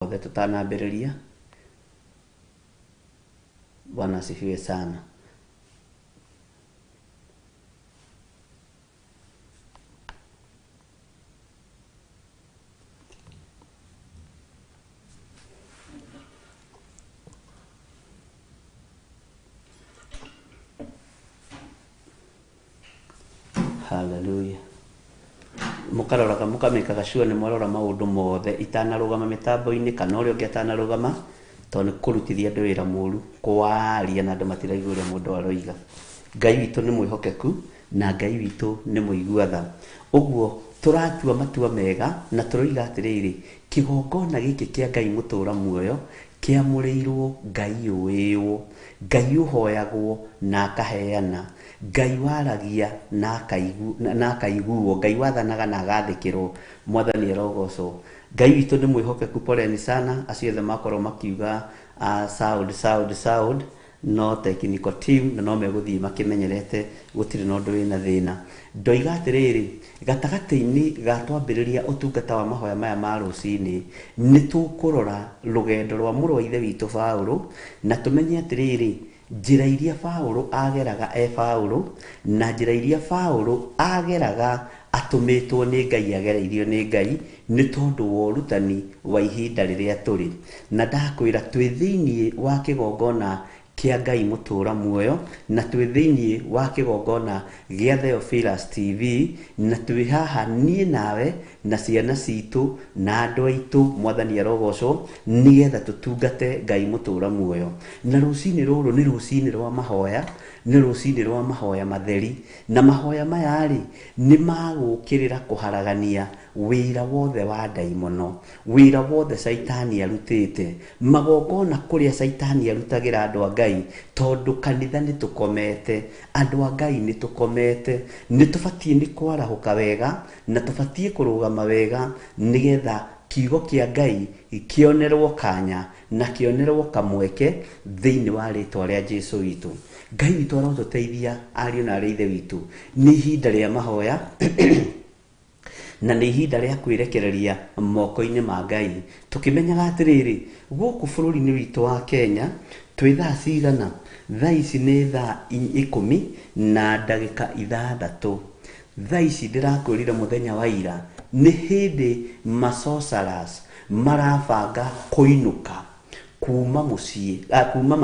Othe tũtanambĩrĩria. Bwana asifiwe sana. Haleluya. Mũkaroraga mũkamĩkaga sure nĩ mwarora maũndũ mothe itanarũgama mĩtambo-inĩ kana ũrĩa ũngĩ atanarũgama, tondũ nĩ kũrutithia andũ wĩra mũru kwaria na andũ matiraigua ũrĩa mũndũ aroiga. Ngai witũ nĩ mwĩhokeku na Ngai witũ nĩ mũigua tha. Ũguo tũratua matua mega na tũroiga atĩrĩrĩ, kĩgongona gĩkĩ kĩa Ngai mũtũra muoyo kĩamũrĩirwo Ngai ũĩĩwo, Ngai ũhoyagwo na akaheana, Ngai waragia na akaiguo, Ngai wathanaga na agathĩkĩrwo. Mwathani arogocwo. Ngai witũ nĩ mwĩhokeku. Poleni sana acio othe makorwo makiuga sound sound sound, no technical team na no megũthiĩ makĩmenyerete, gũtirĩ na ũndũ wĩna thĩna. Ndoiga atĩrĩrĩ, gatagatĩ-inĩ ga twambĩrĩria ũtungata wa mahoya maya ma rũcinĩ, nĩ tũkũrora rũgendo rwa mũrũ wa ithe witũ Paũlũ, na tũmenye atĩrĩrĩ, njĩra iria Paũlũ ageraga e Paũlũ, na njĩra iria Paũlũ ageraga atũmĩtwo nĩ Ngai, agereirio nĩ Ngai, nĩ tondũ wa ũrutani wa ihinda rĩrĩa tũrĩ. Na ndakwĩra twĩ thĩiniĩ wa kĩgongona kĩa Ngai mũtũra muoyo, na twĩ thĩiniĩ wa kĩgongona gĩa Theophilus TV, na twĩ haha niĩ nawe na ciana citũ na andũ aitũ, Mwathani arogocwo, nĩgetha tũtungate Ngai mũtũra muoyo. Na rũcinĩ rũrũ nĩ rũcinĩ rwa mahoya, nĩ rũcinĩ rwa mahoya matheri, na mahoya maya rĩ nĩ magũkĩrĩra kũharagania wĩra wothe wa ndaimono, wĩra wothe caitani arutĩte, magongona kũrĩa caitani arutagĩra andũ a Ngai, tondũ kanitha nĩ tũkomete, andũ a Ngai nĩ tũkomete, nĩ tũbatiĩ nĩ kwarahũka wega na tũbatiĩ kũrũgama wega nĩgetha kiugo kĩa Ngai kĩonerwo kanya na kĩonerwo kamweke thĩinĩ wa rĩtwa rĩa Jesũ witũ. Ngai witũ arotũteithia ariũ na arĩ ithe witũ. Nĩ ihinda rĩa mahoya na nĩ ihinda rĩa kwĩrekereria moko-inĩ ma Ngai, tũkĩmenyaga atĩrĩrĩ, gũkũ bũrũri-inĩ witũ wa Kenya twĩ thaa cigana? Thaa ici nĩ thaa 16:06. Thaa ici ndĩrakwĩrire mũthenya wa ira nĩ hĩndĩ masosaras marabanga kũinũka kuma mũciĩ, kuma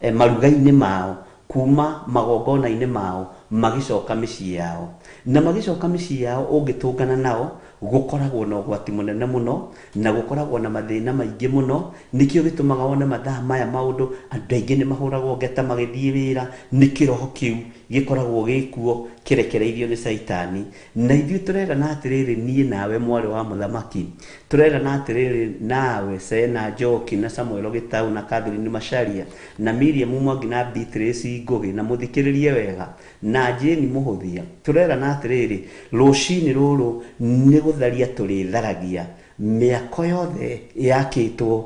maruga-inĩ mao, kuma magongona-inĩ mao, magĩcoka mĩciĩ yao. Na magĩcoka mĩciĩ yao ũngĩtũngana nao, gũkoragwo na ũgwati mũnene mũno, na gũkoragwo na mathĩna maingĩ mũno. Nĩkĩo gĩtũmaga wone mathaa maya maũndũ, andũ aingĩ nĩ mahũragwo ngeta magĩthiĩ wĩra, nĩ kĩroho kĩu gĩkoragwo gĩkuo kĩrekereirio nĩ caitani. Na ithuĩ tũrerana atĩrĩrĩ, niĩ nawe mwarĩ wa mũthamaki, tũrerana atĩrĩrĩ nawe Sena Njoki na Samuel Gĩtau na Catherine Macharia na Miriam Mwangi na Beatrice Ngũgĩ, na mũthikĩrĩrie wega, na Jane Mũhũthia, tũrerana atĩrĩrĩ, rũcinĩ rũrũ nĩ gũtharia tũrĩtharagia mĩako yothe yakĩtwo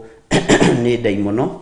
nĩ ndaimono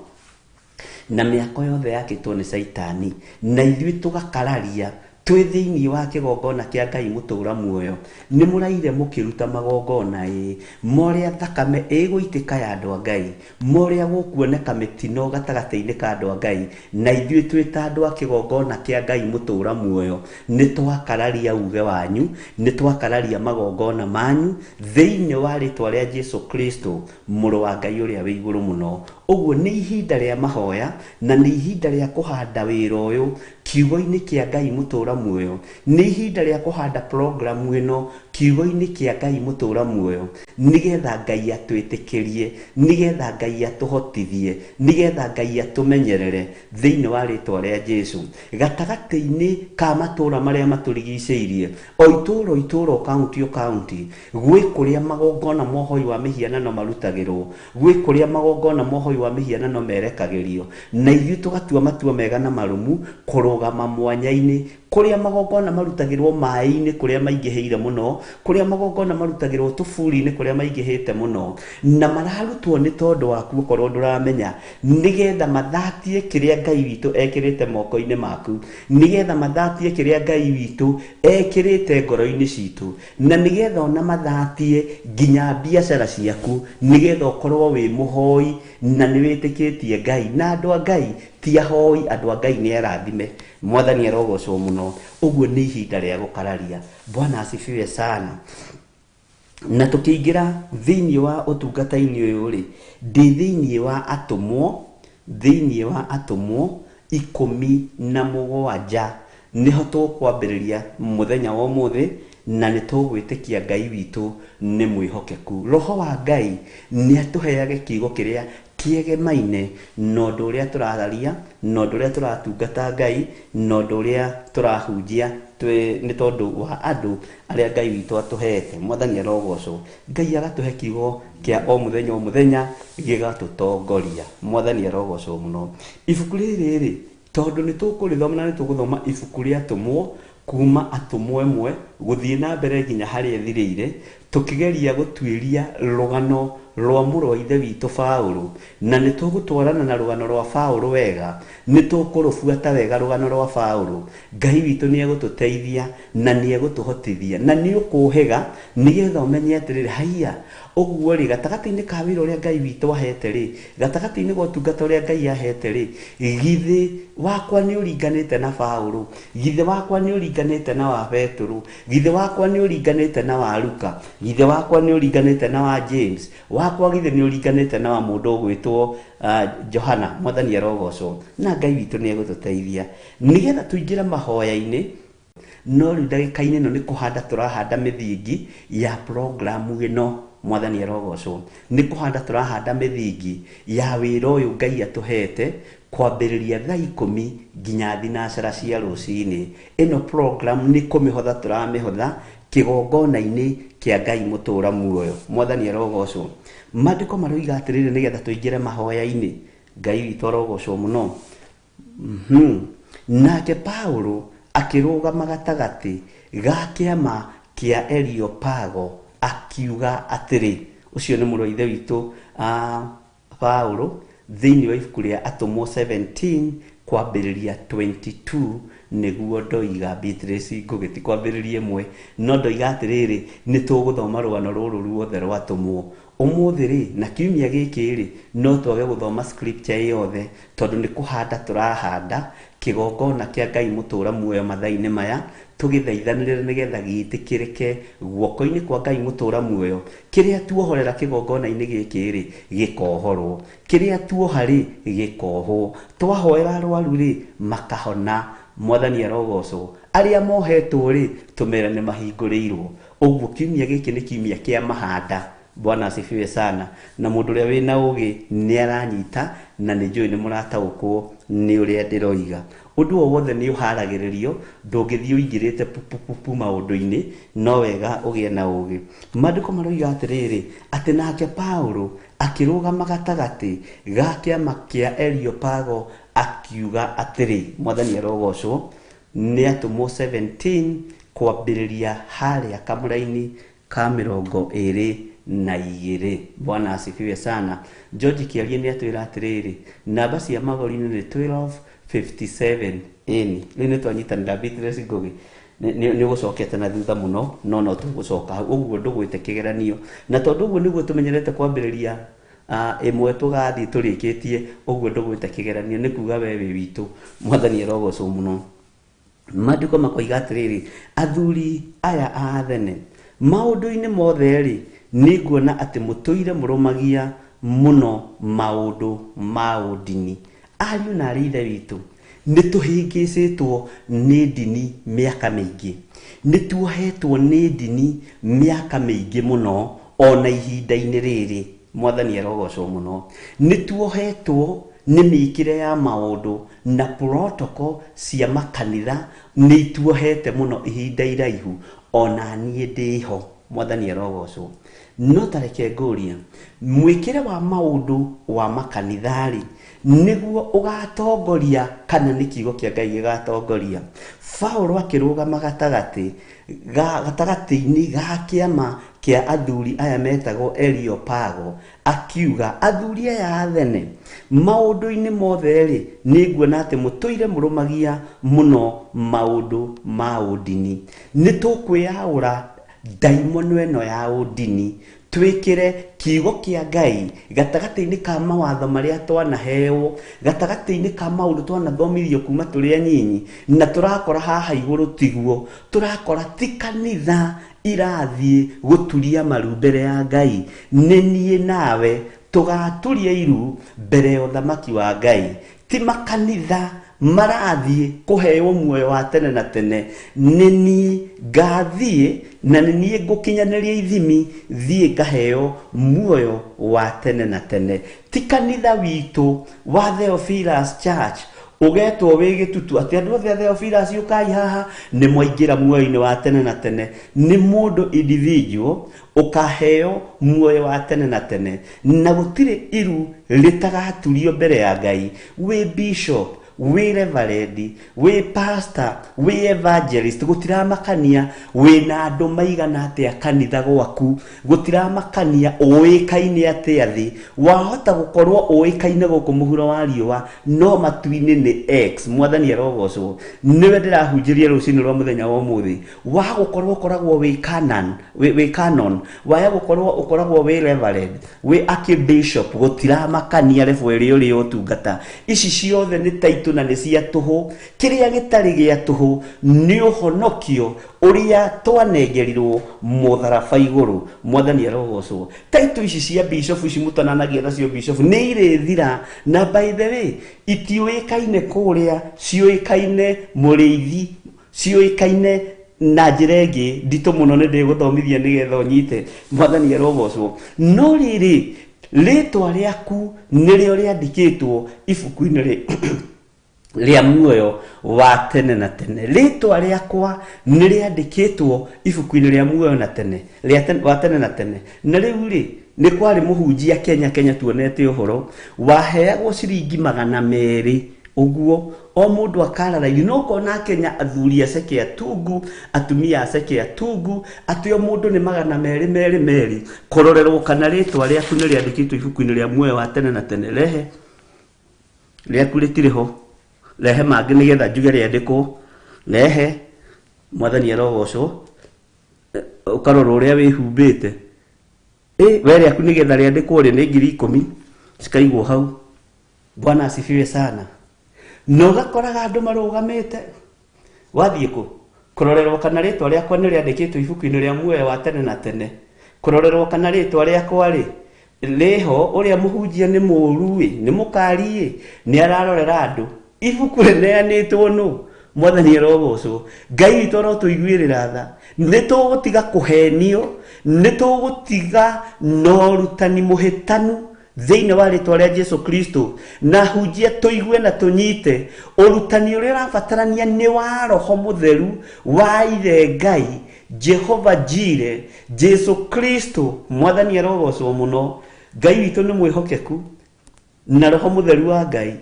na mĩako yothe yakĩtwo nĩ caitani, na ithuĩ tũgakararia twĩ thĩinĩ wa kĩgongona kĩa Ngai mũtũra muoyo. Nĩ mũraire mũkĩruta magongona ĩ morĩa thakame ĩgũitĩka ya andũ a Ngai, morĩa gũkuoneka mĩtino gatagatĩ-inĩ ka andũ a Ngai, na ithuĩ twĩ ta andũ a kĩgongona kĩa Ngai mũtũra muoyo nĩ twakararia uge wanyu, nĩ twakararia magongona manyu thĩinĩ wa rĩtwa rĩa Jesu Kristo mũrũ wa Ngai ũrĩa wĩ igũrũ mũno. Ũguo nĩ ihinda rĩa mahoya na nĩ ihinda rĩa kũhanda wĩra ũyũ kiugo-inĩ kĩa Ngai mũtũra muoyo, nĩ ihinda rĩa kũhanda programu ĩno kiugo-inĩ kĩa Ngai mũtũra muoyo, nĩgetha Ngai atwĩtĩkĩrie, nĩgetha Ngai atũhotithie, nĩgetha Ngai atũmenyerere thĩinĩ wa rĩtwa rĩa Jesu. Gatagatĩ-inĩ ka matũra marĩa matũrigicĩirie, o itũũra o itũũra, o kaunti o kaunti, gwĩ kũrĩa magongona ma ũhoi wa mĩhianano marutagĩrwo, gwĩ kũrĩa magongona ma ũhoi wa mĩhianano merekagĩrio, na ithuĩ tũgatua matua mega na marũmu kũrũgama mwanya-inĩ, Kũrĩa magongona marutagĩrwo maĩ-inĩ kũrĩa maingĩhĩire mũno, kũrĩa magongona marutagĩrwo tũburi-inĩ kũrĩa maingĩhĩte mũno, na mararutwo nĩ tondũ waku okorwo ndũramenya, nĩgetha mathatie kĩrĩa Ngai witũ ekĩrĩte moko-inĩ maku, nĩgetha mathatie kĩrĩa Ngai witũ ekĩrĩte ngoro-inĩ citũ, na nĩgetha ona mathatie nginya biacara ciaku, nĩgetha ũkorwo wĩ mũhoi na nĩ wĩtĩkĩtie Ngai. Na andũ a Ngai ti ahoi, andũ a Ngai nĩ arathime. Mwathani arogocwo mũno. Ũguo nĩ ihinda rĩa gũkararia. Bwana asifiwe sana. Na tũkĩingĩra thĩinĩ wa ũtungata-inĩ ũyũ rĩ, ndĩ thĩinĩ wa atũmwo, thĩinĩ wa atũmwo 17 nĩho tũkwambĩrĩria mũthenya wa ũmũthĩ, na nĩ tũgwĩtĩkia Ngai witũ nĩ mwĩhokeku. Roho wa Ngai nĩ atũheage kiugo kĩrĩa kĩegemaine na ũndũ ũrĩa tũrararia, na ũndũ ũrĩa tũratungata Ngai, na ũndũ ũrĩa tũrahunjia nĩ tondũ wa andũ arĩa Ngai witũ atũheete. Mwathani arogocwo. Ngai agatũhe kiugo kĩa o mũthenya o mũthenya gĩgatũtongoria. Mwathani arogocwo mũno. Ibuku rĩrĩ rĩ, tondũ nĩ tũkũrĩthoma na nĩ tũgũthoma ibuku rĩa atũmwo kuma atũmwo ĩmwe gũthiĩ na mbere nginya harĩa ĩthirĩire, tũkĩgeria gũtuĩria rũgano rwa mũrũ wa ithe witũ Paũlũ, na nĩ tũgũtwarana na rũgano rwa Paũlũ wega, nĩ tũkũrũbuata wega rũgano rwa Paũlũ. Ngai witũ nĩ egũtũteithia na nĩ egũtũhotithia na nĩ ũkũhĩga nĩgetha ũmenye atĩrĩrĩ, haiya, ũguo rĩ, gatagatĩ-inĩ ka wĩra ũrĩa Ngai witũ ahete rĩ, gatagatĩ-inĩ ga ũtungata ũrĩa Ngai ahete rĩ, githĩ wakwa nĩ ũringanĩte na Paũlũ, githĩ wakwa nĩ ũringanĩte na wa Petũrũ, githĩ wakwa nĩ ũringanĩte na wa Luka, githĩ wakwa nĩ ũringanĩte na wa James, wakwa githĩ nĩ ũringanĩte na wa mũndũ ũgwĩtwo Johana. Mwathani arogocwo. Na Ngai witũ nĩ egũtũteithia nĩgetha tũingĩre mahoya-inĩ. No rĩu ndagĩka-inĩ ĩno nĩ kũhanda tũrahanda mĩthingi ya programu ĩno. Mwathani arogocwo. Nĩ kũhanda tũrahanda mĩthingi ya wĩra ũyũ Ngai atũhete kwambĩrĩria thaa 10 nginya 9 cia rũcinĩ. Ĩno program nĩ kũmĩhotha tũramĩhotha kĩgongona-inĩ kĩa Ngai mũtũra muoyo. Mwathani arogocwo. Maandĩko maroiga atĩrĩrĩ nĩgetha tũingĩre mahoya-inĩ. Ngai witũ arogocwo mũno. Nake Paũlũ akĩrũgama gatagatĩ ga kĩama kĩa Areopago akiuga atĩrĩ, ũcio nĩ mũrũ wa ithe witũ Paũlũ thĩinĩ wa ibuku rĩa Atũmwo 17 kwambĩrĩria 22 nĩguo ndoiga Beatrice Ngũgĩ ti kwambĩrĩria ĩmwe, no ndoiga atĩrĩrĩ, nĩ tũgũthoma rũgano rũrũ ruothe rwa atũmwo ũmũthĩ rĩ, na kiumia gĩkĩ rĩ, no twage gũthoma scripture yothe tondũ nĩ kũhanda tũrahanda kĩgongona kĩa Ngai mũtũra muoyo mathaa-inĩ maya, tũgĩthaithanĩrĩre nĩgetha gĩtĩkĩrĩke guoko-inĩ kwa Ngai mũtũra muoyo. Kĩrĩa tuohorera kĩgongona-inĩ gĩkĩ rĩ, gĩkohorwo, kĩrĩa tuoha rĩ, gĩkohwo, twahoera arwaru rĩ, makahona. Mwathani arogocwo. Arĩa mohetwo rĩ, tũmere nĩ mahingũrĩirwo. Ũguo kiumia gĩkĩ nĩ kiumia kĩa mahanda. Bwana asifiwe sana. Na mũndũ ũrĩa wĩna ũgĩ nĩ aranyita, na nĩ njũĩ nĩ mũrataũkwo nĩ ũrĩa ndĩroiga. Ũndũ o wothe nĩ ũharagĩrĩrio, ndũngĩthiĩ ũingĩrĩte pupupupu maũndũ-inĩ, no wega ũgĩe na ũgĩ. Maandĩko maroiga atĩrĩrĩ, atĩ nake Paũlũ akĩrũgama gatagatĩ ga kĩama kĩa Areopago akiuga atĩrĩ, Mwathani arogocwo. Nĩ atũmwo 17 kwambĩrĩria harĩa kamũraini ka 22. Bwana asifiwe sana. George Kĩarie nĩ atwĩra atĩrĩrĩ, namba cia magũrũ-inĩ nĩ 1257. Ĩni rĩu nĩ twanyitanĩra Beatrice Ngũgĩ, nĩ ũgũcokete na thutha mũno, no no tũgũcoka hau. Ũguo ndũgwĩte kĩgeranio, na tondũ ũguo nĩguo tũmenyerete kwambĩrĩria ĩmwe tũgathiĩ tũrĩkĩtie, ũguo ndũgwĩte kĩgeranio nĩ kuga we wĩ witũ. Mwathani arogocwo mũno. Maandĩko makoiga atĩrĩrĩ, athuri aya a Athene, maũndũ-inĩ mothe rĩ, nĩ nguona atĩ mũtũire mũrũmagia mũno maũndũ ma ũndini. Ariũ na arĩ ithe witũ, nĩ tũhĩngĩcĩtwo nĩ ndini mĩaka mĩingĩ, nĩ tuohetwo nĩ ndini mĩaka mĩingĩ mũno, ona ihinda-inĩ rĩrĩ. Mwathani arogocwo mũno. Nĩ tuohetwo nĩ mĩkĩre ya maũndũ na protocol cia makanitha nĩ ituohete mũno ihinda iraihu, ona niĩ ndĩho. Mwathani arogocwo. No ta reke ngũrie, mwĩkĩre wa maũndũ wa makanitha rĩ, Nĩguo ũgatongoria kana nĩ kiugo kĩa Ngai gĩgatongoria? Paulo akĩrũgama gatagatĩ gatagatĩ-inĩ ga kĩama kĩa athuri aya metagwo Areopago, akiuga, athuri aya athene, maũndũ-inĩ mothe rĩ, nĩ nguona atĩ mũtũire mũrũmagia mũno maũndũ ma ũndini. Nĩ tũkwĩyaũra ndaimono ĩno ya ũndini, twĩkĩre kiugo kĩa Ngai gatagatĩ-inĩ ka mawatho marĩa twanaheo, gatagatĩ-inĩ ka maũndũ twanathomithio kuma tũrĩ anyinyi, na tũrakora haha igũrũ tiguo, tũrakora ti kanitha irathiĩ gũturia maru mbere ya Ngai. Nĩ niĩ nawe tũgaturia iru mbere ya ũthamaki wa Ngai. Ti makanitha marathiĩ kũheo muoyo wa tene na tene, nĩ niĩ ngathiĩ na nĩ niĩ ngũkinyanĩria ithimi thiĩ ngaheo muoyo wa tene na tene. Ti kanitha witũ wa Theophilus Church ũgetwo wĩ gĩtutu atĩ andũ othe a Theophilus ũkai haha nĩ mwaingĩra muoyo-inĩ wa tene na tene. Nĩ mũndũ individual ũkaheo muoyo wa tene na tene, na gũtirĩ iru rĩtagaturio mbere ya Ngai. Wĩ bishop, wĩ reverend, wĩ pastor, wĩ evangelist, gũtiramakania wĩna andũ maigana atĩa kanitha gwaku, gũtiramakania ũĩkaine atĩa thĩ. Wahota gũkorwo ũĩkaine gũkũ mũhuro wa riũa, no matu-inĩ nĩ X. Mwathani arogocwo. Nĩwe ndĩrahunjĩria rũcinĩ rwa mũthenya wa ũmũthĩ. Wa gũkorwo ũkoragwo wĩ canon, wĩ canon, waya gũkorwo ũkoragwo wĩ reverend, wĩ archbishop, gũtiramakania level ĩrĩa ũrĩ ũtungata. Ici ciothe nĩ taitũ na nĩ cia tũhũ. Kĩrĩa gĩtarĩ gĩa tũhũ nĩ ũhonokio ũrĩa twanengerirwo mũtharaba igũrũ. Mwathani arogocwo. Taitũ ici cia bishop ici mũtananagia nacio bishop nĩ irĩthira, na by the way itiũĩkaine kũrĩa, ciũĩkaine mũrĩithi, ciũĩkaine na njĩra ĩngĩ nditũ mũno, nĩ ndĩgũthomithia nĩgetha ũnyite. Mwathani arogocwo. No rĩrĩ, rĩtwa rĩaku nĩrĩo rĩandĩkĩtwo ibuku-inĩ rĩa muoyo wa tene na tene. Rĩtwa rĩakwa nĩ rĩandĩkĩtwo ibuku-inĩ rĩa muoyo na tene, rĩa wa tene na tene. Na rĩu rĩ, nĩ kwarĩ mũhunjia Kenya, Kenya tuonete ũhoro, waheagwo ciringi 200 ũguo o mũndũ akarara-inĩ. No ũkona Kenya athuri aceke atungu, atumia aceke atungu, atĩ o mũndũ nĩ 200 merĩ merĩ, kũrorerwo kana rĩtwa rĩaku nĩ rĩandĩkĩtwo ibuku-inĩ rĩa muoyo wa tene na tene. Rehe rĩaku rĩtirĩ ho, rehe mangĩ nĩgetha njuge rĩandĩkwo. Rehe. Mwathani arogocwo. Ũkarora ũrĩa wĩhumbĩte. We rĩaku nĩgetha rĩandĩkwo rĩ nĩ 10,000 cikaigwo hau. Bwana asifiwe sana. Na ũgakoraga andũ marũgamĩte. Wathiĩ kũ? Kũrorerwo kana rĩtwa rĩakwa nĩ rĩandĩkĩtwo ibuku-inĩ rĩa muoyo wa tene na tene. Kũrorerwo kana rĩtwa rĩakwa rĩ rĩho, ũrĩa mũhunjia nĩ mũũru ĩ, nĩ mũkari ĩ, nĩ ararorera andũ. Ibuku rĩneanĩtwo nũ? Mwathani arogocwo. Ngai witũ arotũiguĩrĩra tha. Nĩ tũgũtiga kũhenio, nĩ tũgũtiga na ũrutani mũhĩtanu thĩinĩ wa rĩtwa rĩa Jesu Kristo, na hunjia tũigue na tũnyite ũrutani ũrĩa ũrabatarania nĩ wa Roho Mũtheru wa Ithe Ngai Jehova Jire, Jesu Kristo. Mwathani arogocwo mũno. Ngai witũ nĩ mwĩhokeku na Roho Mũtheru wa Ngai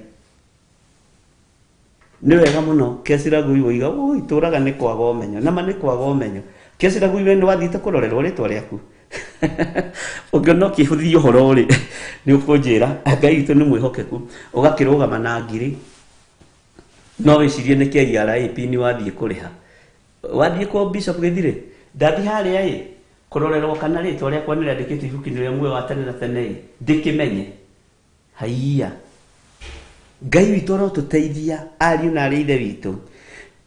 nĩ wega mũno. Keciragui woiga ũ itũraga nĩ kwaga ũmenyo, nama nĩ kwaga ũmenyo. Keciragui we nĩ wathiĩte kũrorerwo rĩtwa rĩaku, ũngĩona ũkĩhũthia ũhoro rĩ, nĩ ũkũnjĩra. Ngai witũ nĩ mwĩhokeku. Ũgakĩrũgama na ngiri, no wĩcirie nĩ KRA pin wathiĩ kũrĩha. Wathiĩ kwa Bishop Gĩthirĩ, ndathiĩ harĩa ĩ kũrorerwo kana rĩtwa rĩakwa nĩ rĩandĩkĩtwo ibuku-inĩ rĩa muoyo wa tene na tene ĩ, ndĩkĩmenye. Haiya, Ngai witũ arotũteithia ariũ na arĩ ithe witũ.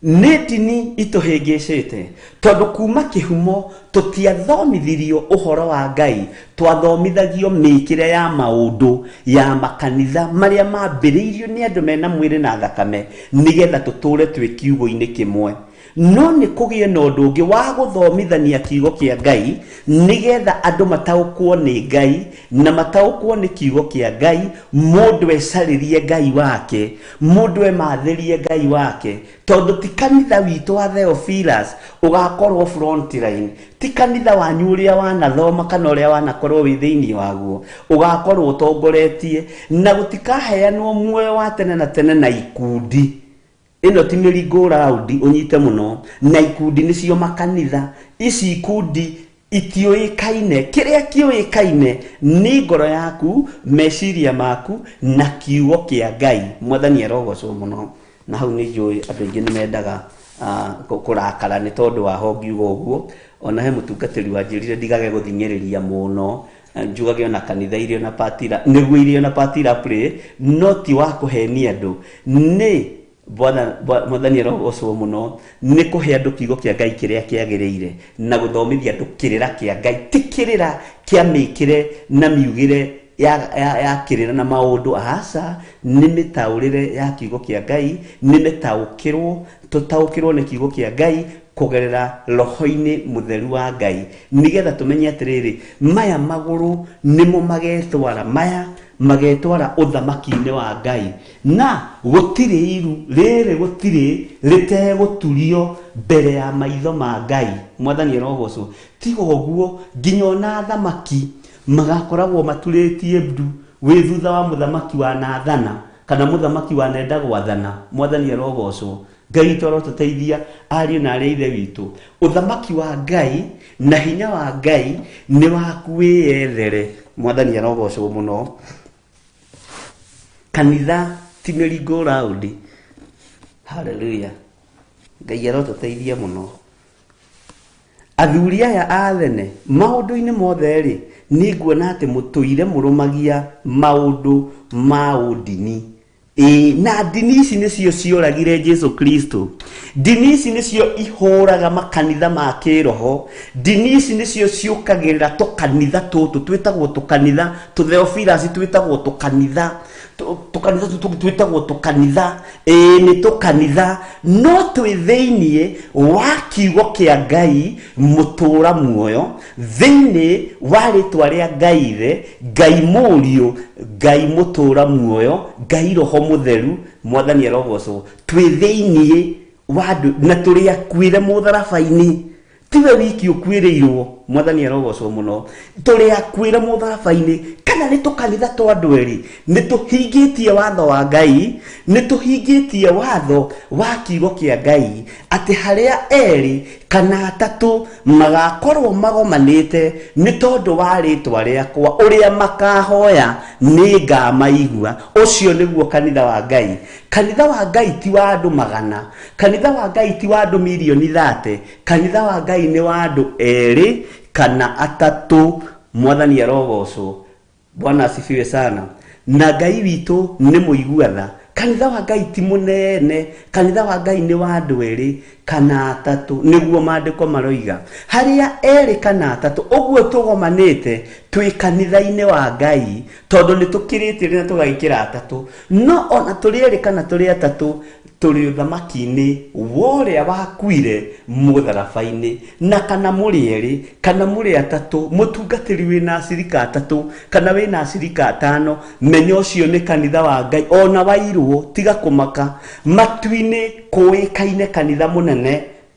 Nĩ ndini itũhĩngĩcĩte, tondũ kuma kĩhumo tũtiathomithirio ũhoro wa Ngai, twathomithagio mĩkĩre ya maũndũ ya makanitha marĩa mambĩrĩirio nĩ andũ mena mwĩrĩ na thakame, nĩgetha tũtũre twĩ kiugo-inĩ kĩmwe. No nĩ kũgĩe na ũndũ ũngĩ wa gũthomithania kiugo kĩa Ngai, nĩgetha andũ mataũkwo nĩ Ngai na mataũkwo nĩ kiugo kĩa Ngai, mũndũ ecarĩrie Ngai wake, mũndũ emathĩrie Ngai wake. Tondũ ti kanitha witũ wa Theophilus ũgakorwo front line, ti kanitha wanyu ũrĩa wanathoma kana ũrĩa wanakorwo wĩ thĩinĩ waguo ũgakorwo ũtongoretie, na gũtikaheanwo muoyo wa tene na tene na ikundi. Ĩno ti mĩringũ raundi ũnyite mũno, na ikundi nĩcio makanitha. Ici ikundi itiũĩkaine, kĩrĩa kĩũĩkaine nĩ ngoro yaku, meciria maku na kiugo kĩa Ngai. Mwathani arogocwo mũno. Na hau nĩ njũĩ andũ aingĩ nĩ mendaga kũrakara nĩ tondũ wa ho ngiuga ũguo. Ona he mũtungatĩri wanjĩrire ndigage gũthing'ĩrĩria mũno, njugage ona kanitha irio na patira, nĩguo irio na patira play, no ti wa kũhenia andũ. Nĩ Mwathani arogocwo mũno, nĩ kũhe andũ kiugo kĩa Ngai kĩrĩa kĩagĩrĩire na gũthomithia andũ kĩrĩra kĩa Ngai, ti kĩrĩra kĩa mĩkĩre na miugĩre ya kĩrĩra na maũndũ. Aca, nĩ mĩtaũrĩre ya kiugo kĩa Ngai, nĩ mĩtaũkĩrwo, tũtaũkĩrwo nĩ kiugo kĩa Ngai kũgerera roho-inĩ mũtheru wa Ngai, nĩgetha tũmenye atĩrĩrĩ, maya magũrũ nĩmo magetwara, maya magetwara ũthamaki-inĩ wa Ngai, na gũtirĩ iru rĩrĩ gũtirĩ rĩtegũturio mbere ya maitho ma Ngai. Mwathani arogocwo. Tiga ũguo nginya ona athamaki magakoragwo maturĩtie ndu wĩ thutha wa mũthamaki wa nathana kana mũthamaki wa nenda gwathana. Mwathani arogocwo. Ngai witũ arotũteithia ariũ na arĩ a ithe witũ. Ũthamaki wa Ngai na hinya wa Ngai nĩ waku wĩyethere. Mwathani arogocwo mũno. Kanitha ti mĩringũ raundi. Hallelujah. Ngai arotũteithia mũno. Athuri aya a thene maũndũ-inĩ mothe rĩ, nĩ nguona atĩ mũtũire mũrũmagia maũndũ ma ũndini. Ĩĩ, na ndini ici nĩcio cioragire Jesu Kristo. Ndini ici nĩcio ihũraga makanitha ma kĩroho. Ndini ici nĩcio ciũkagĩrĩra tũkanitha tũtũ twĩtagwo tũkanitha, tũtheophilus twĩtagwo tũkanitha, tũkanitha tũtũ twĩtagwo tũkanitha. Ĩĩ, nĩ tũkanitha, no twĩ thĩiniĩ wa kiugo kĩa Ngai mũtũra muoyo, thĩiniĩ wa rĩtwa rĩa Ngai Ithe, Ngai Mũriũ, Ngai mũtũra muoyo, Ngai Roho Mũtheru. Mwathani arogocwo. Twĩ thĩiniĩ wa andũ na tũrĩ akuĩre mũtharaba-inĩ. Tiwe wiki ũkuĩrĩirwo. Mwathani arogocwo mũno. Tũrĩ akuĩre mũtharaba-inĩ. Kana nĩ tũkanitha twa andũ erĩ, nĩ tũhingĩtie watho wa Ngai, nĩ tũhingĩtie watho wa kiugo kĩa Ngai, atĩ harĩa erĩ kana atatũ magakorwo magomanĩte nĩ tondũ wa rĩtwa rĩakwa, ũrĩa makahoya nĩ ngamaigua. Ũcio nĩguo kanitha wa Ngai. Kanitha wa Ngai ti wa andũ magana, kanitha wa Ngai ti wa andũ mirioni 30, kanitha wa Ngai nĩ wa andũ erĩ kana atatũ. Mwathani arogocwo. Bwana asifiwe sana. Na Ngai witũ nĩ mũigua tha. Kanitha wa Ngai ti mũnene, kanitha wa Ngai nĩ wa andũ erĩ kana atatũ, nĩguo maandĩko maroiga. Harĩa erĩ kana atatũ, ũguo tũgomanĩte twĩ kanitha-inĩ wa Ngai, tondũ nĩ tũkĩrĩte na tũgagĩkĩra atatũ. No ona tũrĩ erĩ kana tũrĩ atatũ, tũrĩ ũthamaki-inĩ wa ũrĩa wakuire mũtharaba-inĩ. Na kana mũrĩ erĩ kana mũrĩ atatũ, mũtungatĩri wĩna acirika atatũ kana wĩna acirika atano, menya ũcio nĩ kanitha wa Ngai. Ona wairwo, tiga kũmaka. Matu-inĩ kũĩkaine kanitha mũnene.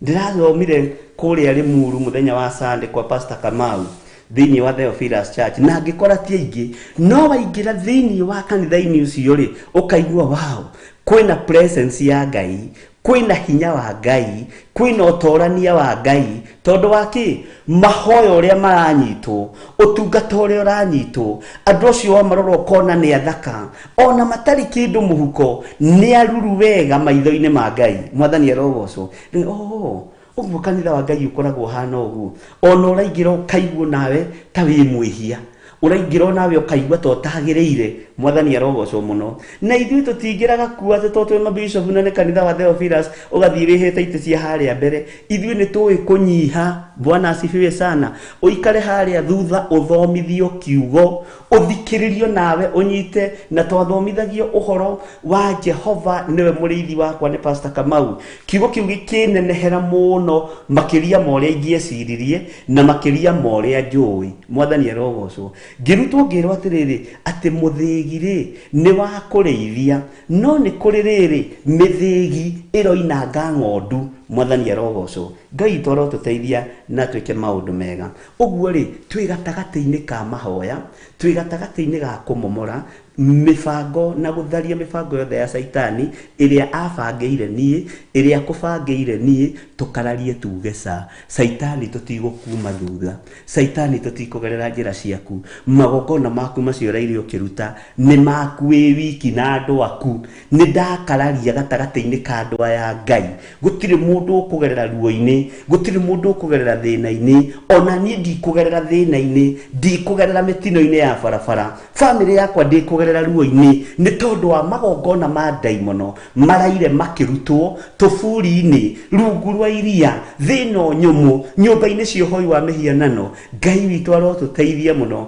Ndĩrathomire kũrĩa Limuru mũthenya wa Sunday kwa Pastor Kamau thĩinĩ wa Theophilus Church, na ngĩkora ti aingĩ, no waingĩra thĩinĩ wa kanitha-inĩ ũcio rĩ, ũkaigua wow, kwĩna presence ya Ngai, kwĩna hinya wa Ngai, kwĩna ũtorania wa Ngai. Tondũ wa kĩ? Mahoya ũrĩa maranyitwo, ũtungata ũrĩa ũranyitwo, andũ acio wamarora ũkona nĩ athaka, ona matarĩ kĩndũ mũhuko, nĩ aruru wega maitho-inĩ ma Ngai. Mwathani arogocwo. Rĩu, oh, ũguo kanitha wa Ngai ũkoragwo ũhana ũguo. Ona ũraingĩra ũkaigua nawe ta wĩ mwĩhia, ũraingĩra onawe ũkaigua ta ũtagĩrĩire. Mwathani arogocwo mũno. Na ithuĩ tũtingĩraga kuo atĩ tondũ twĩ mabishop na nĩ kanitha wa Theophilus ũgathiĩ wĩhĩte itĩ cia harĩa mbere. Ithuĩ nĩ tũĩ kũnyiha. Bwana asifiwe sana. Ũikare harĩa thutha ũthomithio kiugo, ũthikĩrĩrio nawe ũnyite. Na twathomithagio ũhoro wa Jehova nĩwe mũrĩithi wakwa nĩ Pastor Kamau. Kiugo kĩu gĩkĩnenehera mũno makĩria ma ũrĩa ingĩeciririe na makĩria ma ũrĩa njũĩ. Mwathani arogocwo. Ngĩrutwo ngĩrwo atĩrĩrĩ, atĩ mũthĩgi rĩ nĩ wa kũrĩithia, no nĩ kũrĩ rĩrĩ mĩthĩgi ĩroinanga ng'ondu. Mwathani arogocwo. Ngai witũ arotũteithia na twĩke maũndũ mega. Ũguo rĩ, twĩ gatagatĩ-inĩ ka mahoya, twĩ gatagatĩ-inĩ ga kũmomora mĩbango na gũtharia mĩbango yothe ya Caitani ĩrĩa abangĩire niĩ, ĩrĩa akũbangĩire niĩ, tũkararie tuge ca. Caitani tũtigũkuma thutha, Caitani tũtikũgerera njĩra ciaku, magongona maku macio ũraire ũkĩruta nĩ maku wĩ wiki na andũ aku. Nĩ ndakararia gatagatĩ-inĩ ka andũ aya Ngai. Gũtirĩ mũndũ ũkũgerera ruo-inĩ, gũtirĩ mũndũ ũkũgerera thĩna-inĩ, ona niĩ ndikũgerera thĩna-inĩ, ndikũgerera mĩtino-inĩ ya barabara, bamĩrĩ yakwa ndĩkũgerera ruo-inĩ, nĩ tondũ wa magongona ma ndaimono maraire makĩrutwo tũburi-inĩ, rungu rwa iria, thĩna nyũmũ, nyũmba-inĩ cia ũhoi wa mĩhianano. Ngai witũ arotũteithia mũno.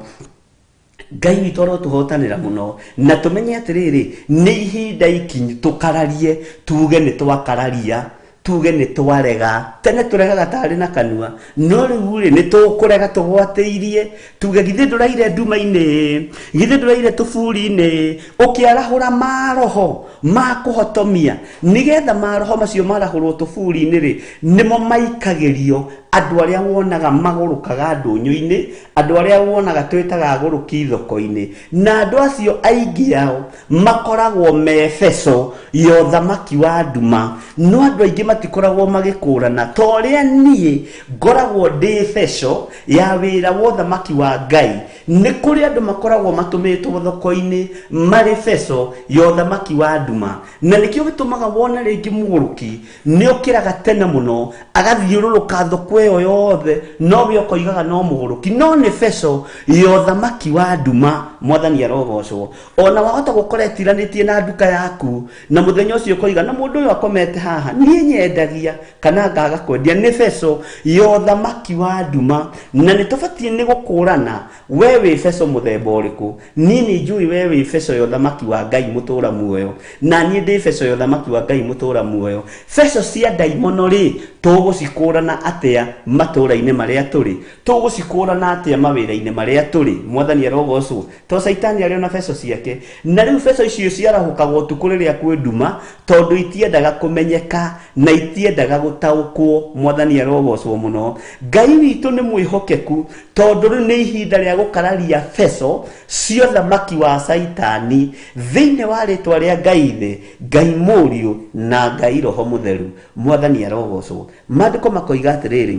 Ngai witũ arotũhotanĩra mũno. Na tũmenye atĩrĩrĩ, nĩ ihinda ikinyu tũkararie, tuge nĩ twakararia, tuge nĩ twarega. Tene tũregaga tarĩ na kanua, no rĩu rĩ nĩ tũkũrega tũgwatĩirie, tuge githĩ ndũraire nduma-inĩ, githĩ ndũraire tũburi-inĩ, ũkĩarahũra maroho ma kũhotomia, nĩgetha maroho macio marahũrwo tũburi-inĩ rĩ, nĩmo maikagĩrio andũ arĩa wonaga magũrũkaga ndũnyũ-inĩ, andũ arĩa wonaga twĩtaga agũrũki thoko-inĩ, na andũ acio aingĩ ao makoragwo me beco ya ũthamaki wa nduma. No andũ aingĩ matikoragwo magĩkũrana ta ũrĩa niĩ ngoragwo ndĩ beco ya wĩra wa ũthamaki wa Ngai. Nĩ kũrĩ andũ makoragwo matũmĩtwo thoko-inĩ marĩ beco ya ũthamaki wa nduma, na nĩkĩo gĩtũmaga wone rĩngĩ mũgũrũki nĩ ũkĩraga tene mũno agathiũrũrũka thoko ĩyo yothe, no we ũkoigaga no mũgũrũki, no nĩ beco ya ũthamaki wa nduma. Mwathani arogocwo. Ona wahota gũkora ĩtiranĩtie na nduka yaku, na mũthenya ũcio ũkoiga na mũndũ ũyũ akomete haha, niĩ nyendagia kana ngaga kwendia, nĩ beco ya ũthamaki wa nduma. Na nĩ tũbatiĩ nĩ gũkũrana we wĩ beco mũthemba ũrĩkũ. Niĩ nĩ njũĩ we wĩ beco ya ũthamaki wa Ngai mũtũra muoyo, na niĩ ndĩ beco ya ũthamaki wa Ngai mũtũra muoyo. Beco cia ndaimono rĩ, tũgũcikũrana atĩa matũra-inĩ marĩa tũrĩ? Tũgũcikũrana atĩa mawĩra-inĩ marĩa tũrĩ? Mwathani arogocwo. To Caitani arĩ ona beco ciake, na rĩu beco icio ciarahũkaga ũtukũ rĩrĩa kwĩ nduma, tondũ itiendaga kũmenyeka na itiendaga gũtaũkwo. Mwathani arogocwo mũno. Ngai witũ nĩ mwĩhokeku, tondũ rĩu nĩ ihinda rĩa gũkararia beco cia ũthamaki wa Caitani thĩinĩ wa rĩtwa rĩa Ngai Ithe, Ngai Mũriũ na Ngai Roho Mũtheru. Mwathani arogocwo. Maandĩko makoiga atĩrĩrĩ,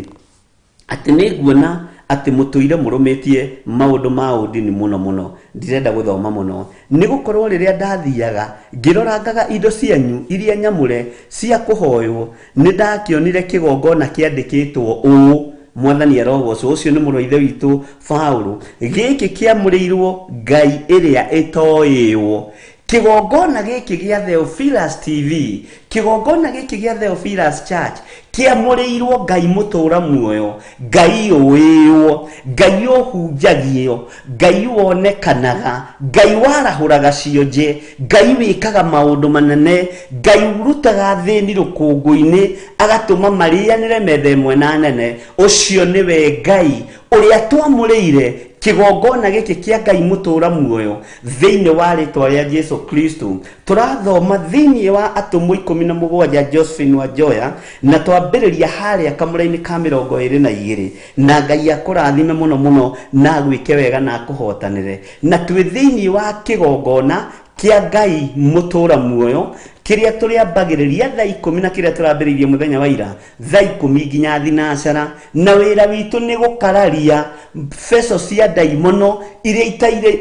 atĩ nĩ nguona atĩ mũtũire mũrũmĩtie maũndũ ma ũndini mũno mũno, ndirenda gũthoma mũno, nĩ gũkorwo rĩrĩa ndathiaga ngĩrorangaga indo cianyu iria nyamũre cia kũhoywo, nĩ ndakĩonire kĩgongona kĩandĩkĩtwo ũũ. Mwathani arogocwo. Ũcio nĩ mũrũ wa Ithe witũ Paũlũ. Gĩkĩ kĩamũrĩirwo Ngai ĩrĩa ĩtoĩĩwo. Kĩgongona gĩkĩ gĩa Theophilus TV, kĩgongona gĩkĩ gĩa Theophilus Church kĩamũrĩirwo Ngai mũtũra muoyo, Ngai ũĩĩwo, Ngai ũhunjagio, Ngai wonekanaga, Ngai warahũraga cionje, Ngai wĩkaga maũndũ manene, Ngai ũrutaga thĩni rũkũngũ-inĩ agatũma marĩanĩre metha ĩmwe na nene. Ũcio nĩwe Ngai ũrĩa twamũrĩire kĩgongona gĩkĩ kĩa Ngai mũtũra muoyo thĩinĩ wa rĩtwa rĩa Jesu Kristo. Tũrathoma thĩinĩ wa atũmwo 17 Josephine Wanjoya, na twambĩrĩria harĩa kamũra-inĩ ka 22. Na Ngai akũrathime mũno mũno na agwĩke wega na akũhotanĩre. Na twĩ thĩinĩ wa kĩgongona kĩa Ngai mũtũra muoyo, Kĩrĩa tũrĩambagĩrĩria thaa 10 na kĩrĩa tũrambĩrĩirie mũthenya wa ira thaa 10 nginya thinacara. Na wĩra witũ nĩ gũkararia beco cia ndaimono iria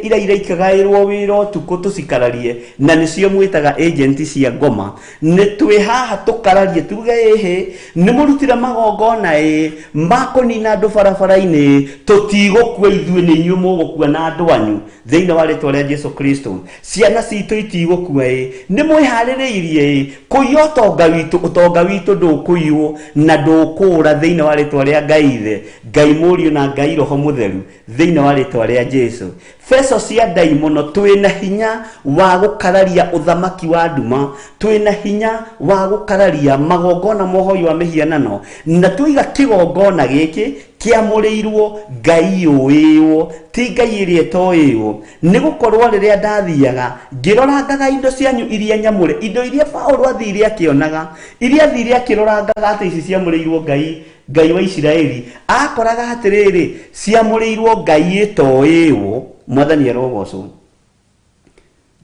iraira ikagaĩrwo wĩra ũtukũ tũcikararie, na nĩcio mwĩtaga agent cia ngoma. Nĩ twĩ haha tũkararie tuge ĩhĩ nĩ mũrutire magongona ĩ makũnina andũ barabara-inĩ, tũtigũkua ithuĩ nĩ inyuĩ mũgũkua na andũ anyu thĩinĩ wa rĩtwa rĩa Jesu Kristo. Ciana citũ itigũkua ĩ nĩ mwĩharĩrĩirie ĩ kũiya ũtonga witũ, ũtonga witũ ndũkũiywo na ndũkũũra thĩinĩ wa rĩtwa rĩa Ngai Ithe, Ngai Mũriũ na Ngai Roho Mũtheru thĩinĩ wa rĩtwa rĩa Jesu. Beco cia ndaimono twĩna hinya wa gũkararia ũthamaki wa nduma, twĩna hinya wa gũkararia magongona mohoi wa mĩhianano, na tũiga kĩgongona gĩkĩ kĩamũrĩirwo Ngai ũĩĩwo, ti Ngai ĩrĩa ĩtoĩĩwo. Nĩ gũkorwo rĩrĩa ndathiaga ngĩrorangaga indo cianyu iria nyamũre, indo iria Paũlũ athire akĩonaga, iria athire akĩrorangaga atĩ ici ciamũrĩirwo Ngai, Ngai wa Isiraeli, akoraga atĩrĩrĩ ciamũrĩirwo Ngai ĩtoĩĩwo. Mwathani arogocwo.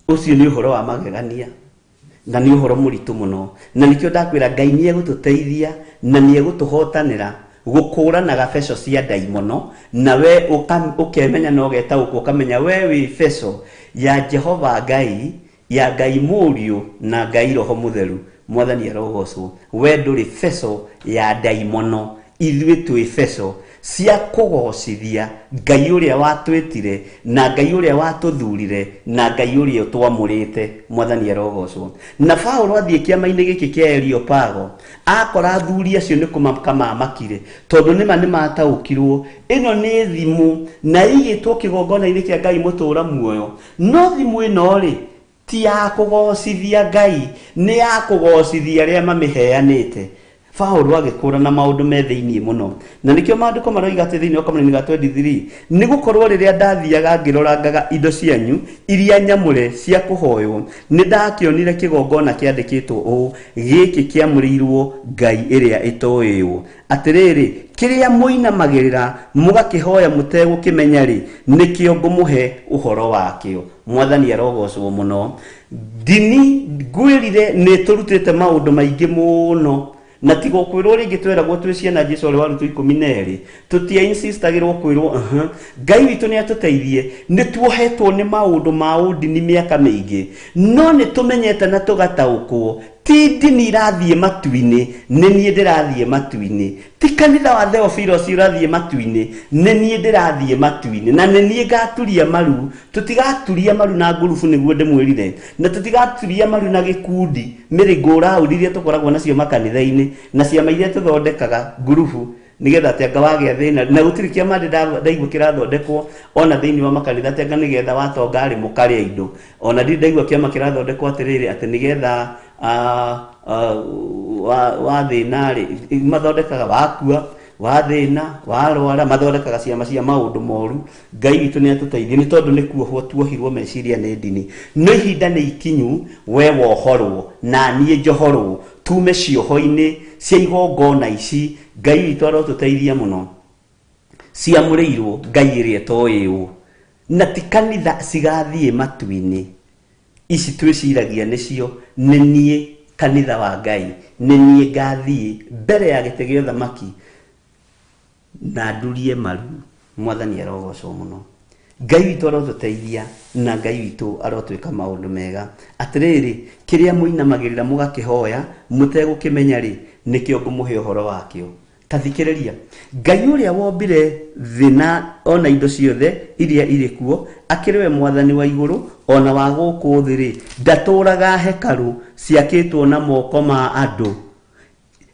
Ũcio nĩ ũhoro wa magegania na nĩ ũhoro mũritũ mũno, na nĩkĩo ndakwĩra Ngai nĩ egũtũteithia na nĩ egũtũhotanĩra gũkũranaga beco cia ndaimono, na we ũkemenya na ũgetaũkwo ũkamenya we wĩ beco ya Jehova Ngai, ya Ngai Mũriũ na Ngai Roho Mũtheru. Mwathani arogocwo. We ndũrĩ beco ya ndaimono, ithuĩ twĩ beco cia kũgocithia Ngai ũrĩa watwĩtire na Ngai ũrĩa watũthurire na Ngai ũrĩa ũtwamũrĩte. Mwathani arogocwo. Na Paũlũ athiĩ kĩama-inĩ gĩkĩ kĩa Areopago akora athuri acio nĩ kũmaka mamakire, tondũ nĩma nĩmataũkirwo ĩno nĩ thimũ na ĩigĩtwo kĩgongona-inĩ kĩa Ngai mũtũũra muoyo. No thimũ ĩno rĩ ti ya kũgocithia Ngai, nĩ ya kũgocithia arĩa mamĩheanĩte. Paũlũ agĩkũra na maũndũ me thĩinĩ mũno, na nĩkĩo maandĩko maroiga atĩ thĩinĩ wa kamũraini ga 23, nĩ gũkorwo rĩrĩa ndathiaga ngĩrorangaga indo cianyu iria nyamũre cia kũhoywo, nĩ ndakĩonire kĩgongona kĩandĩkĩtwo ũũ, gĩkĩ kĩamũrĩirwo Ngai ĩrĩa ĩtoĩĩwo. Atĩrĩrĩ, kĩrĩa mũinamagĩrĩra mũgakĩhoya mũtegũkĩmenya rĩ, nĩkĩo ngũmũhe ũhoro wakĩo. Mwathani arogocwo mũno. Ndini ngwĩrire nĩ tũrutĩte maũndũ maingĩ mũno, na tigo kwĩrwo rĩngĩ tweragwo twĩ ciana Jesu ũrĩa warutwo 12, tũtia insistagĩrwo kwĩrwo Ngai witũ nĩ atũteithie. Nĩ tuohetwo nĩ maũndũ ma ũndini mĩaka mĩingĩ, no nĩ tũmenyete na tũgataũkwo ti ndini irathiĩ matu-inĩ, nĩ niĩ ndĩrathiĩ matu-inĩ. Ti kanitha wa Theophilus ũrathiĩ matu-inĩ, nĩ niĩ ndĩrathiĩ matu-inĩ, na nĩ niĩ ngaturia maru. Tũtigaturia maru na ngurubu nĩguo ndĩmwĩrire, na tũtigaturia maru na gĩkundi mĩrĩngũraũndi iria tũkoragwo nacio makanitha-inĩ na ciama iria tũthondekaga ngurubu nĩgetha atĩ anga wagĩa thĩna. Na gũtirĩ kĩama ndaigua kĩrathondekwo ona thĩinĩ wa makanitha atĩ anga nĩgetha watonga rĩ mũkarĩa indo. Ona ndirĩ ndaigua kĩama kĩrathondekwo atĩrĩrĩ atĩ nĩgetha wa thĩna rĩ mathondekaga wakua, wa thĩna, warwara, mathondekaga ciama cia maũndũ moru. Ngai witũ nĩ atũteithie, nĩ tondũ nĩ kuohwo tuohirwo meciria nĩ ndini. No ihinda nĩ ikinyu we wohorwo na niĩ njohorwo, tume cioho-inĩ cia igongona ici. Ngai witũ arotũteithia mũno. Ciamũrĩirwo Ngai ĩrĩa ĩtoĩĩwo, na ti kanitha cigathiĩ matu-inĩ. Ici twĩciragia nĩcio, nĩ niĩ kanitha wa Ngai, nĩ niĩ ngathiĩ mbere ya gĩtĩ gĩa ũthamaki na ndurie maru. Mwathani arogocwo mũno. Ngai witũ arotũteithia na Ngai witũ arotwĩka maũndũ mega. Atĩrĩrĩ, kĩrĩa mũinamagĩrĩra mũgakĩhoya mũtegũkĩmenya rĩ, nĩkĩo ngũmũhe ũhoro wakĩo. Ta thikĩrĩria, Ngai ũrĩa wombire thĩ na ona indo ciothe iria irĩ kuo, akĩrĩ we mwathani wa igũrũ ona wa gũkũ thĩ rĩ, ndatũraga hekarũ ciakĩtwo na moko ma andũ.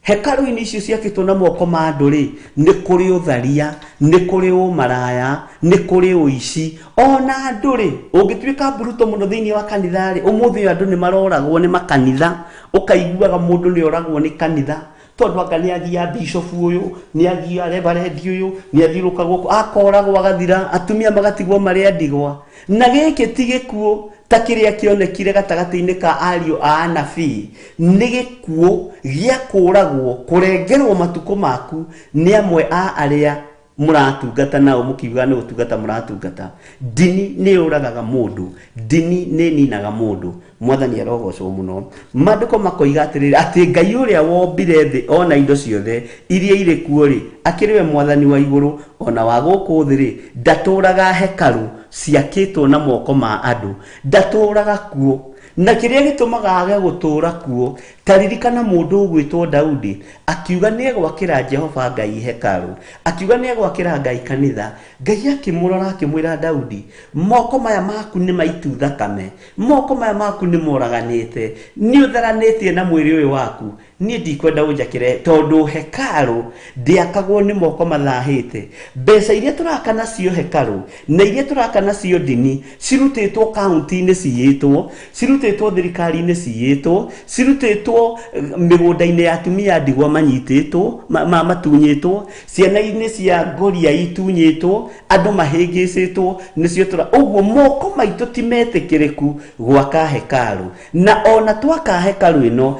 Hekarũ-inĩ icio ciakĩtwo na moko ma andũ rĩ, nĩ kũrĩ ũtharia, nĩ kũrĩ ũmaraya, nĩ kũrĩ ũici. Ona andũ rĩ, ũngĩtuĩka mburuto mũno thĩinĩ wa kanitha rĩ, ũmũthĩ ũyũ andũ nĩ maroragwo nĩ makanitha. Ũkaiguaga mũndũ nĩ oragwo nĩ kanitha, tondũ anga nĩ agia bishop ũyũ, nĩ agia reverend ũyũ, nĩ athiũrũka gũkũ, akoragwo agathira, atumia magatigwo marĩ a ndigwa. Na gĩkĩ ti gĩkuũ ta kĩrĩa kĩonekire gatagatĩ-inĩ ka ariũ a anabii, nĩ gĩkuũ gĩa kũragwo, kũrengerwo matukũ maku nĩ amwe a arĩa Mũratungata nao mũkiuga nĩ gũtungata mũratungata. Ndini nĩ yũragaga mũndũ, ndini nĩ ninaga mũndũ. Mwathani arogocwo mũno. Maandĩko makoiga atĩrĩrĩ, atĩ Ngai ũrĩa wombire thĩ ona indo ciothe iria irĩ kuo rĩ, akĩrĩ we mwathani wa igũrũ ona wa gũkũ thĩ rĩ, ndatũraga hekarũ ciakĩtwo na moko ma andũ, ndatũraga kuo. Na kĩrĩa gĩtũmaga age gũtũra kuo, ta ririkana mũndũ ũgwĩtwo Daudi akiuga nĩ egwakĩra Jehova Ngai hekarũ, akiuga nĩ egwakĩra Ngai kanitha. Ngai akĩmũrora akĩmwĩra, Daudi, moko maya maku nĩ maitu thakame, moko maya maku nĩ moraganĩte, nĩ ũtharanĩtie na mwĩrĩ ũyũ waku, niĩ ndikwenda ũnjakĩre, tondũ hekarũ ndĩakagwo nĩ moko mathahĩte. Mbeca iria tũraka nacio hekarũ na iria tũraka nacio ndini cirutĩtwo kaunti-inĩ ciyĩtwo, cirutĩtwo thirikari-inĩ ciyĩtwo, cirutĩtwo mĩgũnda-inĩ ya atumia ndigwa manyitĩtwo, matunyĩtwo, ciana-inĩ cia ngoria itunyĩtwo, andũ mahĩngĩcĩtwo, nĩcio tũra. Ũguo moko maitũ ti metĩkĩrĩku gwaka hekarũ, na ona twaka hekarũ ĩno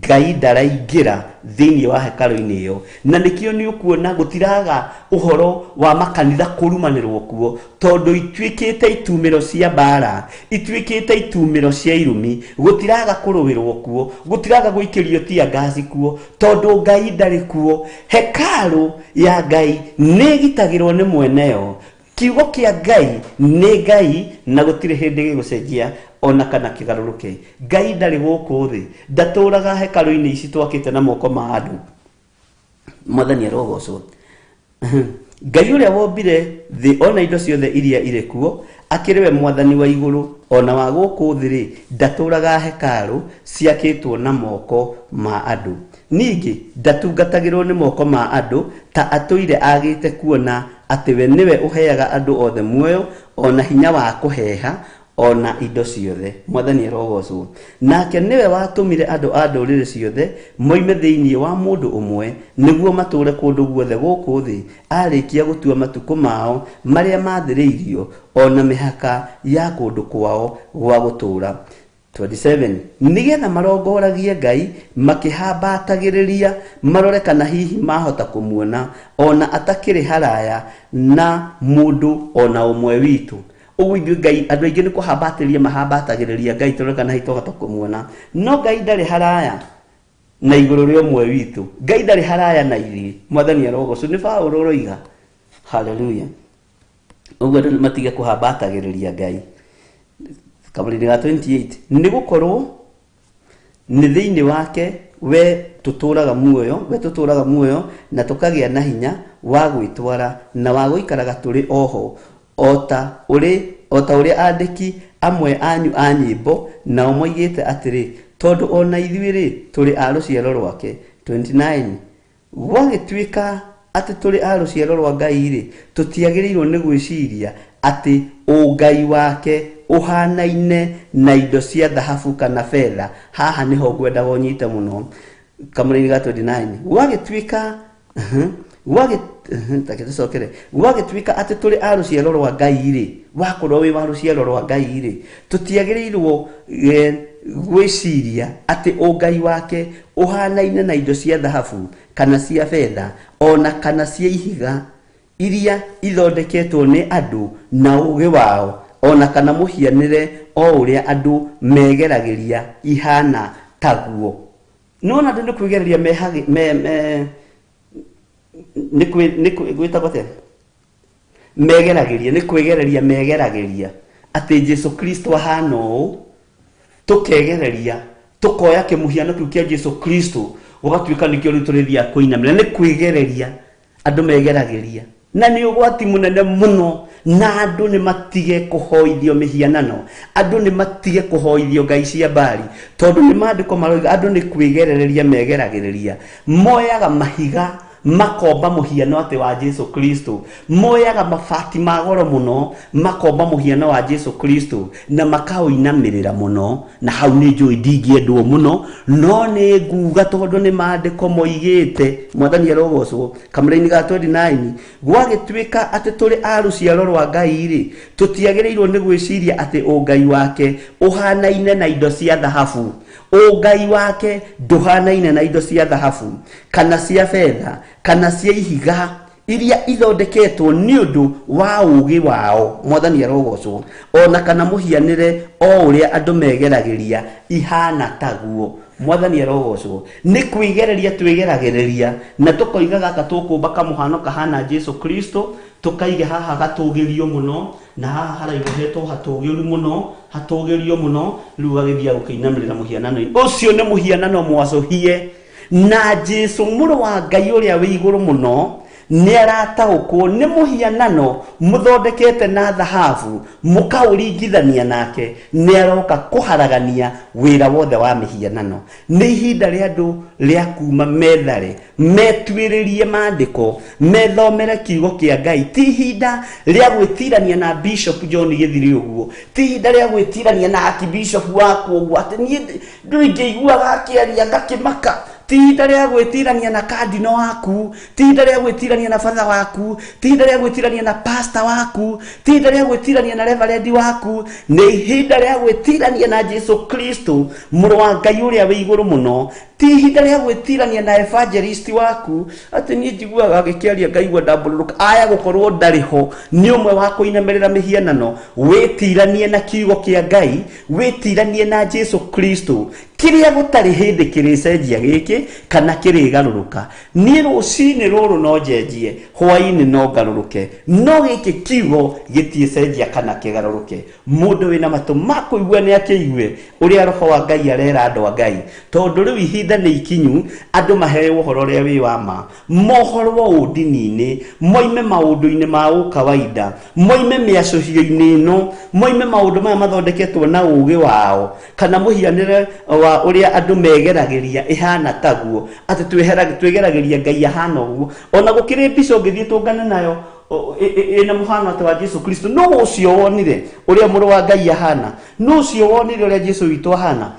Ngai ndaraingĩra thĩinĩ wa hekarũ-inĩ ĩyo. Na nĩkĩo nĩ ũkuona gũtiraga ũhoro wa makanitha kũrumanĩrwo kuo, tondũ ituĩkĩte itumĩro cia mbara, ituĩkĩte itumĩro cia irumi, gũtiraga kũrũĩrwo kuo, gũtiraga gũikĩrio tear gas kuo, tondũ Ngai ndarĩ kuo. Hekarũ ya Ngai nĩ ĩgitagĩrwo nĩ mweneyo. Kiugo kĩa Ngai nĩ Ngai na gũtirĩ hĩndĩ gĩgũcenjia ona kana kĩgarũrũke. Ngai ndarĩ gũkũ thĩ, ndatũraga hekarũ-inĩ ici twakĩte na moko ma andũ. Mwathani arogocwo. Ngai ũrĩa wombire thĩ ona indo ciothe iria irĩ kuo, akĩrĩ we mwathani wa igũrũ ona wa gũkũ thĩ rĩ, ndatũraga hekarũ ciakĩtwo na moko ma andũ. Ningĩ ndatungatagĩrwo nĩ moko ma andũ, ta atũire agĩte kuona atĩ we nĩwe ũheaga andũ othe muoyo ona hinya wa kũheha ona indo ciothe. Mwathani arogocwo. Nake nĩwe watũmire andũ a ndũrĩrĩ ciothe moime thĩinĩ wa mũndũ ũmwe, nĩguo matũũre kũndũ guothe gũkũ thĩ, arĩkia gũtua matukũ mao marĩa mathĩrĩirio ona mĩhaka ya kũndũ kwao gwa gũtũũra. 27 nĩgetha marongoragie Ngai makĩhambatagĩrĩria marore kana hihi mahota kũmuona ona atakĩrĩ haraya na mũndũ ona ũmwe witũ. Ũguo ithuĩ Ngai, andũ aingĩ nĩ kũhambatĩria mahambatagĩrĩria Ngai tũrore kana hihi twahota kũmuona, no Ngai ndarĩ haraya na igũrũ rĩa ũmwe witũ. Ngai ndarĩ haraya na ithuĩ. Mwathani arogocwo. Nĩ Paũlũ ũroiga. Haleluya. Ũguo andũ matige kũhambatagĩrĩria Ngai. Kamũrĩndĩ ga 28, nĩ gũkorwo nĩ thĩinĩ wake we tũtũraga muoyo, we tũtũraga muoyo na tũkagĩa na hinya wa gwĩtwara na wa gũikaraga tũrĩ oho, ota ũrĩa andĩki amwe anyu a nyĩmbo nao moigĩte atĩrĩ, tondũ ona ithuĩ rĩ tũrĩ a rũciaro rwake. 29 gwagĩtuĩka atĩ tũrĩ a rũciaro rwa Ngai rĩ, tũtiagĩrĩirwo nĩ gwĩciria atĩ ũngai wake ũhanaine na indo cia thahabu kana betha. Haha nĩho ngwendaga ũnyite mũno. Kamũrĩndĩ ga 29 gwagĩtuĩka take tũcokere, gwagĩtuĩka atĩ tũrĩ a rũciaro rwa Ngai rĩ, wakorwo wĩ wa rũciaro rwa Ngai rĩ, tũtiagĩrĩirwo gwĩciria atĩ ũngai wake ũhanaine na indo cia thahabu kana cia betha ona kana cia ihiga iria ithondeketwo nĩ andũ na ũũgĩ wao, ona kana mũhianĩre o ũrĩa andũ megeragĩria ihana taguo. No na andũ nĩ kwĩgereria gwĩtagwo atĩa? Megeragĩria, nĩ kwĩgereria megeragĩria atĩ Jesu Kristo ahana ũũ, tũkegereria tũkoya kĩmũhiano kĩu kĩa Jesu Kristo gũgatuĩka nĩkĩo rĩu tũrĩthiaga kũinamĩra. Nĩ kwĩgereria andũ megeragĩria, na nĩ ũgwati mũnene mũno. Na andũ nĩ matige kũhoithio mĩhianano, andũ nĩ matige kũhoithio ngai cia mbari, tondũ nĩ maandĩko maroiga andũ nĩ kwĩgerereria megeragĩrĩria. Moyaga mahiga makomba mũhiano atĩ wa Jesu Kristo, moyaga mabati ma goro mũno makomba mũhiano wa Jesu Kristo na makaũinamĩrĩra mũno. Na hau nĩ njũĩ ndingĩendwo mũno, no nĩ nguga tondũ nĩ maandĩko moigĩte. Mwathani arogocwo. Kamũrĩinĩ ga 29 gwagĩtuĩka atĩ tũrĩ a rũciaro rwa Ngai rĩ, tũtiagĩrĩirwo nĩ gwĩciria atĩ ũngai wake ũhanaine na indo cia thahabu. Ũngai wake ndũhanaine na indo cia thahabu kana cia betha kana cia ihiga iria ithondeketwo nĩ ũndũ wa ũũgĩ wao mwathani arogocwo ona kana mũhianĩre o ũrĩa andũ megeragĩria ihana taguo mwathani arogocwo nĩ kwĩgereria twĩgeragĩrĩria na tũkoiga gaka tũkũmba kamũhano kahana Jesu Kristo tũkaige haha gatũgĩrio mũno na haha haraihuhetwo hatũgĩru mũno hatũgĩrio mũno rĩu gagĩthiĩ gũkĩinamĩrĩra mũhianano-inĩ ũcio nĩ mũhianano mwacũhie na Jesu mũrũ wa Ngai ũrĩa wĩ igũrũ mũno nĩ arataũkwo nĩ mũhianano mũthondekete na thahabu mũkaũringithania nake nĩ aroka kũharagania wĩra wothe wa mĩhianano nĩ ihinda rĩa andũ rĩa kuma methare metuĩrĩrie maandĩko methomere kiugo kĩa Ngai ti ihinda rĩa gwĩtirania na Bishop John Gĩthiri ũguo ti ihinda rĩa gwĩtirania na Archbishop wakwa ũguo atĩ niĩ ndũingĩiguaga akĩaria ngakĩmaka ti ihinda rĩa gwĩtirania na kardino waku ti ihinda rĩa gwĩtirania na batha waku ti ihinda rĩa gwĩtirania na pastor waku ti ihinda rĩa gwĩtirania na reverend waku nĩ ihinda rĩa gwĩtirania na Jesu Kristo mũrũ wa Ngai ũrĩa wĩ igũrũ mũno ti ihinda rĩa gwĩtirania na evangelist waku atĩ niĩ njiguaga agĩkĩaria ngaigua ndambũrũrũka aya gũkorwo ndarĩ ho nĩ ũmwe wa kũinamĩrĩra mĩhianano wĩtiranie na kiugo kĩa Ngai wĩtiranie na Jesu Kristo kĩrĩa gũtarĩ hĩndĩ kĩrĩcenjia gĩkĩ kana kĩrĩgarũrũka niĩ rũcinĩ rũrũ no njenjie hwaĩ-inĩ no ngarũrũke no gĩkĩ kiugo gĩtiĩcenjia kana kĩgarũrũke mũndũ wĩna matũ ma kũigua nĩ akĩigue ũrĩa roho wa Ngai arera andũ a Ngai tondũ rĩu ihinda nĩ ikinyu andũ maheo ũhoro ũrĩa wĩ wa ma mohorwo ũndini-inĩ moime maũndũ-inĩ ma ũkawaida moime mĩacũhio-inĩ ĩno moime maũndũ maya mathondeketwo na ũũgĩ wao kana mũhianĩre wa ũrĩa andũ megeragĩria ĩhana taguo atĩ twĩgeragĩria Ngai ahana ũguo ona gũkĩrĩ mbica ũngĩthiĩ tũngane nayo ĩna mũhano atĩ wa Jesu Kristo no ũcio wonire ũrĩa mũrũ wa Ngai ahana no ũcio wonire ũrĩa Jesu witũ ahana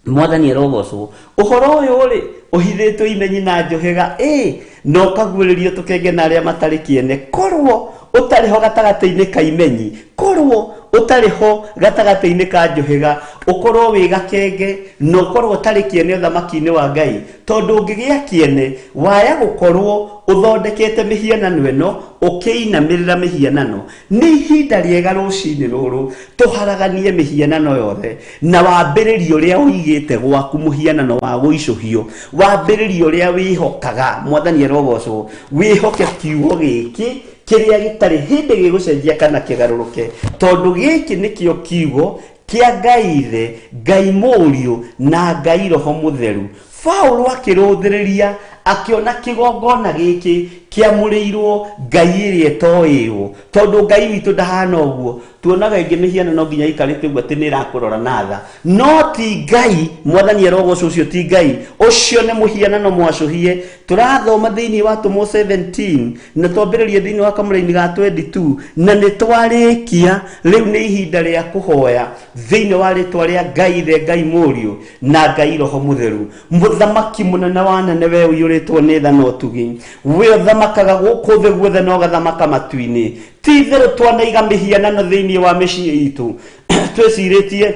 mwathani arogocwo ũhoro ũyũ rĩ ũhithĩtwo imenyi na njũhĩga ĩ na ũkaguũrĩrio tũkenge na arĩa matarĩ kĩene korwo ũtarĩ ho gatagatĩ-inĩ ka imenyi korwo ũtarĩ ho gatagatĩ-inĩ ka njũhĩga ũkorwo wĩ gakenge na ũkorwo ũtarĩ kĩene ũthamaki-inĩ wa Ngai tondũ ũngĩgĩa kĩene waya gũkorwo ũthondekete mĩhianano ĩno ũkĩinamĩrĩra mĩhianano nĩ ihinda rĩega rũcinĩ rũrũ tũharaganie mĩhianano yothe na wambĩrĩrie ũrĩa ũigĩte gwaku mũhianano wa gũicũhio wambĩrĩrie ũrĩa wĩhokaga mwathani arogocwo wĩhoke kiugo gĩkĩ kĩrĩa gĩtarĩ hĩndĩ gĩgũcenjia kana kĩgarũrũke tondũ gĩkĩ nĩkĩo kiugo kĩa Ngai Ithe Ngai Mũriũ na Ngai Roho Mũtheru Paũlũ akĩrũthĩrĩria akĩona kĩgongona gĩkĩ kĩamũrĩirwo Ngai ĩrĩa ĩtoĩrwo tondũ Ngai witũ ndahana ũguo tuonaga ĩngĩ mĩhianano nginya ikarĩte ũguo atĩ nĩ ĩrakũrora na tha no ti Ngai mwathani arogocwo ũcio ti Ngai ũcio nĩ mũhianano mwacũhie tũrathoma thĩinĩ wa Atũmwo 17 na twambĩrĩrie thĩinĩ wa kamũraini ga 22 na nĩ twarĩkia rĩu nĩ ihinda rĩa kũhoya thĩinĩ wa rĩtwa rĩa Ngai Ithe Ngai Mũriũ na Ngai Roho Mũtheru mũthamaki mũnene wa nene we ũiyũrĩtwo nĩ tha na ũtugi we ũthamakaga gũkũ thĩ guothe na ũgathamaka matu-inĩ ti itherũ twanaiga mĩhianano thĩinĩ wa mĩciĩ itũ twĩcirĩtie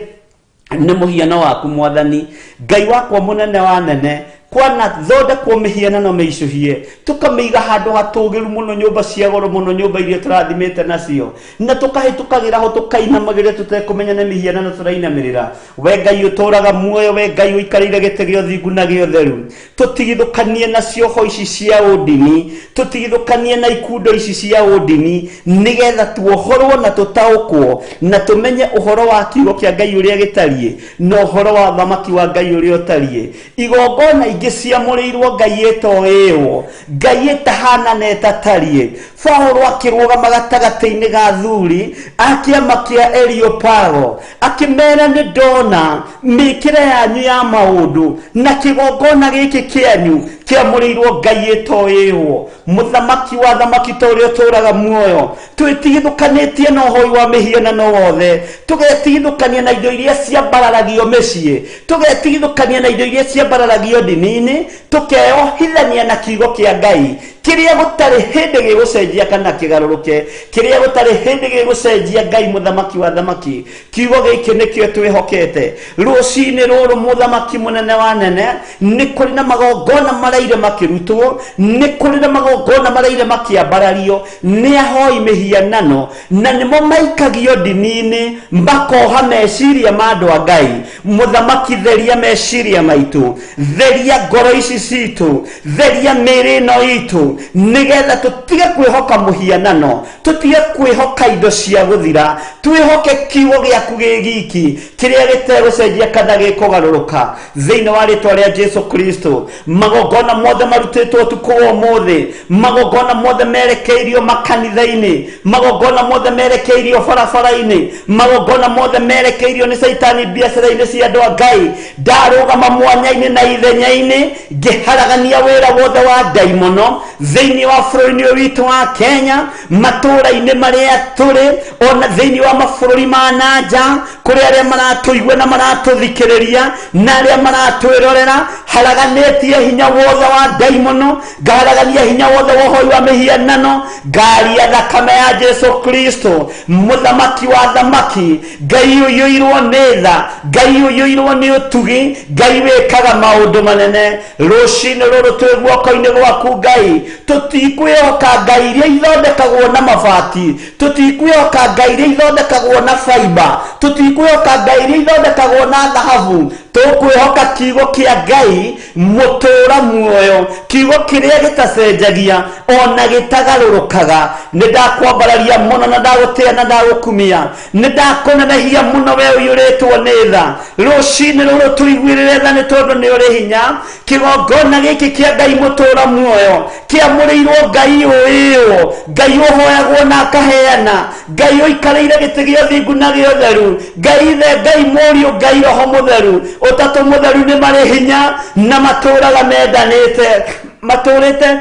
nĩ mũhiano waku mwathani Ngai wakwa mũnene wa nene kwana thondekwo mĩhianano mĩicũhie tũkamĩiga handũ hatũgĩru mũno nyũmba cia goro mũno nyũmba iria tũrathimĩte nacio na tũkahĩtũkagĩra ho tũkainamagĩrĩra tũtekũmenya nĩ mĩhianano tũrainamĩrĩra we Ngai ũtũraga muoyo we Ngai ũikarĩire gĩtĩ gĩa ũthingu na gĩa ũtheru tũtigithũkanie na cioho ici cia ũndini tũtigithũkanie na ikundo ici cia ũndini nĩgetha tuohorwo na tũtaũkwo na tũmenye ũhoro wa kiugo kĩa Ngai ũrĩa gĩtariĩ na ũhoro wa ũthamaki wa Ngai ũrĩa ũtariĩ igongona ingĩ ciamũrĩirwo Ngai ĩtoĩĩwo Ngai ĩtahana na ĩtatariĩ Paũlũ akĩrũgama gatagatĩ-inĩ ga athuri a kĩama kĩa Areopago akĩmera nĩ ndona mĩkĩre yanyu ya maũndũ na kĩgongona gĩkĩ kĩanyu kĩamũrĩirwo Ngai ĩtoĩĩwo mũthamaki wa thamaki ta ũrĩa ũtũraga muoyo twĩtigithũkanĩtie na ũhoi wa mĩhianano wothe tũgetigithũkania na indo iria ciambararagio mĩciĩ tũgetigithũkania na indo iria ciambararagio ndini ndini-inĩ, tũkeyohithania na kiugo kĩa Ngai kĩrĩa gũtarĩ hĩndĩ gĩgũcenjia kana kĩgarũrũke, kĩrĩa gũtarĩ hĩndĩ gĩgũcenjia. Ngai mũthamaki wa thamaki, kiugo gĩkĩ nĩkĩo twĩhokete rũcinĩ rũrũ. Mũthamaki mũnene wa nene, nĩ kũrĩ na magongona maraire makĩrutwo, nĩ kũrĩ na magongona maraire makĩambarario nĩ ahoi mĩhianano, na nĩmo maikagio ndini-inĩ makoha meciria ma andũ a Ngai. Mũthamaki, theria meciria maitũ, theria ngoro ici citũ, theria mĩĩrĩ ĩno itũ, nĩgetha tũtige kwĩhoka mũhianano, tũtige kwĩhoka indo cia gũthira, twĩhoke kiugo gĩaku gĩ giki kĩrĩa gĩtegũcenjia kana gĩkũgarũrũka. Thĩinĩ wa rĩtwa rĩa Jesu Kristo, magongona mothe marutĩtwo ũtukũ wa ũmũthĩ, magongona mothe merekeirio makanitha-inĩ, magongona mothe merekeirio barabara-inĩ, magongona mothe merekeirio nĩ caitani biacara-inĩ cia andũ a Ngai, ndarũgama mwanya-inĩ na ithenya-inĩ ngĩharagania wĩra wothe wa ndaimono thĩinĩ wa bũrũri-inĩ ũyũ witũ wa Kenya, matũũra-inĩ marĩa tũrĩ, ona thĩinĩ wa mabũrũri ma nanja, kũrĩ arĩa maratũigua na maratũthikĩrĩria na arĩa maratwĩrorera. Haraganĩtie hinya wothe wa ndaimono, ngaharagania hinya wothe wa ũhoi wa mĩhianano, ngaria thakame ya Jesu Kristo, mũthamaki wa thamaki, Ngai ũiyũirwo nĩ tha, Ngai ũiyũirwo nĩ ũtugi, Ngai wĩkaga maũndũ manene. Rũcinĩ rũrũ twĩ guoko-inĩ gwaku Ngai. Tũtikwĩhoka ngai iria ithondekagwo na mabati, tũtikwĩhoka ngai iria ithondekagwo na baimba, tũtikwĩhoka ngai iria ithondekagwo na thahabu. Tũkwĩhoka kiugo kĩa Ngai mũtũra muoyo, kiugo kĩrĩa gĩtacenjagia ona gĩtagarũrũkaga. Nĩ ndakwambararia mũno na ndagũtĩa na ndagũkumia, nĩ ndakũnenehia mũno we ũiyũrĩtwo nĩ tha. Rũcinĩ rũrũ tũiguĩrĩre tha nĩ tondũ nĩ ũrĩ hinya. Kĩgongona gĩkĩ kĩa Ngai mũtũra muoyo kĩamũrĩirwo Ngai ũĩĩwo, Ngai ũhoyagwo na akaheana, Ngai ũikarĩire gĩtĩ gĩa ũthingu na gĩa ũtheru, Ngai Ithe, Ngai Mũriũ, Ngai Roho Mũtheru, Ũtatũ Mũtheru nĩ marĩ hinya na matũraga mendanĩte, matũrĩte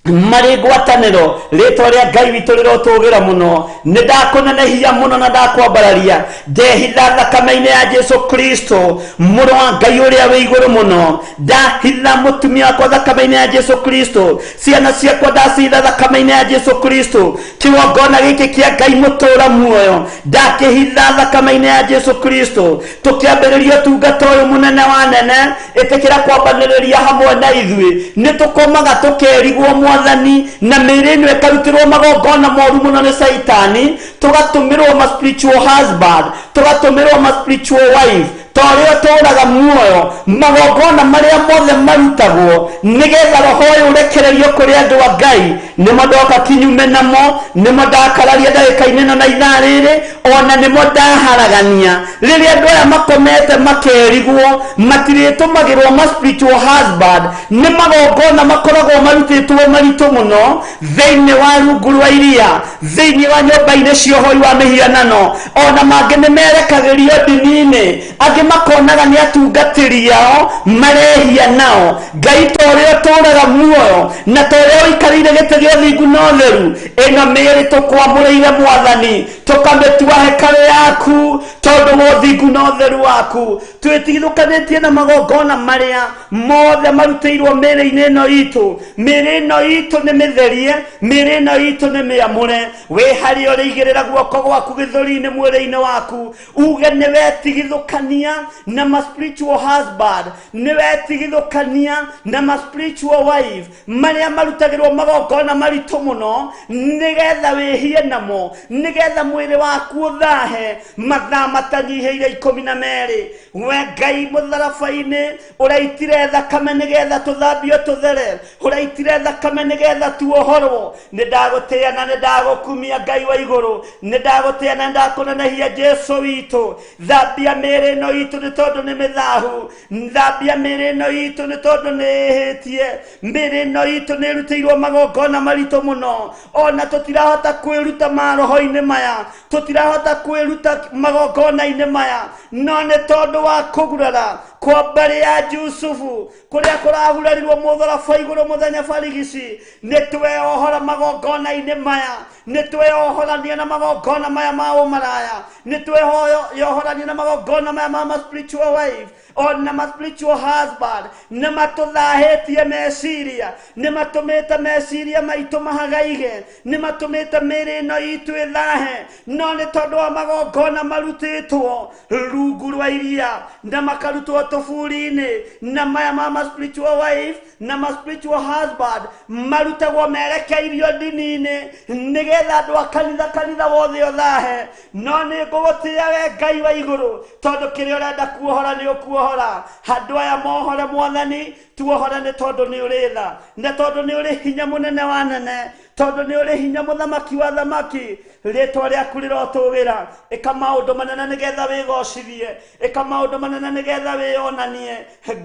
marĩ ngwatanĩro. Rĩtwa rĩa Ngai witũ rĩrotũgĩra mũno. Nĩ ndakũnenehia mũno na ndakwambararia, ndehitha thakame-inĩ ya Jesu Kristo, mũrũ wa Ngai ũrĩa wĩ igũrũ mũno. Ndahitha mũtumia wakwa thakame-inĩ ya Jesu Kristo, ciana ciakwa ndacitha thakame-inĩ ya Jesu Kristo, kĩgongona gĩkĩ kĩa Ngai mũtũra muoyo ndakĩhitha thakame-inĩ ya Jesu Kristo. Tũkĩambĩrĩria ũtungata ũyũ mũnene wa nene, ĩtĩkĩra kwambanĩrĩria hamwe na ithuĩ. Nĩ tũkomaga tũkerigwo, Mwathani, na mĩĩrĩ ĩno ĩkarutĩrwo magongona moru mũno nĩ caitani, tũgatũmĩrwo ma spiritual husband, tũgatũmĩrwo ma spiritual wife, ta ũrĩa ũtũraga muoyo, magongona marĩa mothe marutagwo nĩgetha roho ũyũ ũrekererio kũrĩ andũ a Ngai, nĩmo ndoka kinyume namo, nĩmo ndakararia ndagĩka-inĩ ĩno na ithaa rĩrĩ, ona nĩmo ndaharagania. Rĩrĩa andũ aya makomete makerigwo matirĩtũmagĩrwo ma spiritual husband, nĩ magongona makoragwo marutĩtwo maritũ mũno thĩinĩ wa rungu rwa iria, thĩinĩ wa nyũmba-inĩ cia ũhoi wa mĩhianano, ona mangĩ nĩ merekagĩrio ndini-inĩ, angĩ makonaga nĩ atungatĩri ao marehia nao. Ngai, ta ũrĩa ũtũraga muoyo na ta ũrĩa ũikarĩire gĩtĩ gĩa ũthingu na ũtheru, ĩno mĩĩrĩ tũkwamũrĩire, Mwathani, tũkamĩtua hekarũ yaku tondũ wa ũthingu na ũtheru waku. Twĩtigithũkanĩtie na magongona marĩa mothe marutĩirwo mĩĩrĩ-inĩ ĩno itũ. Mĩĩrĩ ĩno itũ nĩ mĩtherie, mĩĩrĩ ĩno itũ nĩ mĩamũre. Wĩ harĩa ũrĩ, igĩrĩra guoko gwaku gĩthũri-inĩ mwĩrĩ-inĩ waku, uge nĩ wetigithũkania na ma spiritual husband, nĩ wetigithũkania na ma spiritual wife marĩa marutagĩrwo magongona maritũ mũno nĩgetha wĩhie namo, nĩgetha mwĩrĩ waku ũthahe mathaa matanyihĩire 12. We Ngai mũtharaba-inĩ ũraitire thakame nĩgetha tũthambio tũthere, ũraitire thakame nĩgetha tuohorwo. Nĩ ndagũtĩa na nĩ ndagũkumia, Ngai wa igũrũ, nĩ ndagũtĩa na nĩ ndakũnenehia, Jesu witũ. Thambia mĩĩrĩ ĩno itũ nĩ tondũ nĩ mĩthahu, thambia mĩĩrĩ ĩno itũ nĩ tondũ nĩ ĩhĩtie. Mĩĩrĩ ĩno itũ nĩ ĩrutĩirwo magongona maritũ mũno, ona tũtirahota kwĩruta maroho-inĩ maya, tũtirahota kwĩruta magongona-inĩ maya, no nĩ tondũ wa kũgurara. Kwa mbarĩ ya Jusufu kũrĩa kũrahurarirwo mũtharaba igũrũ mũthenya barigici, nĩ tweohora magongona-inĩ maya, nĩ tweohorania na magongona maya ma ũmaraya, nĩ tweohorania na magongona maya ma spiritual wife ona ma spiritual husband. Nĩ matũthahĩtie meciria, nĩ matũmĩte meciria maitũ mahagaige, nĩ matũmĩte mĩĩrĩ ĩno itũ ĩthahe, no nĩ tondũ wa magongona marutĩtwo rungu rwa iria na makarutwo tũburi-inĩ, na maya ma spiritual wife na ma spiritual husband marutagwo merekeirio ndini-inĩ nĩgetha andũ a kanitha kanitha wothe ũthahe. No nĩ ngũgũtĩĩa we Ngai wa igũrũ, tondũ kĩrĩa ũrenda kuohora nĩ ũkuohora. Andũ aya mohore Mwathani, tuohore nĩ tondũ nĩ ũrĩ tha, nĩ tondũ nĩ ũrĩ hinya mũnene wa nene, tondũ nĩ ũrĩ hinya mũthamaki wa thamaki. Rĩtwa rĩaku rĩrotũgĩra. Ĩka maũndũ manene nĩgetha wĩgocithie, ĩka maũndũ manene nĩgetha wĩyonanie.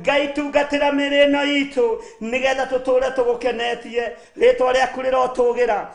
Ngai, tungatĩra mĩĩrĩ ĩno itũ nĩgetha tũtũre tũgũkenetie. Rĩtwa rĩaku rĩrotũgĩra,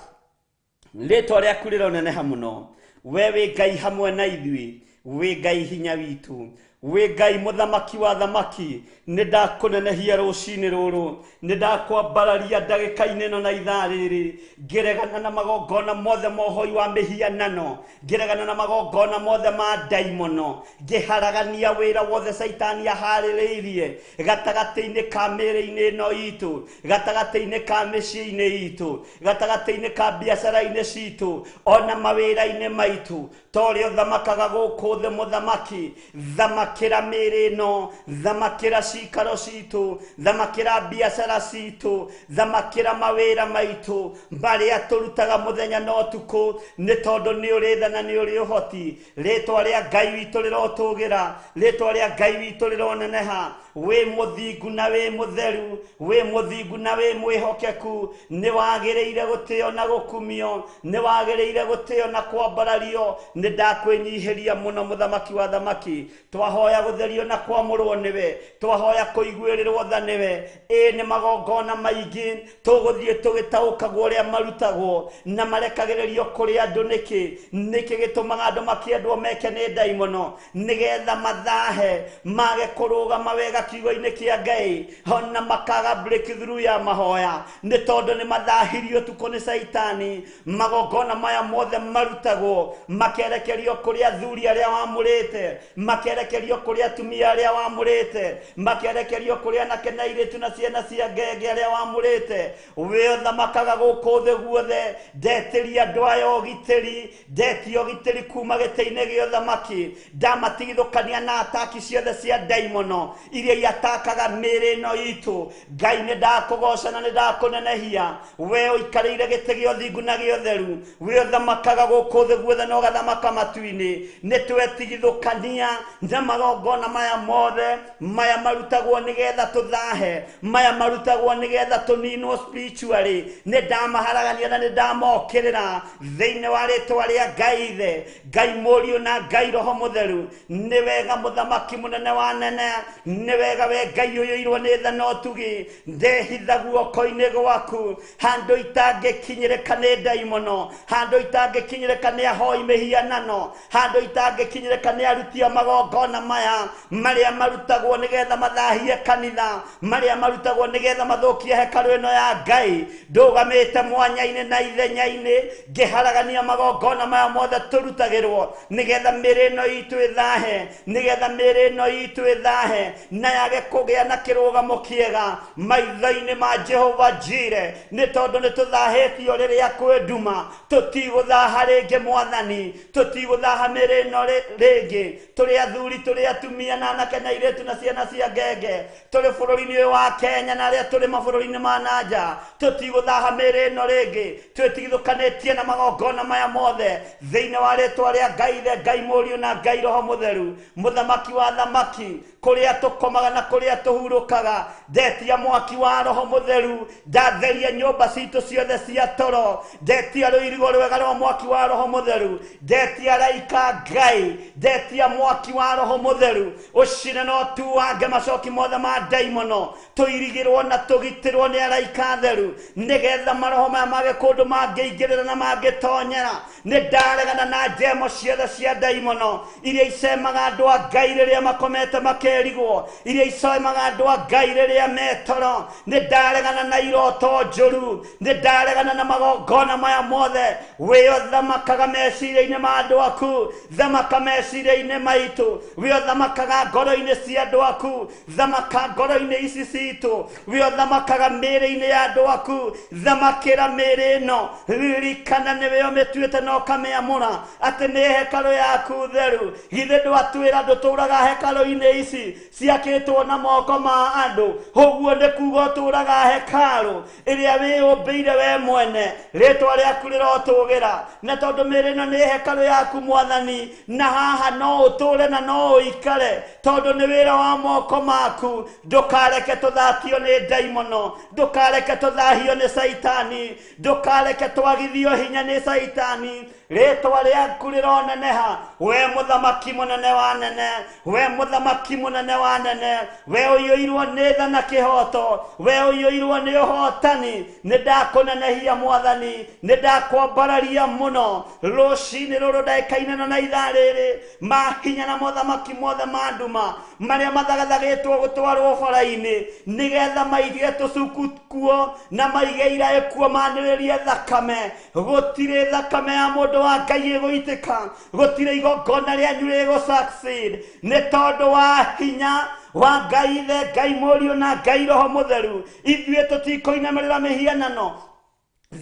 rĩtwa rĩaku rĩroneneha mũno. We wĩ Ngai hamwe na ithuĩ, wĩ Ngai hinya witũ, wĩ Ngai mũthamaki wa thamaki. Nĩ ndakũnenehia rũcinĩ rũrũ, nĩ ndakwambararia ndagĩka-inĩ ĩno na ithaa rĩrĩ, ngĩregana na magongona mothe ma ũhoi wa mĩhianano, ngĩregana na magongona mothe ma ndaimono, ngĩharagania wĩra wothe Caitani aharĩrĩirie gatagatĩ-inĩ ka mĩĩrĩ-inĩ ĩno itũ, gatagatĩ-inĩ ka mĩciĩ-inĩ itũ, gatagatĩ-inĩ ka biacara-inĩ citũ, ona mawĩra-inĩ maitũ. Ta ũrĩa ũthamakaga gũkũ thĩ mũthamaki, thamakĩra mĩĩrĩ ĩno, thamakĩra cikaro citũ, thamakĩra biacara citũ, thamakĩra mawĩra maitũ marĩa tũrutaga mũthenya na ũtukũ, nĩ tondũ nĩ ũrĩ tha na nĩ ũrĩ ũhoti. Rĩtwa rĩa Ngai witũ rĩrotũgĩra, rĩtwa rĩa Ngai witũ rĩroneneha. Wĩ mũthingu na wĩ mũtheru, wĩ mũthingu na wĩ mwĩhokeku. Nĩ wagĩrĩire gũtĩo na gũkumio, nĩ wagĩrĩire gũtĩo na kwambarario. Nĩ ndakwĩnyihĩria mũno mũthamaki wa thamaki. Twahoya gũtherio na kwamũrwo nĩwe, twahoya kũiguĩrĩrwo tha nĩwe. Ĩ nĩ magongona maingĩ tũgũthiĩ tũgĩtaũkagwo ũrĩa marutagwo na marekagĩrĩrio kũrĩ andũ nĩkĩ. Nĩkĩ gĩtũmaga andũ makĩendwo meke nĩ ndaimono? Nĩgetha mathahe, mage kũrũgama wega kiugo-inĩ kĩa Ngai, ona makaga breakthrough ya mahoya, nĩ tondũ nĩ mathahirio ũtukũ nĩ Caitani. Magongona maya mothe marutagwo makerekerio kũrĩ athuri arĩa wamũrĩte, makerekerio kũrĩ atumia arĩa wamũrĩte, makerekerio kũrĩ anake na airĩtu na ciana cia ngenge arĩa wamũrĩte. We ũthamakaga gũkũ thĩ guothe, ndetĩria andũ aya ũgitĩri, ndetia ũgitĩri kuma gĩtĩ-inĩ gĩa ũthamaki. Ndamatigithũkania na ataki ciothe cia ndaimono iria iatakaga mĩĩrĩ ĩno itũ. Ngai, nĩ ndakũgoca na nĩ ndakũnenehia. We ũikarĩire gĩtĩ gĩa ũthingu na gĩa ũtheru, we ũthamakaga gũkũ thĩ guothe na ũgathamaka matu-inĩ. Nĩ twetigithũkania na magongona maya mothe, maya marutagwo nĩgetha tũthahe, maya marutagwo nĩgetha tũninwo spiritually. Nĩ ndamaharagania na nĩ ndamokĩrĩra thĩinĩ wa rĩtwa rĩa Ngai Ithe, Ngai Mũriũ na Ngai Roho Mũtheru. Nĩ wega mũthamaki mũnene wa nene, nĩ wega we Ngai ũiyũirwo nĩ tha na ũtugi. Ndehitha guoko-inĩ gwaku handũ itangĩkinyĩrĩka nĩ ndaimono, handũ itangĩkinyĩrĩka nĩ ahoi mĩhianano, handũ itangĩkinyĩrĩka nĩ aruti a magongona maya marĩa marutagwo nĩgetha mathahie kanitha, marĩa marutagwo nĩgetha mathũkie hekarũ ĩno ya Ngai. Ndũgamĩte mwanya-inĩ na ithenya-inĩ ngĩharagania magongona maya mothe tũrutagĩrwo nĩgetha mĩĩrĩ ĩno itũ ĩthahe, nĩgetha mĩĩrĩ ĩno itũ ĩthahe na yage kũgĩa na kĩrũgamo kĩega maitho-inĩ ma Jehova Jire. Nĩ tondũ nĩ tũthahĩtio rĩrĩa kwĩ nduma, tũtigũthaha rĩngĩ Mwathani, tũtigũthaha mĩĩrĩ ĩno rĩngĩ. Tũrĩ athuri, tũrĩ atumia na anake na airĩtu na ciana cia ngenge, tũrĩ bũrũri-inĩ ũyũ wa Kenya na arĩa tũrĩ mabũrũri-inĩ ma na nja, tũtigũthaha mĩĩrĩ ĩno rĩngĩ. Twĩtigithũkanĩtie na magongona maya mothe thĩinĩ wa rĩtwa rĩa Ngai Ithe, Ngai Mũriũ na Ngai Roho Mũtheru, mũthamaki wa thamaki. Kũrĩa tũkomaga na kũrĩa tũhurũkaga, ndetia mwaki wa Roho Mũtheru, ndatheria nyũmba citũ ciothe cia toro, ndetia rũirigo rwega rwa mwaki wa Roho Mũtheru, ndetia araika Ngai, ndetia mwaki wa Roho Mũtheru ũcine na ũtuange macoki mothe ma ndaimono tũirigĩrwo na tũgitĩrwo nĩ araika atheru nĩgetha maroho maya mage kũndũ mangĩingĩrĩra na mangĩtonyera. Nĩ ndaregana na njemo ciothe cia ndaimono iria icemaga andũ a Ngai rĩrĩa makomete makerigwo, iria icemaga andũ a Ngai rĩrĩa metoro. Nĩ ndaregana na iroto njũru, nĩ ndaregana na magongona maya mothe. Wĩ ũthamakaga meciria-inĩ ma andũ aku, thamaka meciria-inĩ maitũ, wĩ ũthamakaga ngoro-inĩ cia andũ aku, thamaka ngoro-inĩ ici citũ, wĩ ũthamakaga mĩĩrĩ-inĩ ya andũ aku, thamakĩra mĩĩrĩ ĩno. Ririkana nĩwe ũmĩtuĩte na ũkamĩamũra atĩ nĩ hekarũ yaku theru. Githĩ ndwatwĩra ndũtũraga hekarũ-inĩ ici ciakĩtwo na moko ma andũ? Ũguo nĩ kuga ũtũraga hekarũ ĩrĩa wĩyũmbĩire we mwene. Rĩtwa rĩaku rĩrotũgĩra, na tondũ mĩĩrĩ ĩno nĩ hekarũ yaku Mwathani, na haha no ũtũre na no ũikare tondũ nĩ wĩra wa moko maku. Ndũkareke tũthatio nĩ ndaimono, ndũkareke tũthahio nĩ caitani, ndũkareke twagithio hinya nĩ caitani. Rĩtwa rĩaku rĩroneneha, we mũthamaki mũnene wa nene, we mũthamaki mũnene wa nene, we ũiyũirwo nĩ tha na kĩhoto, we ũiyũirwo nĩ ũhotani. Nĩ ndakũnenehia Mwathani, nĩ ndakwambararia mũno rũcinĩ rũrũ ndagĩka-inĩ ĩno na ithaa rĩrĩ. Mahinya na mothamaki mothe ma nduma marĩa mathagathagĩtwo gũtwarwo bara-inĩ nĩgetha maige tũcuku kuo na maige iraĩ kuo manĩrĩrie thakame. Gũtirĩ thakame ya mũndũ wa Ngai ĩgũitĩka, gũtirĩ igongona rĩanyu rĩgũ succeed, nĩ tondũ wa hinya wa Ngai Ithe, Ngai Mũriũ na Ngai Roho Mũtheru. Ithuĩ tũtikũinamĩrĩra mĩhianano,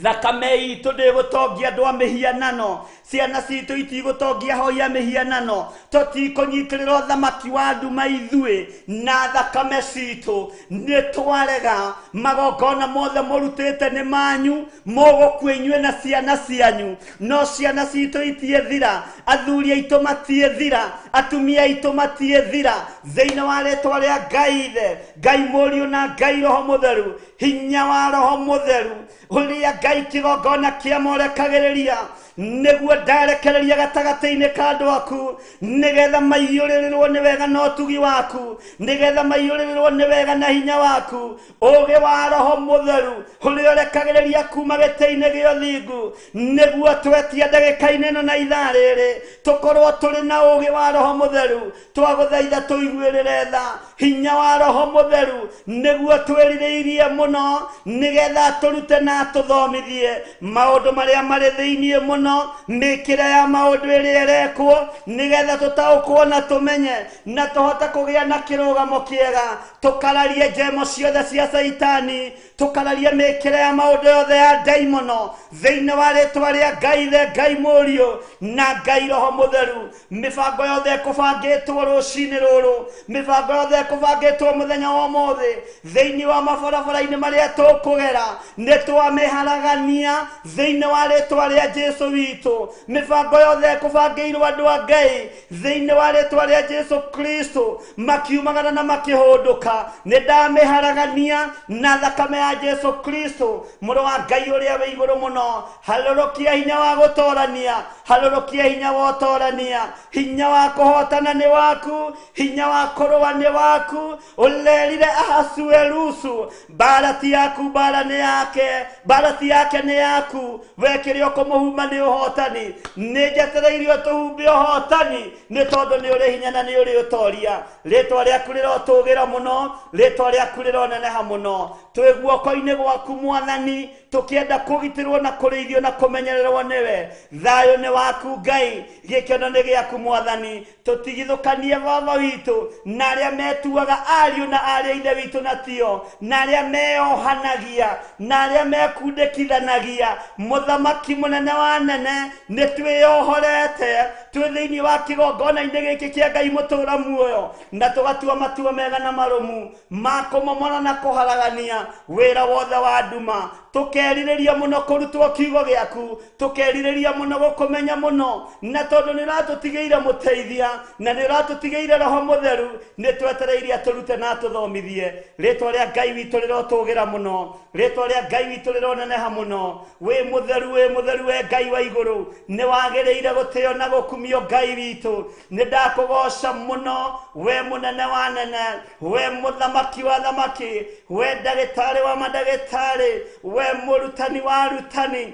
thakame itũ ndĩgũtongia andũ a mĩhianano, ciana citũ itigũtongia hoi a mĩhianano, tũtikũnyitĩrĩra ũthamaki wa nduma ithuĩ na thakame citũ. Nĩ twarega magongona mothe mũrutĩte nĩ manyu, mũgũkua inyuĩ na ciana cianyu, no ciana citũ itiĩthira, athuri aitũ matiĩthira, atumia aitũ matiĩthira. Thĩinĩ wa rĩtwa rĩa Ngai Ithe, Ngai Mũriũ na Ngai Roho Mũtheru, hinya wa Roho Mũtheru ũrĩa Ngai kĩgongona kĩamũrekagĩrĩria nĩguo ndarekereria gatagatĩ-inĩ ka andũ aku, nĩgetha maiyũrĩrĩrwo nĩ wega na ũtugi waku, nĩgetha maiyũrĩrĩrwo nĩ wega na hinya waku. Ũũgĩ wa Roho Mũtheru ũrĩa ũrekagĩrĩria kuma gĩtĩ-inĩ gĩa ũthingu, nĩguo twetia ndagĩka-inĩ ĩno na ithaa rĩrĩ tũkorwo tũrĩ na ũũgĩ wa Roho Mũtheru. Twagũthaitha tũiguĩrĩre tha, hinya wa Roho Mũtheru nĩguo twĩrirĩirie mũno, nĩgetha tũrute na tũthomithie maũndũ marĩa marĩ thĩiniĩ mũno, mĩkĩre ya maũndũ ĩrĩa ĩrekwo, nĩgetha tũtaũkwo na tũmenye na tũhote kũgĩa na kĩrũgamo kĩega. Tũkararie njemo ciothe cia caitani, tũkararie mĩkĩre ya maũndũ yothe ya ndaimono thĩinĩ wa rĩtwa rĩa Ngai Ithe, Ngai Mũriũ na Ngai Roho Mũtheru. Mĩbango yothe ĩkũbangĩtwo rũcinĩ rũrũ, mĩbango yothe ĩkũbangĩtwo mũthenya wa ũmũthĩ thĩinĩ wa mabarabara-inĩ marĩa tũkũgera, nĩ twamĩharagania thĩinĩ wa rĩtwa rĩa Jesũ witũ. Mĩbango yothe ĩkũbangĩirwo andũ a Ngai thĩinĩ wa rĩtwa rĩa Jesũ Kristo, makiumagara na makĩhũndũka, nĩ ndamĩharagania na thakame ya Jesũ Kristo mũrũ wa Ngai ũrĩa wĩ igũrũ mũno. Harũrũkia hinya wa gũtorania, harũrũkia hinya wa ũtorania, hinya wa kũhotana nĩ waku, hinya wa kũrũa nĩ waku. Ũrerire Ahasuerusu, mbara ti yaku, mbara nĩ yake, mbara ti yake nĩ yaku. We kĩrĩa ũkũmũhumba nĩ ũhotani. Nĩ njetereire ũtũhumbe ũhotani, nĩ tondũ nĩ ũrĩ hinya na nĩ ũrĩ ũtoria. Rĩtwa rĩaku rĩrotũgĩra mũno, rĩtwa rĩaku rĩroneneha mũno. Twĩ guoko-inĩ gwaku Mwathani, tũkĩenda kũgitĩrwo na kũrĩithio na kũmenyererwo nĩwe. Thayũ nĩ waku Ngai, gĩkeno nĩ gĩaku Mwathani. Tũtigithũkanie Baba witũ na arĩa metuaga ariũ na arĩa ithe witũ na tio, na arĩa meyohanagia na arĩa mekundĩkithanagia. Mũthamaki mũnene wa nene, nĩ twĩyohorete twĩ thĩinĩ wa kĩgongona-inĩ gĩkĩ kĩa Ngai mũtũũra muoyo, na tũgatua matua mega na marũmu ma kũmomora na kũharagania wĩra wothe wa nduma. Tũkerirĩria mũno kũrutwo kiugo gĩaku, tũkerirĩria mũno gũkũmenya mũno, na tondũ nĩ ũratũtigĩire mũteithia na nĩ ũratũtigĩire roho mũtheru, nĩ twetereirie atũrute na atũthomithie. Rĩtwa rĩa Ngai witũ rĩrotũgĩra mũno, rĩtwa rĩa Ngai witũ rĩroneneha mũno. Wĩ mũtheru, wĩ mũtheru we Ngai wa igũrũ, nĩ wagĩrĩire gũtĩo na gũkumio Ngai witũ. Nĩ ndakũgoca mũno we mũnene wa nene, we mũthamaki wa thamaki, we ndagĩtarĩ wa mandagĩtarĩ, we mũrutani wa arutani.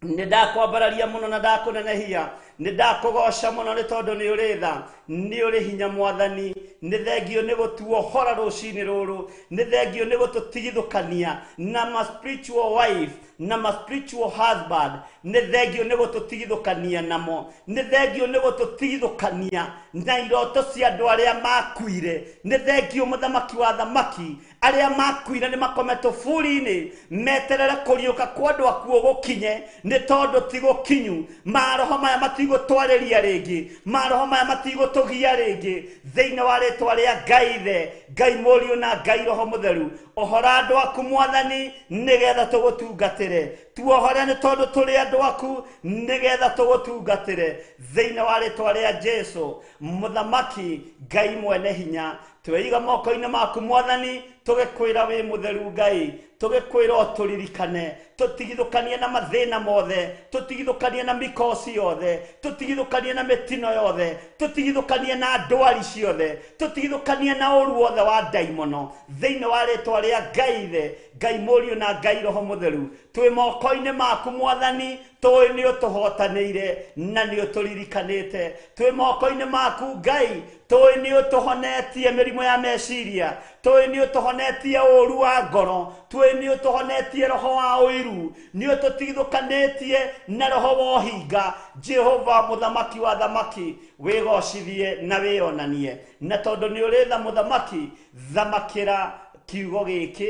Nĩ ndakwambararia mũno na ndakũnenehia, nĩ ndakũgoca mũno nĩ tondũ nĩ ũrĩ tha, nĩ ũrĩ hinya mwathani. Nĩ thengio nĩ gũtuohora rũcinĩ rũrũ, nĩ thengio nĩ gũtũtigithũkania na ma spiritual wife na ma spiritual husband, nĩ thengio nĩ gũtũtigithũkania namo, nĩ thengio nĩ gũtũtigithũkania na iroto cia andũ arĩa makuire. Nĩ thengio mũthamaki wa thamaki, arĩa makuire nĩ makometwo buri-inĩ meterere kũriũka kwa andũ akuo gũkinye, nĩ tondũ ti gũkinyu. Maroho maya matigũtwarĩria rĩngĩ, maroho maya matigũtũgia rĩngĩ, thĩinĩ wa rĩtwa rĩa Ngai Ithe, Ngai Mũriũ na Ngai Roho Mũtheru. Ohora andũ aku mwathani nĩgetha tũgũtungatĩre, tuohore nĩ tondũ tũrĩ andũ aku nĩgetha tũgũtungatĩre, thĩinĩ wa rĩtwa rĩa Jesu mũthamaki Ngai mwene hinya. Tweiga moko-inĩ maku mwathani, tũgĩkwĩra wĩ mũtheru Ngai, tũgĩkwĩra ũtũririkane, tũtigithũkanie na mathĩna mothe, tũtigithũkanie na mikosi yothe, tũtigithũkanie na mĩtino yothe, tũtigithũkanie na ndwari ciothe, tũtigithũkanie na ũru wothe wa ndaimono, thĩinĩ wa rĩtwa rĩa Ngai Ithe, Ngai Mũriũ na Ngai Roho Mũtheru. Twĩ moko-inĩ maku mwathani, tũĩ nĩ ũtũhotanĩire na nĩ ũtũririkanĩte. Twĩ moko-inĩ maku Ngai, tũĩ nĩ ũtũhonetie mĩrimũ ya meciria, tũĩ nĩ ũtũhonetie ũru wa ngoro, tũĩ nĩ ũtũhonetie roho wa ũiru, nĩ ũtũtigithũkanĩtie na roho wa ũhinga. Jehova mũthamaki wa thamaki, wĩgocithie na wĩonanie, na tondũ nĩ ũrĩ tha mũthamaki, thamakĩra kiugo gĩkĩ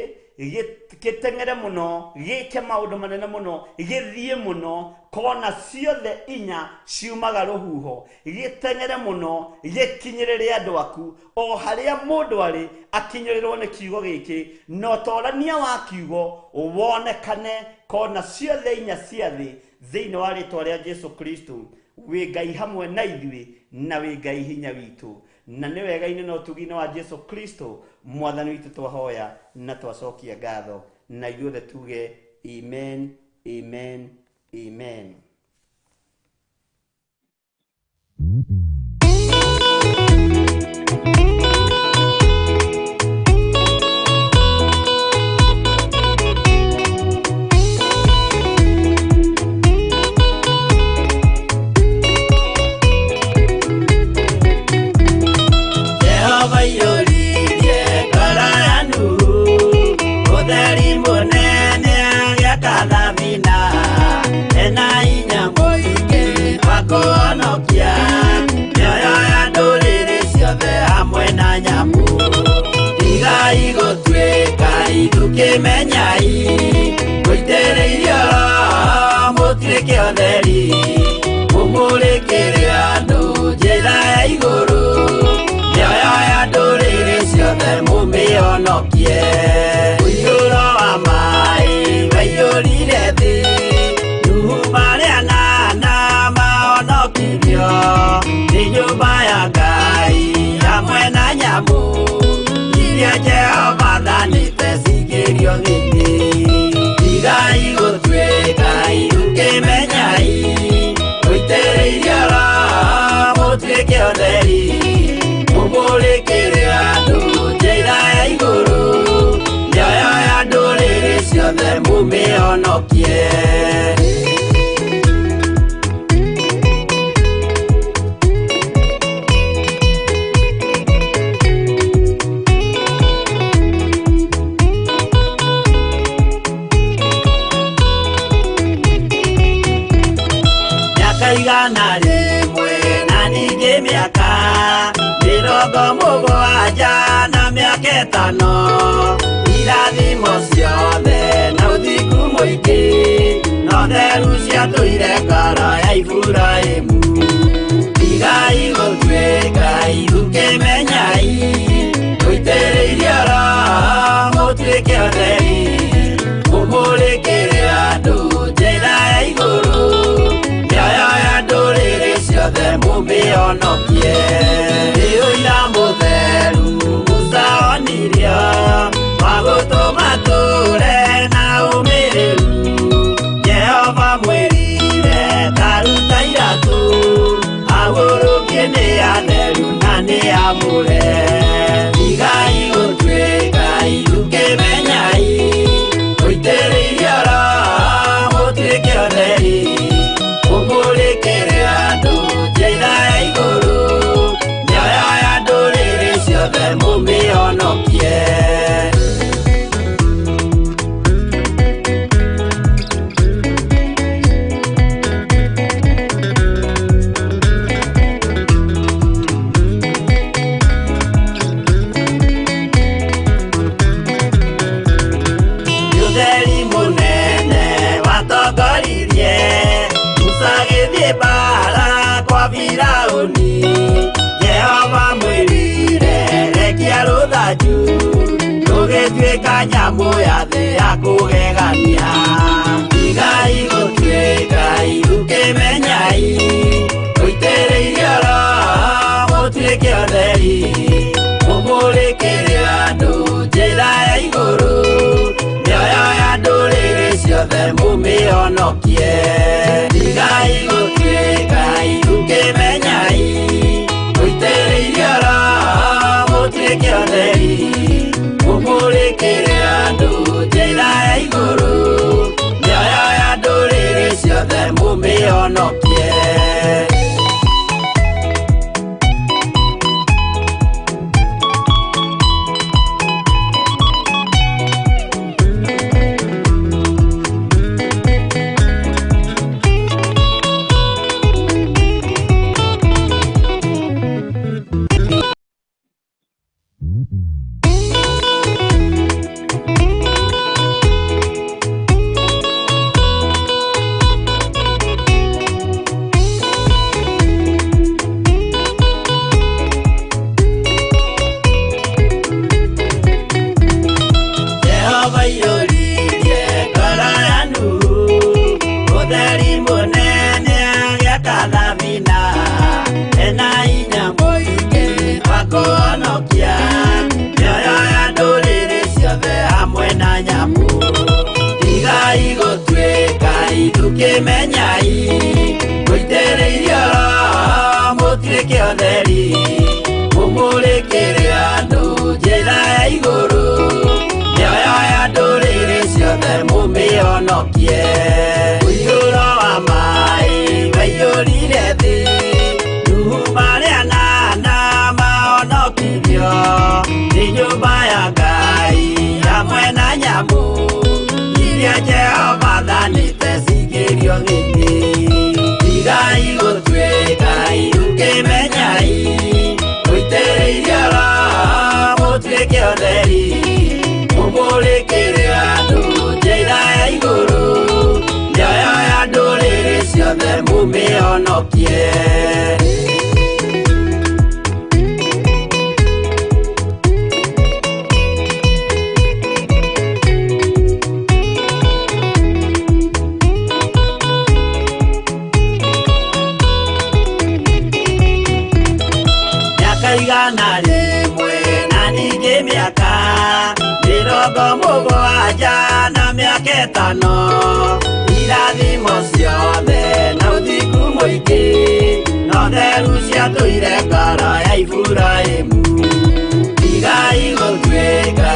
gĩteng'ere mũno, gĩke maũndũ manene mũno, gĩthiĩ mũno, kona ciothe inya ciumaga rũhuho, gĩteng'ere mũno, gĩkinyĩrĩre andũ aku o harĩa mũndũ arĩ, akinyĩrĩrwo nĩ kiugo gĩkĩ, na ũtorania wa kiugo wonekane kona ciothe inya cia thĩ, thĩinĩ wa rĩtwa rĩa Jesu Kristo. Wĩ Ngai hamwe na ithuĩ na wĩ Ngai hinya witũ, na nĩ wega-inĩ na ũtugi-inĩ wa Jesu Kristo mwathani witũ twahoya na twacokia ngatho, na ithuothe tuge amen, amen, amen. Jehova iyũririe ngoro ya Nuhu, ũtheri mũnene agĩaka thabina, ena hinya mũingĩ wa kũhonokia mĩoyo ya ndũrĩrĩ ciothe hamwe na nyamũ. Tigai gũtuĩka ithukĩmenyai, mũitĩrĩirio Roho mũtuĩke ũtheri, mũmũrĩkĩre andũ njĩra ya igũrũ, mĩoyo ya ndũrĩrĩ ciothe mũmĩhonokie. Mũiyũro wa maĩ waiyũrire thĩ, Nuhu marĩ anana mahonokirio nĩ nyũmba ya Ngai hamwe na nyamũ iria Jehova athanĩte cingĩrio thĩinĩ. Tigai gũtuĩka ithukĩmenyai, mũitĩrĩirio Roho mũtuĩke ũtheri, mũmũrĩkĩre andũ njĩra ya igũrũ, mĩoyo ya ndũrĩrĩ ciothe mũmĩhonokie. Mĩaka 100 na ningĩ mĩaka 70 na mĩaka 5, irathimo ciothe na ũthingu mũingĩ, no theru ciatũire ngoro ya Iburahĩmu. Tigai gũtuĩka ithukĩmenyai, mũitĩrĩirio Roho mũtuĩke ũtheri, mũmũrĩkĩre nyamũ ya thĩ ya kũgegania. Tigai gũtuĩka kĩmenyai, mũitĩrĩirio Roho mũtuĩke atheri, mũmũrĩkĩre andũ njĩra ya igũrũ, mĩoyo ya ndũrĩrĩ ciothe mũmĩhonokie. Tigai gũtuĩka kĩmenyai, mũitĩrĩirio Roho mũtuĩke atheri, mũmũrĩkĩre andũ njĩra ya igũrũ, mĩoyo ya ndũrĩrĩ ciothe mũmĩhonokie. Kĩmenyai, mũitĩrĩirio Roho mũtuĩke atheri, mũmũrĩkĩre andũ njĩra ya igũrũ, mĩoyo ya ndũrĩrĩ ciothe mũmĩhonokie. Mũiyũro wa maĩ waiyũrire thĩ, Nuhu marĩ anana mahonokirio, nĩ nyũmba ya Ngai hamwe na nyamũ iria Jehova athanĩte cingĩrio thĩinĩ. Tigai gũtuĩka kĩmenyai, mũitĩrĩirio Roho mũtuĩke atheri, mũmũrĩkĩre andũ njĩra ya igũrũ, mĩoyo ya ndũrĩrĩ ciothe mũmĩhonokie. Igana rĩmwe na ningĩ mĩaka mĩrongo mũgwanja na mĩaka ĩtano, irathimo ciothe na ũthingu mũingĩ no theru ciatũire ngoro ya Iburahĩmu. Tigai gũtuĩka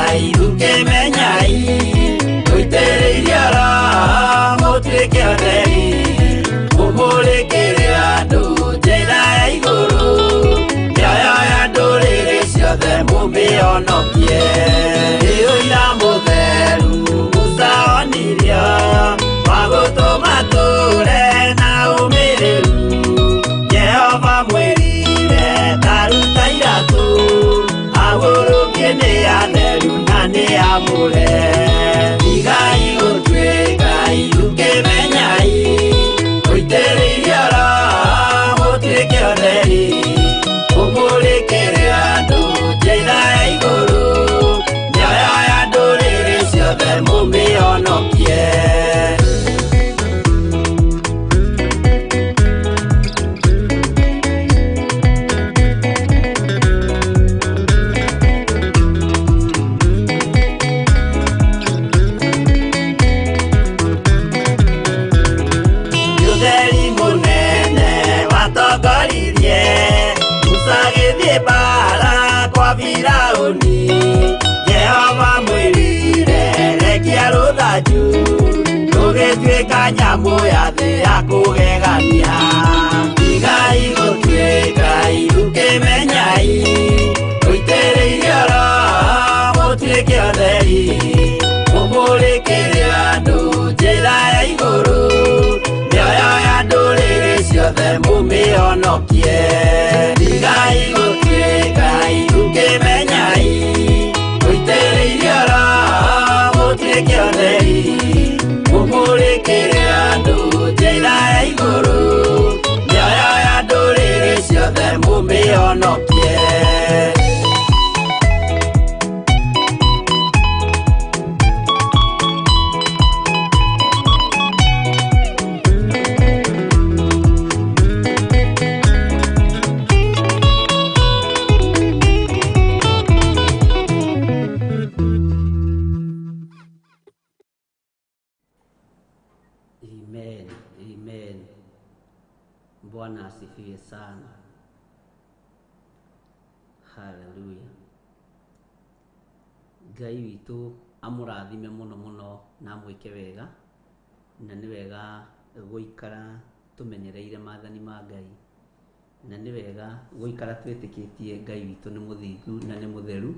kĩmenyai, mũitĩrĩirio Roho mũtuĩke atheri, mũmũrĩkĩre andũ njĩra ya igũrũ, mĩoyo ya ndũrĩrĩ ciothe mũmĩhonokie. Nĩ ũira mũtheru Musa onirio, wa gũtũma tũre na ũmĩrĩru, Jehova mwĩrire ta ruta iratũ, agũrũkie nĩ atheru na nĩ amũre. Tigai gũtuĩka kĩmenyai, mũitĩrĩirio Roho mũtuĩke atheri, mũmũrĩkĩre andũ njĩra ya igũrũ, mĩoyo ya ndũrĩrĩ ciothe mũmĩhonokie. Ũtheri mũnene watongoririe Musa agĩthiĩ mbaara kwa Firaũni, Jehova mwĩrire rekia rũthanju, rũgĩtuĩka nyamũ ya thĩ ya kũgegania. Tigai gũtuĩka kĩmenyai, mũitĩrĩirio Roho mũtuĩke atheri, mũmũrĩkĩre andũ njĩra ya igũrũ, mĩoyo ya ndũrĩrĩ ciothe mũmĩhonokie. Tigai gũtuĩka kĩmenyai, mũitĩrĩirio Roho mũtuĩke atheri, mũmũrĩkĩre andũ njĩra ya igũrũ, mĩoyo ya ndũrĩrĩ ciothe mũmĩhonokie. Amen, amen. Bwana asifiwe sana. Haleluya. Ngai witũ amũrathime mũno mũno na amwĩke wega, na nĩ wega gũikara tũmenyereire maathani ma Ngai, na nĩ wega gũikara twĩtĩkĩtie Ngai witũ nĩ mũthingu na nĩ mũtheru,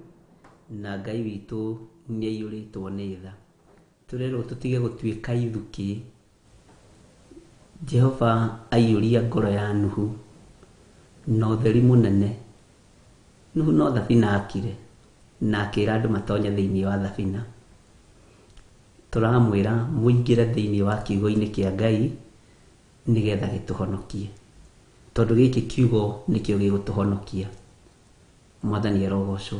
na Ngai witũ nĩ aiyũrĩtwo nĩ tha. Tũrerwo tũtige gũtuĩka ithukĩ. Jehova aiyũria ngoro ya Nuhu na ũtheri mũnene. Nuhu no thabina akire na akĩra andũ matonye thĩinĩ wa thabina. Tũramwĩra mũingĩre thĩinĩ wa kiugo-inĩ kĩa Ngai nĩgetha gĩtũhonokie, tondũ gĩkĩ kiugo nĩkĩo gĩgũtũhonokia. Mwathani arogocwo.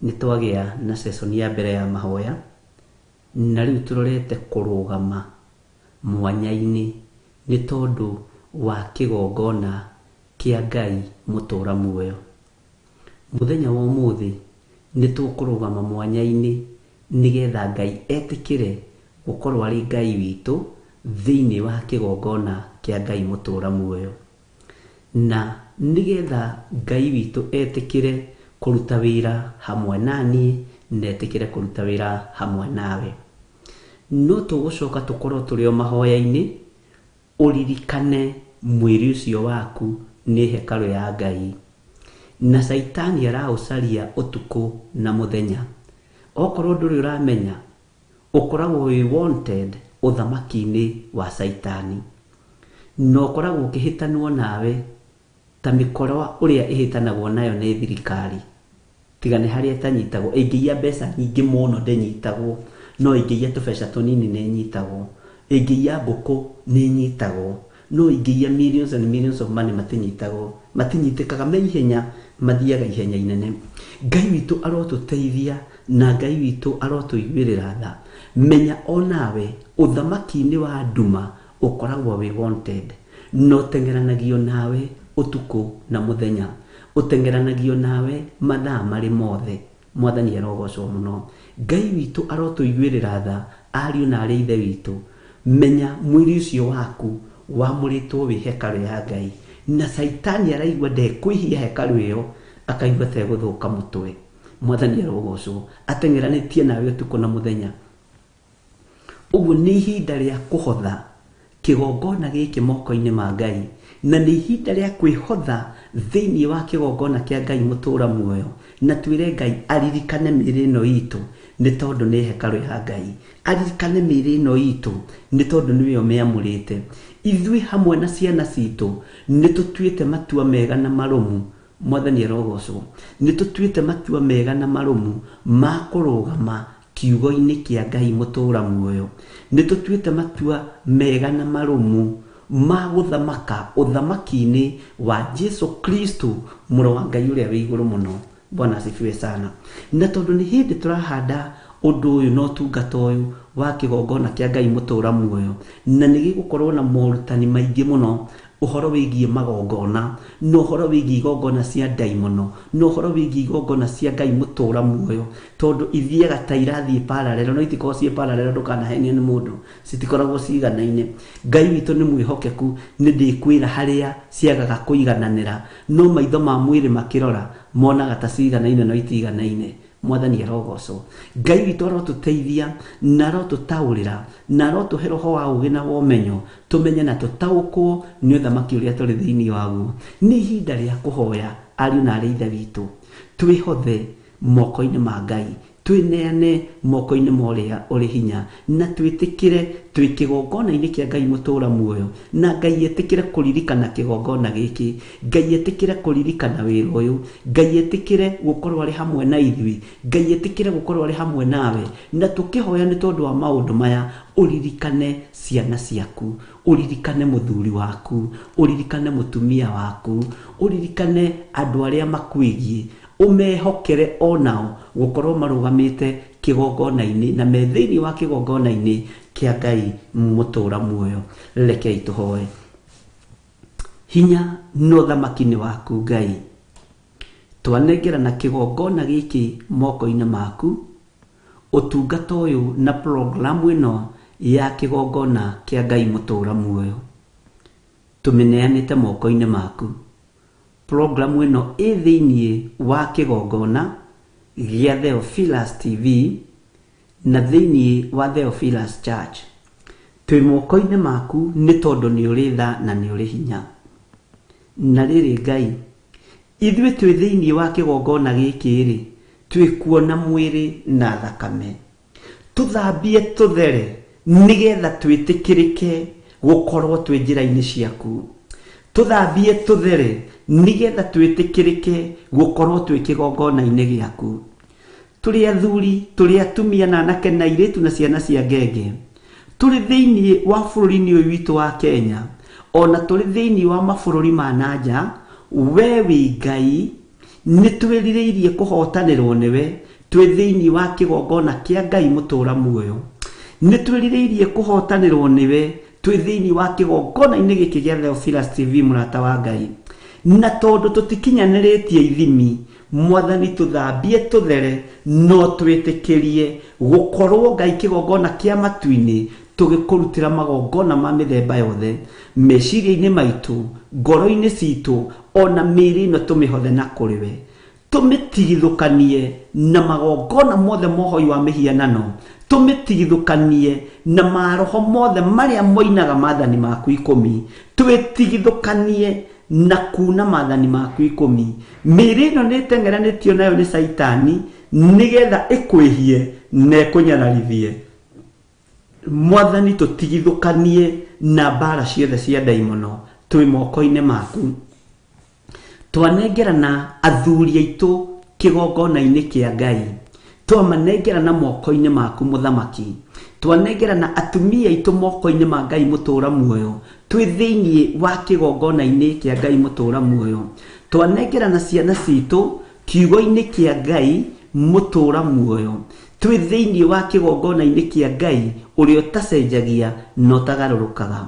Nĩ twagĩa na session ya mbere ya mahoya, na rĩu tũrorete kũrũgama mwanya-inĩ nĩ tondũ wa kĩgongona kĩa Ngai mũtũra muoyo. Mũthenya wa ũmũthĩ nĩ tũkũrũgama mwanya-inĩ nĩgetha Ngai etĩkĩre gũkorwo arĩ Ngai witũ thĩinĩ wa kĩgongona kĩa Ngai mũtũra muoyo. Na nĩgetha Ngai witũ etĩkĩre kũruta wĩra hamwe na niĩ, na etĩkĩre kũruta wĩra hamwe nawe, no tũgũcoka tũkorwo tũrĩ o mahoya-inĩ. Ũririkane mwĩrĩ ũcio waku nĩ hekarũ ya Ngai, na Caitani araũcaria ũtukũ na mũthenya. Okorwo ndũrĩ ũramenya, ũkoragwo wĩ wanted ũthamaki-inĩ wa Caitani, na ũkoragwo ũkĩhĩtanwo nawe ta mĩkora ũrĩa ĩhĩtanagwo nayo nĩ thirikari. Tiga nĩ harĩa ĩtanyitagwo, ĩngĩiya mbeca nyingĩ mũno ndĩnyitagwo, no ĩngĩiya tũbeca tũnini nĩ ĩnyitagwo, ĩngĩiya ngũkũ nĩ ĩnyitagwo, no ĩngĩiya millions and millions of money matinyitagwo, matinyitĩkaga me ihenya, mathiaga ihenya inene. Ngai witũ arotũteithia na Ngai witũ arotũiguĩrĩra tha. Menya onawe ũthamaki-inĩ wa nduma ũkoragwo wĩ wanted, na ũteng'eranagio nawe ũtukũ na mũthenya, ũteng'eranagio nawe mathaa marĩ mothe. Mwathani arogocwo mũno. Ngai witũ arotũiguĩrĩra tha, ariũ na arĩ ithe witũ. Menya mwĩrĩ ũcio waku wamũrĩtwo wĩ hekarũ ya Ngai, na Caitani araigua ndekwĩhia hekarũ ĩyo, akaigua ta egũthũka mũtwe. Mwathani arogocwo. Ateng'eranĩtie nawe ũtukũ na mũthenya. Ũguo nĩ ihinda rĩa kũhotha kĩgongona gĩkĩ moko-inĩ ma Ngai, na nĩ ihinda rĩa kwĩhotha thĩinĩ wa kĩgongona kĩa Ngai mũtũra muoyo, na twĩre Ngai aririkane mĩĩrĩ ĩno itũ nĩ tondũ nĩ hekarũ ya Ngai, aririkane mĩĩrĩ ĩno itũ nĩ tondũ nĩwe ũmĩamũrĩte. Ithuĩ hamwe na ciana citũ nĩ tũtuĩte matua mega na marũmu. Mwathani arogocwo. Nĩ tũtuĩte matua mega na marũmu ma kũrũgama kiugo-inĩ kĩa Ngai mũtũra muoyo. Nĩ tũtuĩte matua mega na marũmu ma gũthamaka ũthamaki-inĩ wa Jesu Kristo, mũrũ wa Ngai ũrĩa wĩ igũrũ mũno. Bwana asifiwe sana. Na tondũ nĩ hĩndĩ tũrahanda ũndũ ũyũ na ũtungata ũyũ wa kĩgongona kĩa Ngai mũtũra muoyo, na nĩ gĩgũkorwo na morutani maingĩ mũno ũhoro wĩgiĩ magongona, na ũhoro wĩgiĩ igongona cia ndaimono, na ũhoro wĩgiĩ igongona cia Ngai mũtũra muoyo, tondũ ithiaga ta irathiĩ parallel, no itikoragwo ciĩ parallel, ndũkanahenio nĩ mũndũ, citikoragwo ciganaine. Ngai witũ nĩ mwĩhokeku, nĩ ndĩkwĩra harĩa ciagaga kũigananĩra, no maitho ma mwĩrĩ makĩrora monaga ta ciganaine no itiganaine. Mwathani arogocwo. Ngai witũ arotũteithia na arotũtaũrĩra na arotũhe roho wa ũũgĩ na wa ũmenyo, tũmenye na tũtaũkwo nĩ ũthamaki ũrĩa tũrĩ thĩinĩ waguo. Nĩ ihinda rĩa kũhoya, ariũ na arĩ ithe witũ, twĩhothe moko-inĩ ma Ngai, twĩneane moko-inĩ ma ũrĩa ũrĩ hinya, na twĩtĩkĩre twĩ kĩgongona-inĩ kĩa Ngai mũtũra muoyo, na Ngai etĩkĩre kũririkana kĩgongona gĩkĩ, Ngai etĩkĩre kũririkana wĩra ũyũ, Ngai etĩkĩre gũkorwo arĩ hamwe na ithuĩ, Ngai etĩkĩre gũkorwo arĩ hamwe nawe. Na tũkĩhoya nĩ tondũ wa maũndũ maya, ũririkane ciana ciaku, ũririkane mũthuri waku, ũririkane mũtumia waku, ũririkane andũ arĩa makwĩgiĩ, ũmehokere onao gũkorwo marũgamĩte kĩgongona-inĩ na me thĩinĩ wa kĩgongona-inĩ kĩa Ngai mũtũra muoyo. Rekei tũhoe. Hinya na ũthamaki nĩ waku Ngai, twanengerana kĩgongona gĩkĩ moko-inĩ maku, ũtungata ũyũ na programu ĩno Ya kĩgongona kĩa Ngai mũtũũra muoyo tũmĩneanĩte moko-inĩ maku. Programu ĩno ĩ thĩinĩ wa kĩgongona gĩa Theophilus TV na thĩinĩ wa Theophilus Church. Twĩ moko-inĩ maku nĩ tondũ nĩ ũrĩ tha na nĩ ũrĩ hinya. Na rĩrĩ Ngai, ithuĩ twĩ thĩinĩ wa kĩgongona gĩkĩ rĩ, twĩ kuona mwĩrĩ na thakame. Tũthambie tũthere nĩgetha twĩtĩkĩrĩke gũkorwo twĩ njĩra-inĩ ciaku. Tũthambie tũthere nĩgetha twĩtĩkĩrĩke gũkorwo twĩ kĩgongona-inĩ gĩaku. Tũrĩ athuri, tũrĩ atumia na anake na airĩtu na ciana cia ngenge. Tũrĩ thĩinĩ wa bũrũri-inĩ ũyũ witũ wa Kenya, ona tũrĩ thĩinĩ wa mabũrũri ma na nja, we wĩ Ngai, nĩ twĩrirĩirie kũhotanĩrwo nĩwe, twĩ thĩinĩ wa kĩgongona kĩa Ngai mũtũũra muoyo. Nĩ twĩrirĩirie kũhotanĩrwo nĩwe, twĩ thĩinĩ wa kĩgongona-inĩ gĩkĩ gĩa Theophilus TV mũrata wa Ngai. Na tondũ tũtikinyanĩrĩtie ithimi, Mwathani tũthambie tũthere no twĩtĩkĩrie gũkorwo Ngai kĩgongona kĩa matu-inĩ tũgĩkũrutĩra magongona ma mĩthemba yothe meciria-inĩ maitũ, ngoro-inĩ citũ, ona mĩĩrĩ ĩno tũmĩhothe na kũrĩ we. Tũmĩtigithũkanie na magongona mothe mohoi wa mĩhianano, tũmĩtigithũkanie na maroho mothe marĩa moinaga maathani maku ikũmi, twĩtigithũkanie na kuna maathani maku ikũmi. Mĩĩrĩ ĩno nĩ ĩteng'eranĩtio nayo nĩ Caitani nĩgetha ĩkwĩhie na ĩkũnyararithie. Mwathani tũtigithũkanie na mbara ciothe cia ndaimono twĩ moko-inĩ maku. Twanengerana athuri aitũ kĩgongona-inĩ kĩa Ngai, twamanengerana moko-inĩ maku mũthamaki, twanengerana atumia aitũ moko-inĩ ma Ngai mũtũũra muoyo, twĩ thĩinĩ wa kĩgongona-inĩ kĩa Ngai mũtũũra muoyo, twanengerana ciana citũ kiugo-inĩ kĩa Ngai mũtũũra muoyo, twĩ thĩinĩ wa kĩgongona-inĩ kĩa Ngai ũrĩa ũtacenjagia na ũtagarũrũkaga.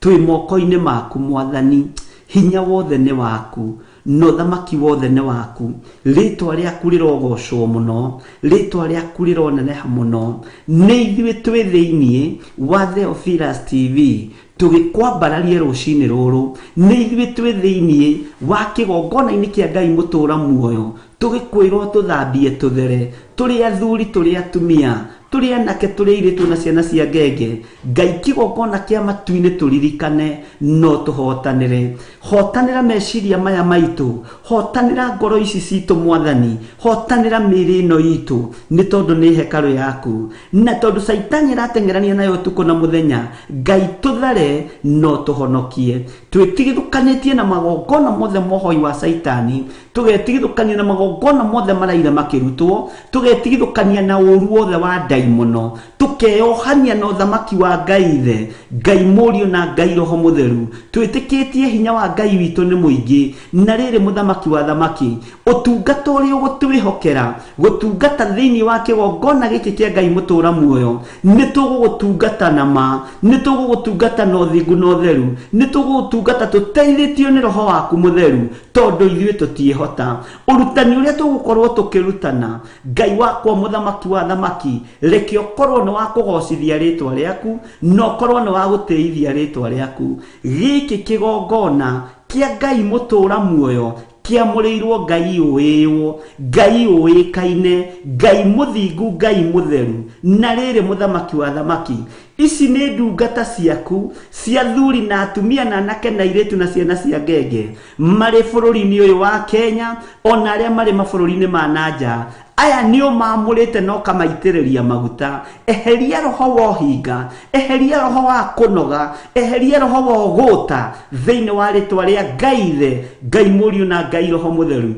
Twĩ moko-inĩ maku Mwathani, hinya wothe nĩ waku na ũthamaki wothe nĩ waku. Rĩtwa rĩaku rĩrogocwo mũno, rĩtwa rĩaku rĩroneneha mũno. Nĩ ithuĩ twĩ thĩinĩ wa Theophilus TV tũgĩkwambararia rũcinĩ rũrũ. Nĩ ithuĩ twĩ thĩinĩ wa kĩgongona-inĩ kĩa Ngai mũtũũra muoyo tũgĩkwĩrwo tũthambie tũthere. Tũrĩ athuri, tũrĩ atumia, tũrĩ anake, tũrĩ airĩtu na ciana cia ngenge. Ngai kĩgongona kĩa matu-inĩ tũririkane no tũhotanĩre. Hotanĩra meciria maya maitũ, hotanĩra ngoro ici citũ Mwathani, hotanĩra mĩĩrĩ ĩno itũ, nĩ tondũ nĩ hekarũ yaku. Na tondũ Caitani arateng'erania nayo ũtukũ na mũthenya, Ngai tũthare no tũhonokie. Twĩtigithũkanĩtie na magongona mothe mohoi wa Caitani, tũgetigithũkania na magongona mothe maraira makĩrutwo, tũgetigithũkania na ũũru wothe wa ndaimono, tũkeyohania na ũthamaki wa Ngai Ithe, Ngai Mũriũ na Ngai Roho Mũtheru. Twĩtĩkĩtie hinya wa Ngai witũ nĩ mũingĩ. Na rĩrĩ mũthamaki wa thamaki, ũtungata ũrĩa ũgũtwĩhokera gũtungata thĩinĩ wa kĩgongona gĩkĩ kĩa Ngai mũtũũra muoyo, nĩ tũgũgũtungata na ma, nĩ tũgũgũtungata na ũthingu na ũtheru, nĩ tũgũgũtungata tũteithĩtio nĩ Roho waku mũtheru, tondũ ithuĩ tũtiĩhota. Ũrutani ũrĩa tũgũkorwo tũkĩrutana, Ngai wakwa mũthamaki wa thamaki, reke ũkorwo nĩ wa kũgocithia rĩtwa rĩaku na ũkorwo nĩ wa gũtĩithia rĩtwa rĩaku. Gĩkĩ kĩgongona kĩa Ngai mũtũũra muoyo kĩamũrĩirwo Ngai ũĩĩwo, Ngai ũĩkaine, Ngai mũthingu, Ngai mũtheru. Na rĩrĩ mũthamaki wa thamaki, ici nĩ ndungata ciaku cia athuri na atumia na anake na airĩtu na ciana cia ngenge marĩ bũrũri-inĩ ũyũ wa Kenya ona arĩa marĩ mabũrũri-inĩ ma na nja. Aya nĩ ũmaamũrĩte na ũkamaitĩrĩria maguta. Eheria roho wa ũhinga, eheria roho wa kũnoga, eheria roho wa ũgũta thĩinĩ wa rĩtwa rĩa Ngai Ithe, Ngai Mũriũ na Ngai Roho Mũtheru.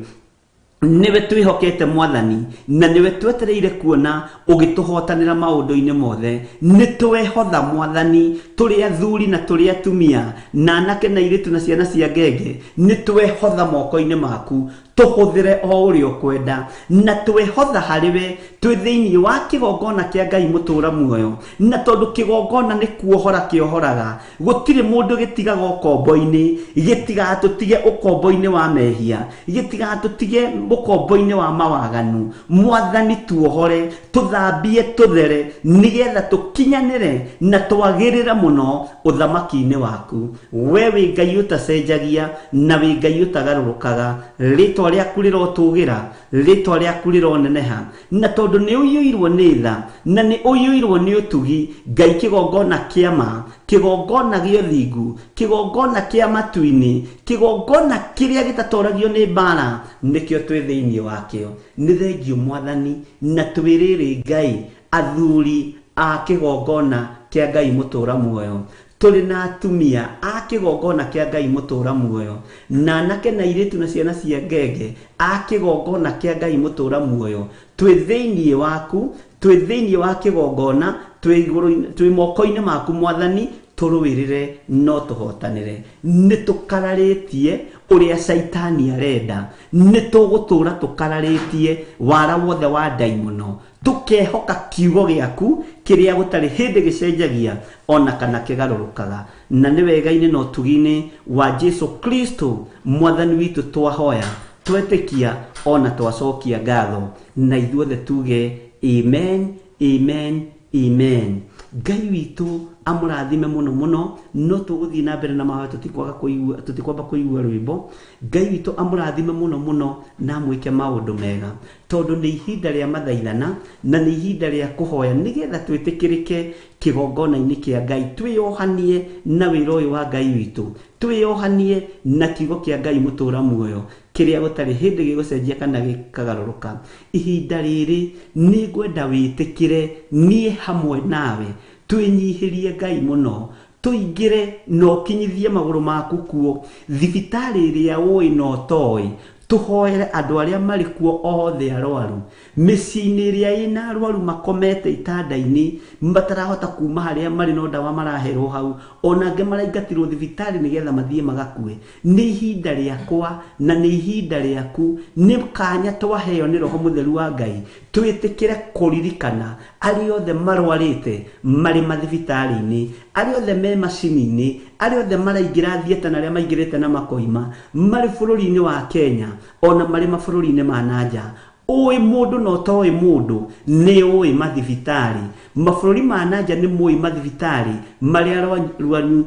Nĩwe twĩhokete Mwathani na nĩwe twetereire kuona ũgĩtũhotanĩra maũndũ-inĩ mothe. Nĩ twehotha Mwathani, tũrĩ athuri na tũrĩ atumia na anake na airĩtu na ciana cia ngenge, nĩ twehotha moko-inĩ maku. Tũhũthĩre o ũrĩa ũkwenda na twehotha harĩ we twĩ thĩinĩ wa kĩgongona kĩa Ngai mũtũra muoyo. Na tondũ kĩgongona nĩ kuohora kĩohoraga, gũtirĩ mũndũ gĩtigaga ũkombo-inĩ, gĩtigatũtige ũkombo-inĩ wa mehia, gĩtigatũtige ũkombo-inĩ wa mawaganu. Mwathani tuohore, tũthambie, tũthere, nĩgetha tũkinyanĩre na twagĩrĩre mũno ũthamaki-inĩ waku. We wĩ Ngai ũtacenjagia na wĩ Ngai ũtagarũrũkaga. Rĩtwa rĩaku rĩrotũgĩra, rĩtwa rĩaku rĩroneneha, na tondũ nĩ ũiyũirwo nĩ tha na nĩ ũiyũirwo nĩ ũtugi, Ngai kĩgongona kĩa ma, kĩgongona gĩa ũthingu, kĩgongona kĩa matu-inĩ, kĩgongona kĩrĩa gĩtatoragio nĩ mbara, nĩkĩo twĩ thĩinĩ wakĩo. Nĩ thengio Mwathani, na twĩrĩrĩ Ngai athuri a kĩgongona kĩa Ngai mũtũra muoyo. Tũrĩ na atumia a kĩgongona kĩa Ngai mũtũra muoyo, na anake na airĩtu na ciana cia ngenge a kĩgongona kĩa Ngai mũtũra muoyo. Twĩ thĩinĩ waku, twĩ thĩinĩ wa kĩgongona, twĩ igũrũ, twĩ moko-inĩ maku Mwathani, tũrũĩrĩre no tũhotanĩre. Nĩ tũkararĩtie ũrĩa Caitani arenda, nĩ tũgũtũra tũkararĩtie wara wothe wa ndaimono, tũkehoka kiugo gĩaku kĩrĩa gũtarĩ hĩndĩ gĩcenjagia ona kana kĩgarũrũkaga. Na nĩ wega-inĩ na ũtugi-inĩ wa Jesu Kristo Mwathani witũ twahoya, twetĩkia ona twacokia ngatho, na ithuothe tuge amen, amen, amen. Ngai witũ amũrathime mũno mũno. No tũgũthiĩ na mbere na mahoya, tũtikwaga kũigua, tũtikwamba kũigua rwĩmbo. Ngai witũ amũrathime mũno mũno na amwĩke maũndũ mega, tondũ nĩ ihinda rĩa mathaithana na nĩ ihinda rĩa kũhoya nĩgetha twĩtĩkĩrĩke kĩgongona-inĩ kĩa Ngai, twĩyohanie na wĩra ũyũ wa Ngai witũ, twĩyohanie na kiugo kĩa Ngai mũtũra muoyo kĩrĩa gũtarĩ hĩndĩ gĩgũcenjia kana gĩkagarũrũka. Ihinda rĩrĩ nĩ ngwenda wĩtĩkĩre niĩ hamwe nawe, twĩnyihĩrie Ngai mũno, tũingĩre na ũkinyithie magũrũ maku kuo thibitarĩ ĩrĩa ũĩ na ũtoĩ, tũhoere andũ arĩa marĩ kuo othe arwaru, mĩciĩ-inĩ ĩrĩa ĩna arwaru makomete itanda-inĩ matarahota kuma harĩa marĩ no ndawa maraherwo hau, ona angĩ maraingatirwo thibitarĩ nĩgetha mathiĩ magakue. Nĩ ihinda rĩakwa na nĩ ihinda rĩaku, nĩ kanya twaheo nĩ Roho Mũtheru wa Ngai twĩtĩkĩre kũririkana arĩa othe marwarĩte marĩ mathibitarĩ-inĩ, arĩa othe me macini-inĩ, arĩa othe maraingĩra theatre na arĩa maingĩrĩte na makoima, marĩ bũrũri-inĩ wa Kenya ona marĩ mabũrũri-inĩ ma na nja. Ũĩ mũndũ na ũtoĩ mũndũ, nĩ ũĩ mathibitarĩ. Mabũrũri ma na nja nĩ mũĩ mathibitarĩ marĩa arwaru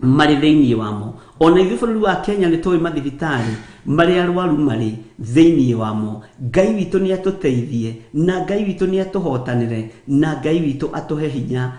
marĩ thĩinĩ wamo. Ona ithuĩ bũrũri wa Kenya nĩ tũĩ mathibitarĩ marĩa arwaru marĩ thĩinĩ wamo. Ngai witũ nĩ atũteithie, na Ngai witũ nĩ atũhotanĩre, na Ngai witũ atũhe hinya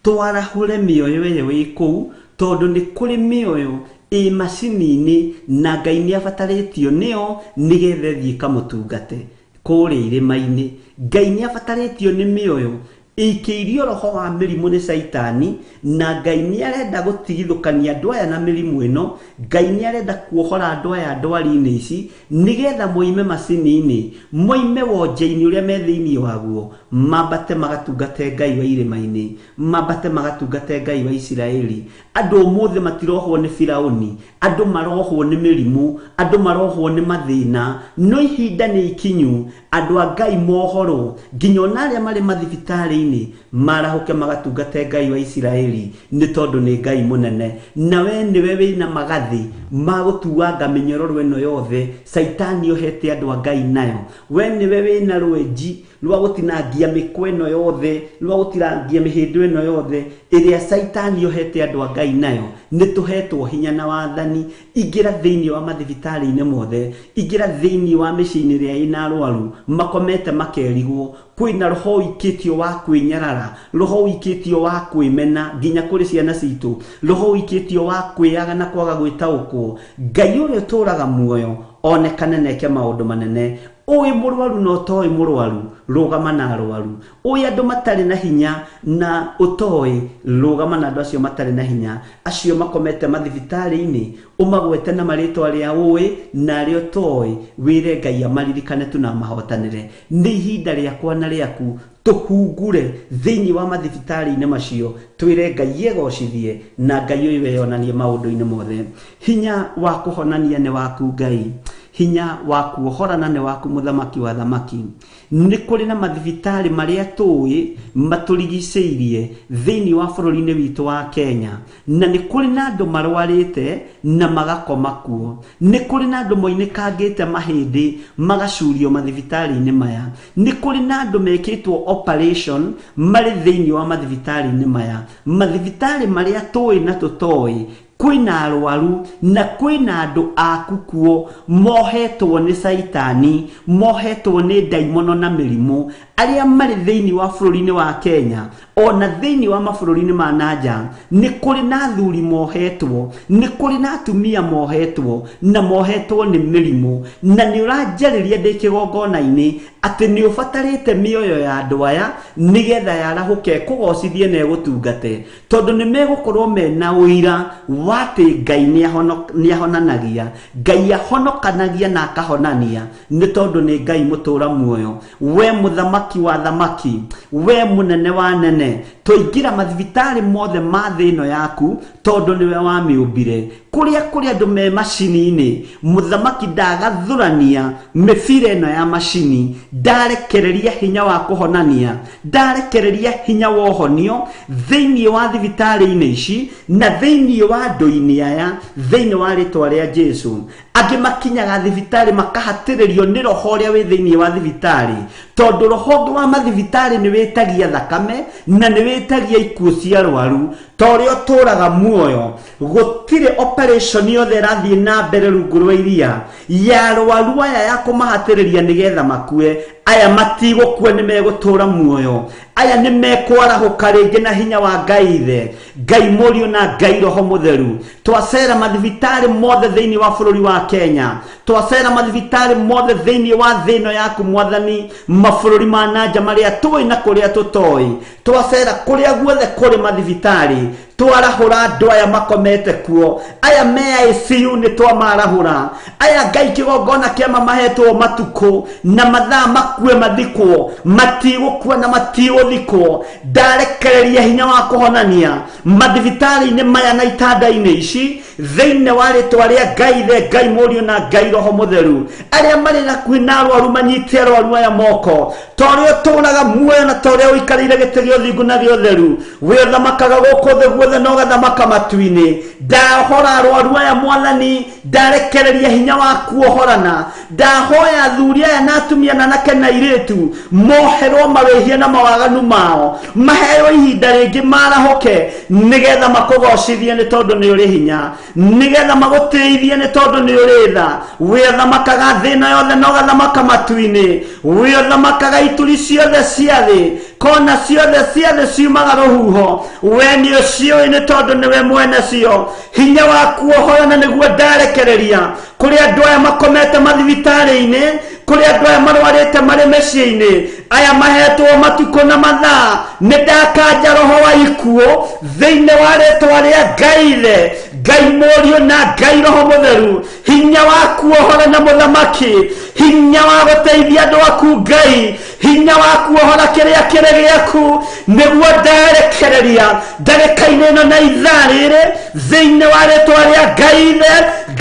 twarahũre mĩoyo ĩyo ĩ kũu, tondũ nĩ kũrĩ mĩoyo ĩ macini-inĩ na Ngai nĩ abatarĩtio nĩyo nĩgetha ĩthiĩ ĩkamũtungate kũrĩa irĩma-inĩ. Ngai nĩ abatarĩtio nĩ mĩoyo ĩikĩirio roho wa mĩrimũ nĩ Caitani, na Ngai nĩ arenda gũtigithũkania andũ aya na mĩrimũ ĩno. Ngai nĩ arenda kuohora andũ aya ndwari-inĩ ici nĩgetha moime macini-inĩ, moime wonje-inĩ ũrĩa me thĩinĩ waguo, mambate magatungate Ngai wa irĩma-inĩ, mambate magatungate Ngai wa Isiraeli. Andũ ũmũthĩ matirohwo nĩ Firaũni, andũ marohwo nĩ mĩrimũ, andũ marohwo nĩ mathĩna, no ihinda nĩ ikinyu andũ a Ngai mohorwo, nginya ona arĩa marĩ mathibitarĩ-inĩ marahũke magatungate Ngai wa Isiraeli, nĩ tondũ nĩ Ngai mũnene. Na we nĩwe wĩna magathĩ ma gũtuanga mĩnyororo ĩno yothe Caitani ohete andũ a Ngai nayo. We nĩwe wĩna rwenji rwa gũtinangia mĩkwa ĩno yothe, rwa gũtinangia mĩhĩndo ĩno yothe ĩrĩa Caitani ohete andũ a Ngai nayo. Nĩ tũhetwo hinya na wathani. Ingĩra thĩinĩ wa mathibitarĩ-inĩ mothe, ingĩra thĩinĩ wa mĩciĩ-inĩ ĩrĩa ĩna arwaru makomete makerigwo, kwĩna roho ũikĩtio wa kwĩnyarara, roho ũikĩtio wa kwĩmena nginya kũrĩ ciana citũ, roho ũikĩtio wa kwĩyaga na kwaga gwĩtaũkwo. Ngai ũrĩa ũtũraga muoyo onekane na eke maũndũ manene. Ũĩ mũrwaru na ũtoĩ mũrwaru, rũgama na arwaru. Ũĩ andũ matarĩ na hinya na ũtoĩ, rũgama na andũ acio matarĩ na hinya, acio makomete mathibitarĩ-inĩ, ũmagwete na marĩtwa arĩa ũĩ na arĩa ũtoĩ, wĩre Ngai amaririkane tu na amahotanĩre. Nĩ ihinda rĩakwa na rĩaku tũhungure thĩinĩ wa mathibitarĩ-inĩ macio, twĩre Ngai egocithie na Ngai ũyũ eyonanie maũndũ-inĩ mothe. Hinya wa kũhonania nĩ waku Ngai, Hinya wa kuohorana nĩ waku mũthamaki wa thamaki. Nĩ kũrĩ na mathibitarĩ marĩa tũĩ matũrigicĩirie thĩinĩ wa bũrũri-inĩ witũ wa Kenya, na nĩ kũrĩ na andũ marwarĩte na magakoma kuo. Nĩ kũrĩ na andũ moinĩkangĩte mahĩndĩ magacurio mathibitarĩ-inĩ maya. Nĩ kũrĩ na andũ mekĩtwo operation marĩ thĩinĩ wa mathibitarĩ-inĩ maya. Mathibitarĩ marĩa tũĩ na tũtoĩ, kwĩna arwaru na kwĩna andũ aku kuo mohetwo nĩ caitani, mohetwo nĩ ndaimono na mĩrimũ, arĩa marĩ thĩinĩ wa bũrũri-inĩ wa Kenya ona thĩinĩ wa mabũrũri-inĩ ma nanja. Nĩ kũrĩ na athuri mohetwo, nĩ kũrĩ na atumia mohetwo na mohetwo nĩ mĩrimũ, na nĩ ũranjarĩria ndĩ kĩgongona-inĩ atĩ nĩ ũbatarĩte mĩoyo ya andũ aya nĩgetha yarahũke ĩkũgocithie na ĩgũtungate, tondũ nĩ megũkorwo mena ũira wa atĩ Ngai nĩ ahonanagia, Ngai ahonokanagia na akahonania, nĩ tondũ nĩ Ngai mũtũra muoyo. We mũthamaki wa thamaki, we mũnene wa nene, tũingĩra mathibitarĩ mothe ma thĩ ĩno yaku tondũ nĩwe wamĩũmbire. Kũrĩa kũrĩ andũ me macini-inĩ, mũthamaki ndagathũrania mĩbira ĩno ya macini, ndarekereria hinya wa kũhonania, ndarekereria hinya wa ũhonio thĩinĩ wa thibitarĩ-inĩ ici na thĩinĩ wa andũ-inĩ aya, thĩinĩ wa rĩtwa rĩa Jesu. Angĩ makinyaga thibitarĩ makahatĩrĩrio nĩ roho ũrĩa wĩ thĩinĩ wa thibitarĩ, tondũ roho ũngĩ wa mathibitarĩ nĩ wĩtagia thakame na nĩ wĩtagia ikuũ cia arwaru. Ta ũrĩa ũtũraga muoyo, gũtirĩ operation yothe ĩrathiĩ na mbere rungu rwa iria ya arwaru aya ya kũmahatĩrĩria nĩgetha makue. Aya matigũkua, nĩ megũtũra muoyo. Aya nĩ mekwarahũka rĩngĩ na hinya wa Ngai Ithe, Ngai Mũriũ na Ngai Roho Mũtheru. Twacera mathibitarĩ mothe thĩinĩ wa bũrũri wa Kenya, twacera mathibitarĩ mothe thĩinĩ wa thĩ ĩno yaku Mwathani, mabũrũri ma nanja marĩa tũĩ na kũrĩa tũtoĩ, twacera kũrĩa guothe kũrĩ mathibitarĩ, twarahũra andũ aya makomete kuo, aya me ICU nĩ twamarahũra, aya Ngai kĩgongona kĩama mahetwo matukũ na mathaa makue mathikwo, matigũkua na matigũthikwo. Ndarekereria hinya wa kũhonania mathibitarĩ-inĩ maya na itanda-inĩ ici thĩinĩ wa rĩtwa rĩa Ngai Ithe, Ngai Mũriũ na Ngai Roho Mũtheru. Arĩa marĩ hakuhĩ na arwaru manyite arwaru aya moko, ta ũrĩa ũtũraga muoyo na ta ũrĩa ũikarĩire gĩtĩ gĩa ũthingu na gĩa ũtheru, we ũthamakaga gũkũ thĩ guothe na ũgathamaka matu-inĩ. Ndahora arwaru aya Mwathani, ndarekereria hinya wa kuohorana. Ndahoya athuri aya na atumia na anake na airĩtu moherwo mawĩhia na mawaganu mao, maheo ihinda rĩngĩ marahũke nĩgetha makũgocithie nĩ tondũ nĩ ũrĩ hinya, nĩgetha magũtĩithie nĩ tondũ nĩ ũrĩ tha. We ũthamakaga thĩ ĩno yothe na ũgathamaka matu-inĩ, we ũthamakaga ituri ciothe cia thĩ, kona ciothe cia thĩ ciumaga rũhuho, we nĩ ũciũĩ nĩ tondũ nĩwe mwene cio. Hinya wa kuohorana nĩguo ndarekereria kũrĩ andũ aya makomete mathibitarĩ-inĩ, kũrĩ andũ aya marwarĩte marĩ mĩciĩ-inĩ, aya mahetwo matukũ na mathaa. Nĩ ndakanja roho wa ikuũ thĩinĩ wa rĩtwa rĩa Ngai Ithe, Ngai Mũriũ na Ngai Roho Mũtheru. Hinya wa kuohorana mũthamaki, hinya wa gũteithia andũ aku Ngai, hinya wa kuohora kĩrĩa kĩrĩ gĩaku nĩguo ndarekereria ndagĩka-inĩ ĩno na ithaa rĩrĩ thĩinĩ wa rĩtwa rĩa Ngai Ithe,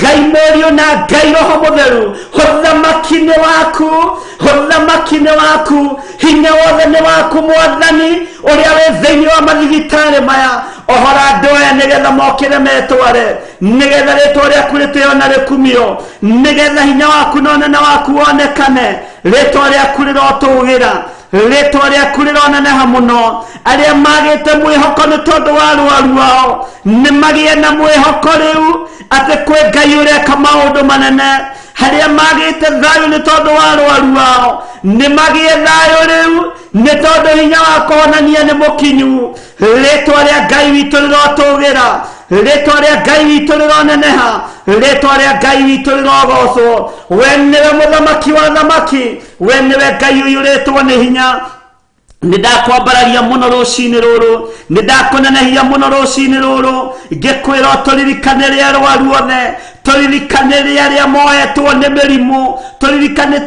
Ngai Mũriũ na Ngai Roho Mũtheru. Ũthamaki nĩ waku, ũthamaki nĩ waku, hinya wothe nĩ waku Mwathani ũrĩa wĩ thĩinĩ wa mathibitarĩ maya. Ohora andũ aya nĩgetha mokĩre metware, nĩgetha rĩtwa rĩaku rĩtĩo na rĩkumio, nĩgetha hinya waku na ũnene waku wonekane. Rĩtwa rĩaku rĩrotũgĩra, rĩtwa rĩaku rĩroneneha mũno. Arĩa magĩte mwĩhoko nĩ tondũ wa rwaru wao nĩ magĩe na mwĩhoko rĩu atĩ kwĩ Ngai ũreka maũndũ manene. Harĩa magĩte thayũ nĩ tondũ wa rwaru wao nĩ magĩe thayũ rĩu nĩ tondũ hinya wa kũhonania nĩ mũkinyu. Rĩtwa rĩa Ngai witũ rĩrotũgĩra, rĩtwa rĩa Ngai witũ rĩroneneha, rĩtwa rĩa Ngai witũ rĩrogocwo. We nĩwe mũthamaki wa thamaki, we nĩwe Ngai ũiyũrĩtwo nĩ hinya. Nĩ ndakwambararia mũno rũcinĩ rũrũ, nĩ ndakũnenehia mũno rũcinĩ rũrũ, ngĩkwĩra ũtũririkane rĩa arwaru othe. Tũririkane arĩa mohetwo nĩ mĩrimũ, tũririkane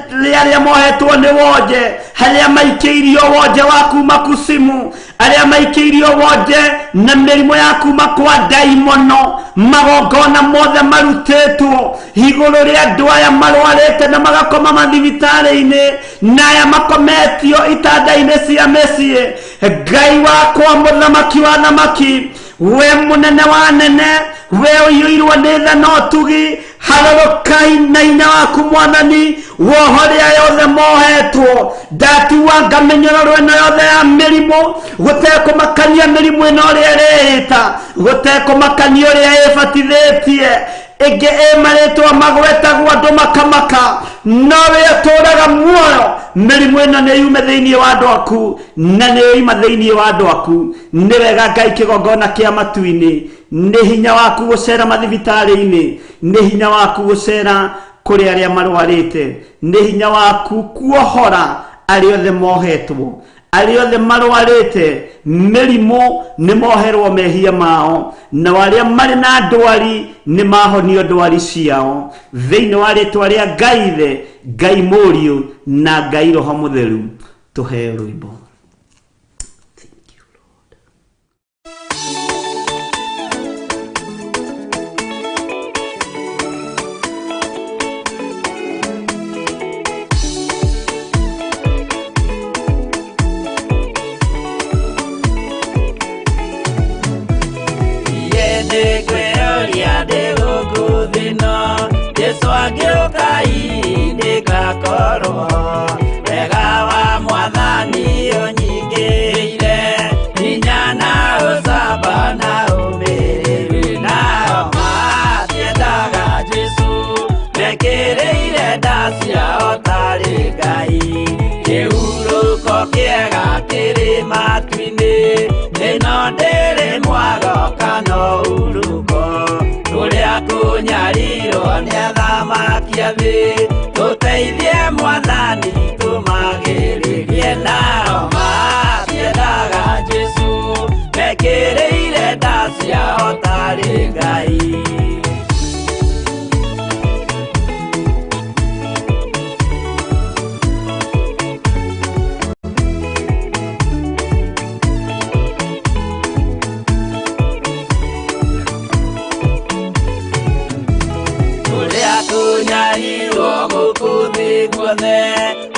arĩa mohetwo nĩ wonje, arĩa maikĩirio wonje wa kuma kusimu, arĩa maikĩirio wonje na mĩrimũ ya kuma kwa ndaimono, magongona mothe marutĩtwo igũrũ rĩa andũ aya marwarĩte na magakoma mathibitarĩ-inĩ, na aya makometio itanda-inĩ cia mĩciĩ. Ngai wakwa, mũthamaki wa thamaki, we mũnene wa nene, we ũiyũirwo nĩ tha na ũtugi, harũrũkai na hinya waku Mwathani, wohore aya othe mohetwo. Ndatuanga mĩnyororo ĩno yothe ya mĩrimũ, gũtekũmakania mĩrimũ ĩno ũrĩa ĩrĩĩta, gũtekũmakania ũrĩa ĩbatithĩtie, ĩngĩ ĩ marĩtwa magwetagwo andũ makamaka, no we ũtũraga muoyo. Mĩrimũ ĩno nĩ yume thĩinĩ wa andũ aku, na nĩ yoima thĩinĩ wa andũ aku. Nĩ wega Ngai, kĩgongona kĩa matu-inĩ, nĩ hinya waku gũcera mathibitarĩ-inĩ, nĩ hinya waku gũcera kũrĩ arĩa marwarĩte, nĩ hinya waku kuohora arĩa othe mohetwo, arĩa othe marwarĩte mĩrimũ nĩ moherwo mehia mao, na arĩa marĩ na ndwari nĩ mahonio ndwari ciao, thĩinĩ wa rĩtwa rĩa Ngai Ithe, Ngai Mũriũ na Ngai Roho Mũtheru. Tũheo rwĩmbo. Thank you, Lord. Jesu agĩũka ndĩgakorwo wega wa Mwathani ũnyingĩrĩire, hinya na ũcamba na ũmĩrĩru, nao matiendaga Jesu mekĩrĩire nda ciao tarĩ Ngai. Kĩhurũko kĩega kĩrĩ matu-inĩ, ĩno ndĩrĩ mwago kana ũhurũko, kũrĩa kũnyarirwo nĩ athamaki a thĩ, tũteithie Mwathani tũmagĩrĩrie, nao matiendaga Jesu mekĩrĩire nda ciao tarĩ Ngai.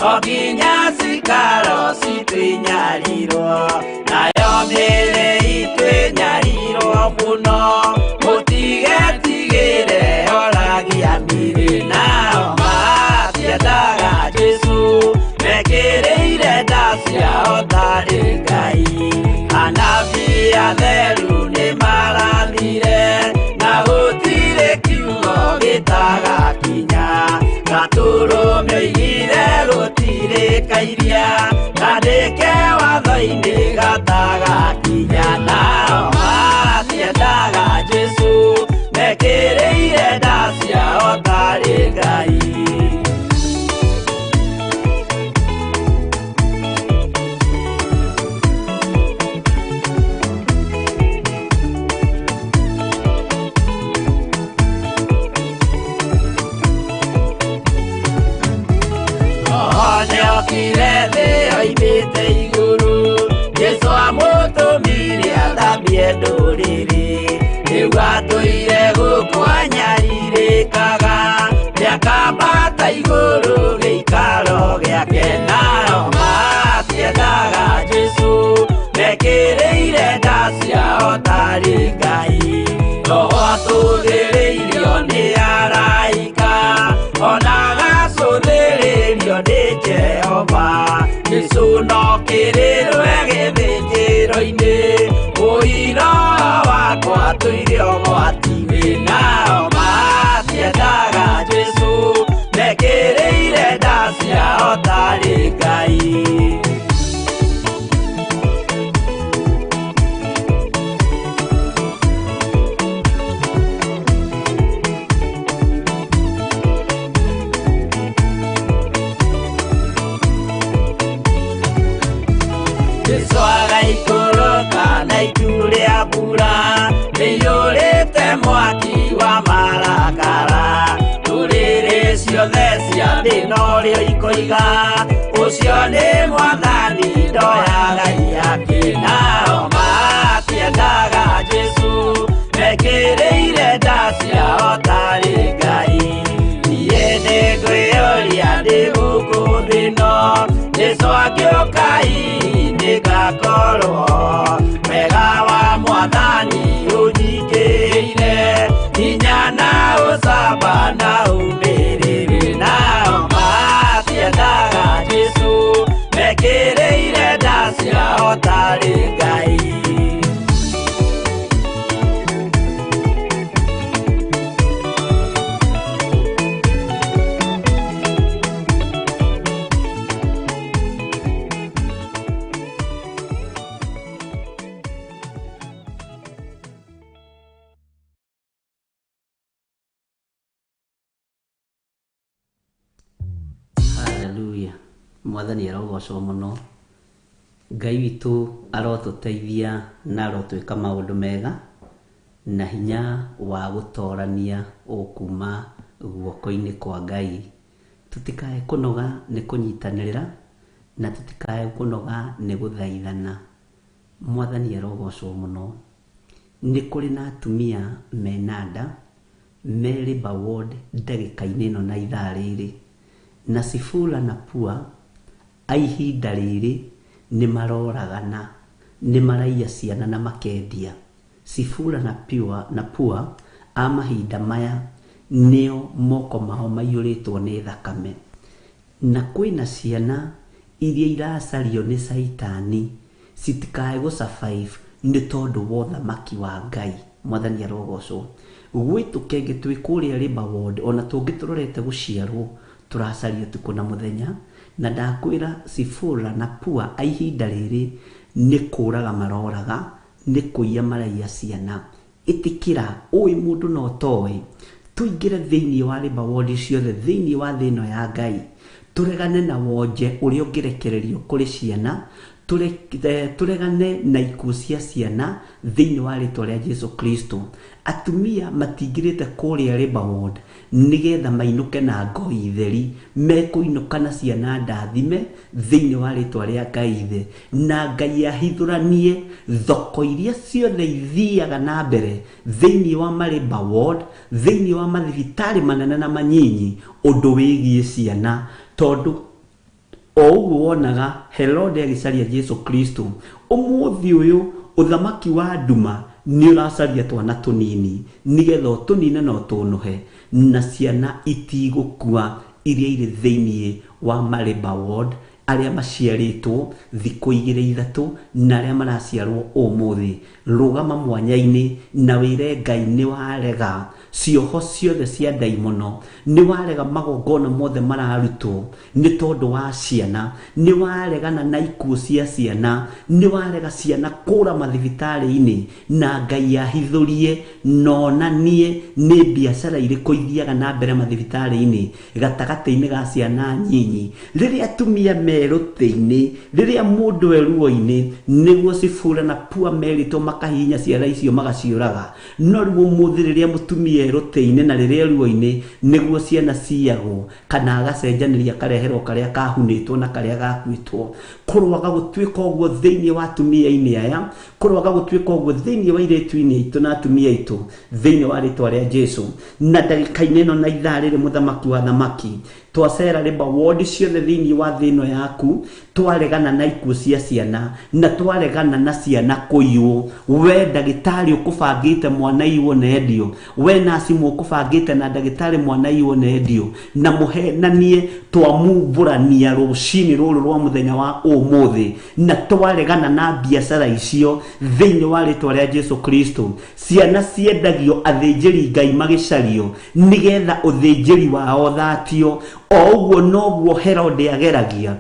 O nginya cikaro citwĩnyarirwo, nayo mĩĩrĩ itwĩnyarirwo mũno, mũtigetigĩre oragia mĩĩrĩ, nao matiendaga Jesu mekĩrĩire nda ciao tarĩ Ngai. Anabii atheru nĩmarathire, na gũtirĩ kiugo gĩtagakinya, gatũrũme oigire gũtirĩ kairia, kandĩke watho-inĩ gatagakinya, nao matiendaga Jesu mekĩrĩire nda ciao tarĩ Ngai. Nĩokire thĩ oimĩte igũrũ, Jesũ amũtũmire athambie ndũrĩrĩ, rĩu atũire gũkũ anyarirĩkaga, nĩakambata igũrũ gĩikaro gĩake, nao matiendaga Jesũ mekĩrĩire nda ciao tarĩ Ngai. Roho atũthĩrĩirio nĩ araika, ona agacũthĩrĩrio nĩ Jehova, Jesũ no kĩrĩrwe gĩthĩnjĩro-inĩ, ũira wakwa tũire ũgwati-inĩ, nao matiendaga Jesũ mekĩrĩire nda ciao tarĩ Ngai. Jesu agaikũrũka na itu rĩa mbura rĩiyũrĩte mwaki wa marakara, thĩ norĩo ikoiga ũcio nĩ mwathani ndoyaga iaki nao matiendaga Jesũ mekĩrĩire nda ciao tarĩ Ngai niĩ nĩngwĩyũria ndĩ gũkũ thĩ ĩno Jesũ angĩũka hihi nĩngakorwo wega wa mwathani ũnyingĩrĩire hinya na ũcamba na ũmĩrĩru nao matiendaga Jesũ mekĩrĩire nda ciao tarĩ Ngai. Hallelujah. Mwathani arogocwo mũno. Ngai witũ arotũteithia na arotwĩka maũndũ mega na hinya wa gũtorania ũkuma guoko-inĩ kwa Ngai. Tũtikae kũnoga nĩ kũnyitanĩrĩra na tũtikae kũnoga nĩ gũthaithana. Mwathani arogocwo mũno. Nĩ kũrĩ na atumia mena nda me labour ward ndagĩka-inĩ ĩno na ithaa rĩrĩ na Sifura na Pua a ihinda rĩrĩ nĩ maroragana, nĩ maraiya ciana na makendia. Sifura na Pua a mahinda maya nĩo moko mao maiyũrĩtwo nĩ thakame. Na kwĩna ciana iria iracario nĩ Caitani citikae gũ survive nĩ tondũ wa ũthamaki wa Ngai. Mwathani arogocwo. Gwĩ tũkenge twĩ kũrĩa labour ward ona tũngĩ tũrorete gũciarwo tũracario ũtukũ na mũthenya na ndakwĩra Sifura na Pua a ihinda rĩrĩ nĩ kũraga maroraga, nĩ kũiya maraiya ciana. Ĩtĩkĩra ũĩ mũndũ no toĩ tũingĩre thĩinĩ wa labour ward ciothe thĩinĩ wa thĩ ĩno ya Ngai tũregane na wonje ũrĩa ũngĩrekererio kũrĩ ciana, tũregane na ikuũ cia ciana thĩinĩ wa rĩtwa rĩa Jesu Kristo. Atumia matingĩrĩte kũrĩa labour ward nĩgetha mainũke na ngoi theri, mekũinũka na ciana ndathime thĩinĩ wa rĩtwa rĩa Ngai ithe, na Ngai ahithũranie thoko iria ciothe ithiaga na mbere thĩinĩ wa ma labour ward, thĩinĩ wa mathibitarĩ manene na manyinyi ũndũ wĩgiĩ ciana, tondũ o ũguo wonaga Herode agĩcaria Jesu Kristo, ũmũthĩ ũyũ ũthamaki wa nduma nĩ ũracaria twana tũnini nĩgetha ũtũnine na ũtũnũhe, na ciana itigũkua iria irĩ thĩinĩ wa ma labour ward, arĩa maciarĩtwo thikũ igĩrĩ ithatũ na arĩa maraciarwo ũmũthĩ. Rũgama mwanya-inĩ na wĩre Ngai nĩ warega cioho ciothe cia ndaimono, nĩ warega magongona mothe mararutwo nĩ tondũ wa ciana, nĩ waregana na ikuũ cia ciana, nĩ warega ciana kũra mathibitarĩ-inĩ, na Ngai ahithũrie na onanie nĩ biacara irĩkũ ithiaga na mbere mathibitarĩ-inĩ gatagatĩ-inĩ ga ciana nyinyi. Rĩrĩa atumia merũtĩ-inĩ, rĩrĩa mũndũ e ruo-inĩ, nĩguo Sifura na Pua merĩtwo makahihinya ciana icio magaciũraga. No rĩu ũmũthĩ rĩrĩa mũtumia erũtĩ-inĩ na rĩrĩa ruo-inĩ, nĩguo ciana ciyagwo kana agacenjanĩria akareherwo karĩa kahunĩtwo na karĩa gakuĩtwo. Kũroaga gũtuĩka ũguo thĩinĩ wa atumia-inĩ aya, kũroaga gũtuĩka ũguo thĩinĩ wa airĩtu-inĩ aitũ na atumia aitũ thĩinĩ wa rĩtwa rĩa Jesu. Na ndagĩka-inĩ ĩno na ithaa rĩrĩ mũthamaki wa thamaki, twacera labour ward ciothe thĩinĩ wa thĩ ĩno yaku, twaregana na ikuũ cia ciana na twaregana na ciana kũiywo. We ndagĩtarĩ ũkũbangĩte mwana iywo na endio, we nasi mũkũbangĩte na ndagĩtarĩ mwana iywo na endio, na mũhenanie twamumbũrania rũcinĩ rũrũ rwa mũthenya wa ũmũthĩ, na twaregana na biacara icio thĩinĩ wa rĩtwa rĩa Jesu Kristo. Ciana ciendagio athĩnjĩri Ngai magĩcario nĩgetha ũthĩnjĩri wao ũthatio. O ũguo noguo Herode ageragia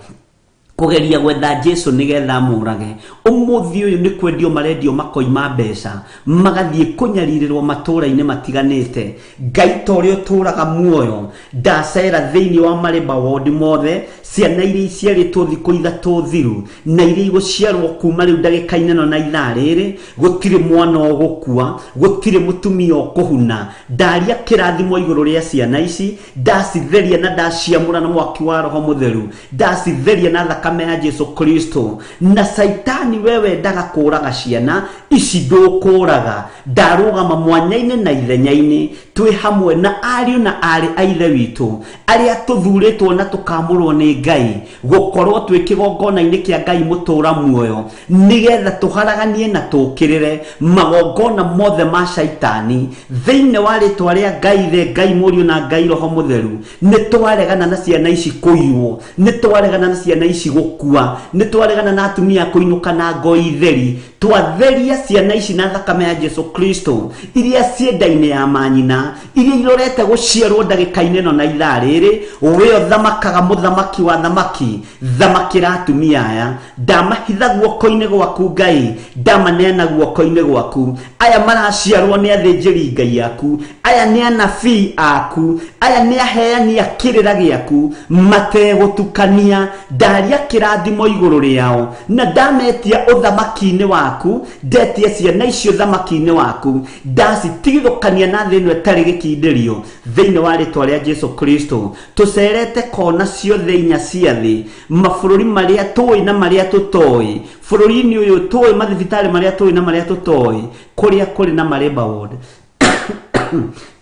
Kugeria gwetha Jesu nigetha amũrage. Ũmũthĩ ũyũ nĩ kwendio marendio makoima mbeca, magathiĩ kũnyarirĩrwo matũũra-inĩ matiganĩte. Ngai ta ũrĩa ũtũũraga muoyo, ndacera thĩinĩ wa marĩmba wondi mothe, ciana iria iciarĩtwo thikũ ithatũ thiru na iria igũciarwo kuma rĩu ndagĩka-inĩ ĩno na ithaa rĩrĩ, gũtirĩ mwana ũgũkua, gũtirĩ mũtumia ũkũhuna. Ndaria kĩrathimo igũrũ rĩa ciana ici, ndacitheria na ndaciamũra na mwaki wa Roho Mũtheru, ndacitheria na thakame ya Jesu Kristo. Na Saitani we wendaga kũraga ciana ici ndũkũraga. Ndarũgama mwanya-inĩ na ithenya-inĩ, twĩ hamwe na ariũ na aarĩ a Ithe witũ arĩa tũthurĩtwo na tũkamũrwo nĩ Ngai gũkorwo twĩ kĩgongona-inĩ kĩa Ngai mũtũra muoyo, nĩgetha tũharaganie na tũkĩrĩre magongona mothe ma Shaitani thĩinĩ wa rĩtwa rĩa Ngai Ithe, Ngai Mũriũ na Ngai Roho Mũtheru. Nĩ twaregana na ciana ici kũiywo, nĩ twaregana na ciana ici gũkua, nĩ twaregana na atumia kũinũka na ngoi theri. Twatheria ciana ici na thakame ya Jesu Kristo iria ciĩ nda-inĩ ya manyina, iria irorete gũciarwo ndagĩka-inĩ ĩno na ithaa rĩrĩ. We ũthamakaga mũthamaki wa thamaki, thamakĩra atumia aya. Ndamahitha guoko-inĩ gwaku Ngai, ndamaneana guoko-inĩ gwaku. Aya maraciarwo nĩ athĩnjĩri Ngai aku, aya nĩ anabii aku, aya nĩ aheani a kĩrĩra gĩaku mategũtukania. Ndaria kĩrathimo igũrũ rĩao na ndametia ũthamaki-inĩ waku, ndetie ciana icio ũthamaki-inĩ waku, ndacitigithũkania na thĩ ĩno ĩtarĩ gĩkindĩrio thĩinĩ wa rĩtwa rĩa Jesu Kristo. Tũcerete kona ciothe inya cia thĩ, mabũrũri marĩa tũĩ na marĩa tũtoĩ, bũrũri-inĩ ũyũ tũĩ, mathibitarĩ marĩa tũĩ na marĩa tũtoĩ, kũrĩa kũrĩ na marĩmba ward.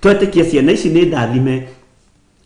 Twetĩkia ciana ici nĩ ndathime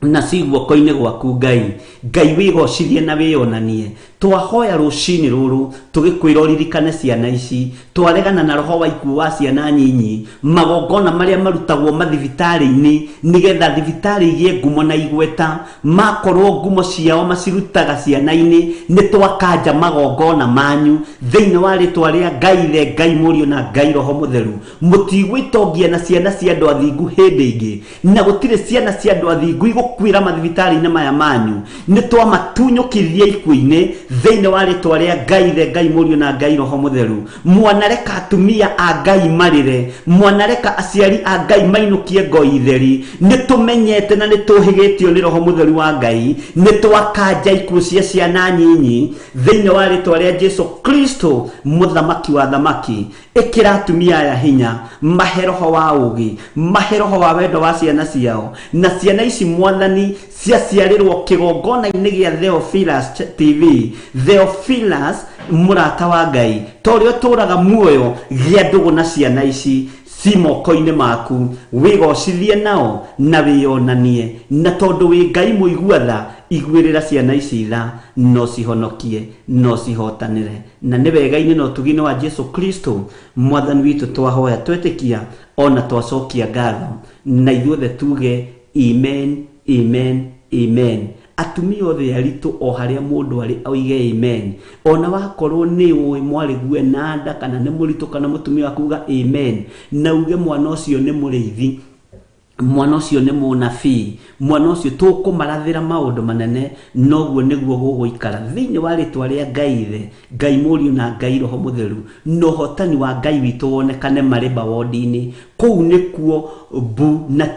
na ci guoko-inĩ gwaku Ngai. Ngai wĩgocithie na wĩonanie. Twahoya rũcinĩ rũrũ tũgĩkwĩra ũririkane ciana ici. Twaregana na roho wa ikuũ wa ciana nyinyi, magongona marĩa marutagwo mathibitarĩ-inĩ nĩgetha thibitarĩ igĩe ngumo na igweta, makorwo ngumo ciao macirutaga ciana-inĩ. Nĩ twakanja magongona manyu thĩinĩ wa rĩtwa rĩa Ngai Ithe, Ngai Mũriũ na Ngai Roho Mũtheru. Mũtigwĩtongia na ciana cia andũ athingu hĩndĩ ĩngĩ, na gũtirĩ ciana cia andũ athingu igũkuĩra mathibitarĩ-inĩ maya manyu. Nĩ twamatunyũkithia ikuũ-inĩ thĩinĩ wa rĩtwa rĩa Ngai Ithe, Ngai Mũriũ na Ngai Roho Mũtheru. Mwanareka atumia a Ngai marĩre, mwanareka aciari a Ngai mainũkie ngoi theri. Nĩ tũmenyete na nĩ tũhĩgĩtio nĩ Roho Mũtheru wa Ngai. Nĩ twakanja ikuũ cia ciana nyinyi thĩinĩ wa rĩtwa rĩa Jesu Kristo mũthamaki wa thamaki. Ĩkĩra atumia aya hinya, mahe roho wa ũũgĩ, mahe roho wa wendo wa ciana ciao. Na ciana ici Mwathani ciaciarĩrwo kĩgongona-inĩ gĩa Theophilus TV. Theophilus mũrata wa Ngai, ta ũrĩa ũtũũraga muoyo, gĩa ndũgũ na ciana ici ci moko-inĩ maku, wĩgocithie nao na wĩonanie. Na tondũ wĩ Ngai mũigua tha, iguĩrĩra ciana ici tha, no cihonokie, no cihotanĩre. Na nĩ wega-inĩ na ũtugi-inĩ wa Jesu Kristo Mwathani witũ twahoya twetĩkia ona twacokia ngatho, na ithuothe tuge amen, amen, amen. Atumia othe aritũ o harĩa mũndũ arĩ oige amen. Ona wakorwo nĩ ũĩ mwarĩ gue na nda kana nĩ mũritũ kana mũtumia waku, uga amen na uge mwana ũcio nĩ mũrĩithi, mwana ũcio nĩ mũnabii, mwana ũcio tũkũmarathĩra maũndũ manene. Noguo nĩguo gũgũikara thĩinĩ wa rĩtwa rĩa Ngai Ithe, Ngai Mũriũ na Ngai Roho Mũtheru. Na ũhotani wa Ngai witũ wonekane marĩmba wondi-inĩ. Kũu nĩkuo mbu na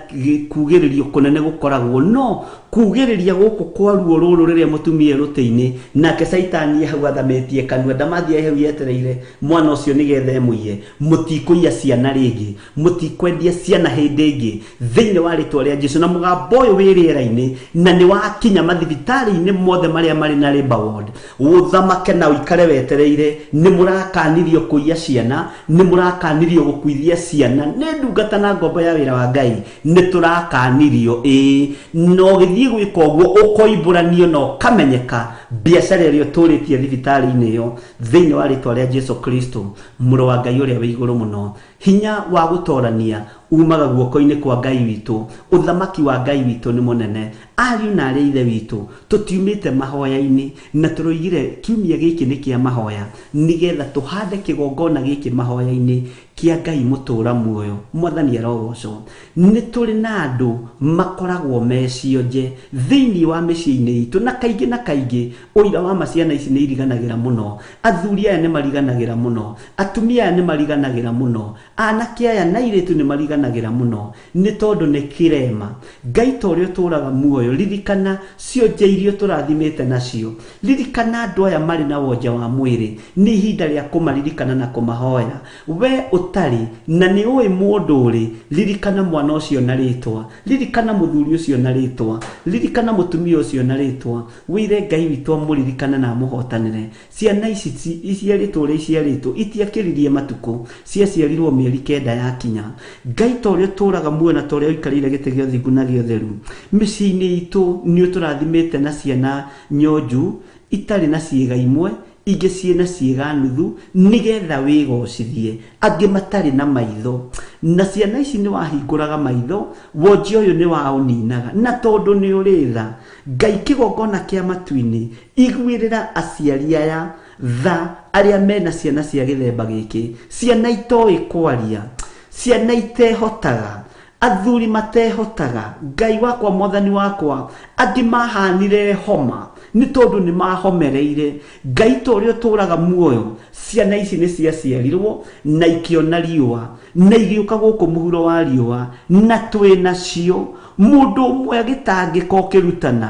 kugĩrĩrio kũnene gũkoragwo. No kugĩrĩria gũkũ kwa ruo rũrũ rĩrĩa mũtumia rũtĩ-inĩ, nake Saitani hau athamĩtie kanua, ndamathia hau yetereire mwana ũcio nĩgetha emũiye. Mũtikũiya ciana rĩngĩ, mũtikwendia ciana hĩndĩ ĩngĩ thĩinĩ wa rĩtwa rĩa Jesu. Na mũgambo ũyũ wĩ rĩera-inĩ na nĩ wakinya mathibitarĩ-inĩ mothe marĩa marĩ na labour ward, ũthamake na ũikare wetereire. Nĩ mũrakanirio kũiya ciana, nĩ mũrakanirio gũkuithia ciana. Nĩ ndungata na ngombo ya wĩra wa Ngai, nĩ tũrakanirio ĩĩ. Na ũgĩthiĩ gwĩka ũguo ũkoimbũranio na ũkamenyeka biacara ĩrĩa ũtũrĩtie thibitarĩ-inĩ ĩyo thĩinĩ wa rĩtwa rĩa Jesu Kristo mũrũ wa Ngai ũrĩa wĩ igũrũ mũno. Hinya wa gũtorania umaga guoko-inĩ kwa Ngai witũ. Ũthamaki wa Ngai witũ nĩ mũnene. Ariũ na arĩ Ithe witũ, tũtiumĩte mahoya-inĩ, na tũroigire kiumia gĩkĩ nĩ kĩa mahoya, nĩgetha tũhande kĩgongona gĩkĩ mahoya-inĩ. Kĩa Ngai mũtũra muoyo mwathani arogocwo. Nĩ tũrĩ na andũ makoragwo me cionje thĩinĩ wa mĩciĩ-inĩ itũ, na kaingĩ na kaingĩ ũira wa ma ciana ici nĩ iriganagĩra mũno, athuri aya nĩ mariganagĩra mũno, atumia aya nĩ mariganagĩra mũno, anake aya na airĩtu nĩ mariganagĩra mũno, nĩ tondũ nĩ kĩrema. Ngai ta ũrĩa ũtũraga muoyo, ririkana cionje iria ũtũrathimĩte nacio, ririkana andũ aya marĩ na wonje wa mwĩrĩ, nĩ ihinda rĩa kũmaririkana na kũmahoya. We ũtarĩ na nĩ ũĩ mũndũ ũrĩ, ririkana mwana ũcio na rĩtwa, ririkana mũthuri ũcio na rĩtwa, ririkana mũtumia ũcio na rĩtwa, wĩre Ngai witũ amũririkane na amũhotanĩre. Ciana ici iciarĩtwo ũrĩa iciarĩtwo itiakĩririe matukũ, ciaciarirwo mĩeri 9 yakinya. Ngai ta ũrĩa ũtũraga muoyo na ta ũrĩa ũikarĩire gĩtĩ gĩa ũthingu na gĩa ũtheru, mĩciĩ-inĩ itũ nĩ ũtũrathimĩte na ciana nyonju itarĩ na ciĩga imwe, ingĩ ciĩna ciĩga nuthu, nĩgetha wĩgocithie, angĩ matarĩ na maitho. Na ciana ici nĩ wahingũraga maitho, wonje ũyũ nĩ waũninaga, na tondũ nĩ ũrĩ tha. Ngai kĩgongona kĩa matu-inĩ, iguĩrĩra aciari aya tha arĩa mena ciana cia gĩthemba gĩkĩ, ciana itoĩ kwaria, ciana itehotaga, athuri matehotaga. Ngai wakwa mwathani wakwa, angĩ mahanire homa nĩ tondũ nĩ mahomereire. Ngai ta ũrĩa ũtũraga muoyo, ciana ici nĩ ciaciarirwo na ikĩona riũa na igĩũka gũkũ mũhuro wa riũa, na twĩ nacio. Mũndũ ũmwe agĩtangĩka ũkĩrutana,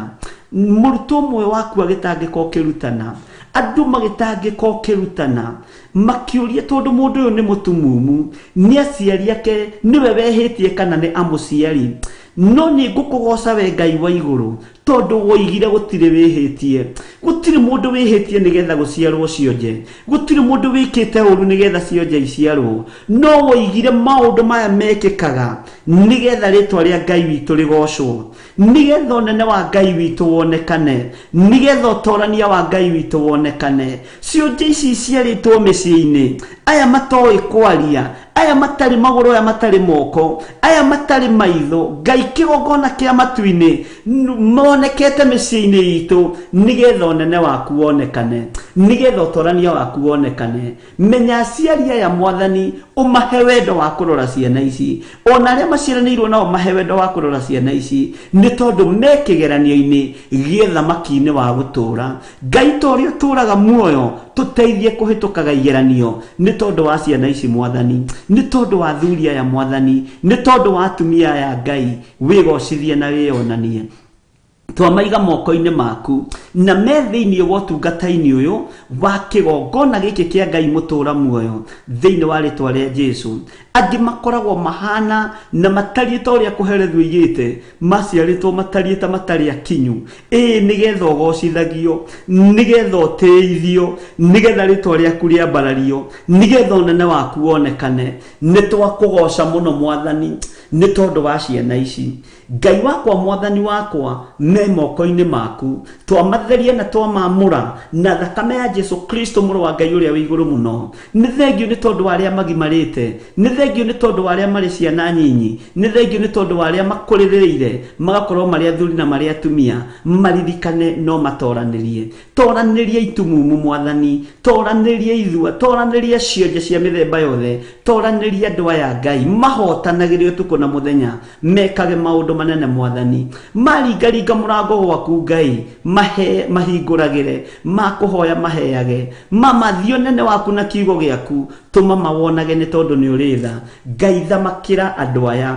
mũrutwo ũmwe waku agĩtangĩka ũkĩrutana, andũ magĩtangĩka ũkĩrutana, makĩũria tondũ mũndũ ũyũ nĩ mũtumumu, nĩ aciari ake nĩwe wehĩtie kana nĩ amũciari. No nĩ ngũkũgoca we Ngai wa igũrũ, tondũ woigire gũtirĩ wĩhĩtie, gũtirĩ mũndũ wĩhĩtie nĩgetha gũciarwo cionje, gũtirĩ mũndũ wĩkĩte ũru nĩgetha cionje iciarwo, no woigire maũndũ maya mekĩkaga nĩgetha rĩtwa rĩa Ngai witũ rĩgocwo, nĩgetha ũnene wa Ngai witũ wonekane, nĩgetha ũtorania wa Ngai witũ wonekane. Cionje ici iciarĩtwo mĩciĩ-inĩ, aya matoĩ kwaria, aya matarĩ magũrũ, aya matarĩ moko, aya matarĩ maitho, Ngai kĩgongona kĩa matu-inĩ monekete mĩciĩ-inĩ itũ, nĩgetha ũnene waku wonekane, nĩgetha ũtorania waku wonekane. Menya aciari aya mwathani, ũmahe wendo wa kũrora ciana ici, ona arĩa maciaranĩirwo nao mahe wendo wa kũrora ciana ici, nĩ tondũ me kĩgeranio-inĩ gĩa thamaki-inĩ wa gũtũra. Ngai ta ũrĩa ũtũraga muoyo, tũteithie kũhĩtũkaga igeranio nĩ tondũ wa ciana ici mwathani, nĩ tondũ wa athuri aya mwathani, nĩ tondũ wa atumia aya Ngai, wĩgocithie na wĩyonanie. Twamaiga moko-inĩ maku, na me thĩinĩ wa ũtungata-inĩ ũyũ wa kĩgongona gĩkĩ kĩa Ngai mũtũra muoyo, thĩinĩ wa rĩtwa rĩa Jesũ. Angĩ makoragwo mahana na matariĩ ta ũrĩa kũherethwo igĩte, maciarĩtwo matariĩ ta matarĩ akinyu, ĩĩ nĩgetha ũgocithagio, nĩgetha ũtĩithio, nĩgetha rĩtwa rĩaku rĩambarario, nĩgetha ũnene waku wonekane. Nĩ twakũgoca mũno mwathani nĩ tondũ wa ciana ici. Ngai wakwa mwathani wakwa, me moko-inĩ maku, twamatheria na twamamũra na thakame ya Jesu Kristo mũrũ wa Ngai ũrĩa wĩ igũrũ mũno. Nĩ thengio nĩ tondũ wa arĩa magimarĩte, nĩ thengio nĩ tondũ wa arĩa marĩ ciana nyinyi, nĩ thengio nĩ tondũ wa arĩa makũrĩrĩire magakorwo marĩ athuri na marĩ atumia, maririkane no matoranĩrie. Toranĩria itumumu mwathani, toranĩria ithua, toranĩria cionje cia mĩthemba yothe, toranĩria andũ aya Ngai mahotanagĩre ũtukũ na mũthenya, mekage maũndũ manene mwathani. Maringaringa mũrango gwaku Ngai, mahe mahingũragĩre, makũhoya maheage, mamathie ũnene waku na kiugo gĩaku, tũma mawonage nĩ tondũ nĩ ũrĩ tha. Ngai thamakĩra andũ aya,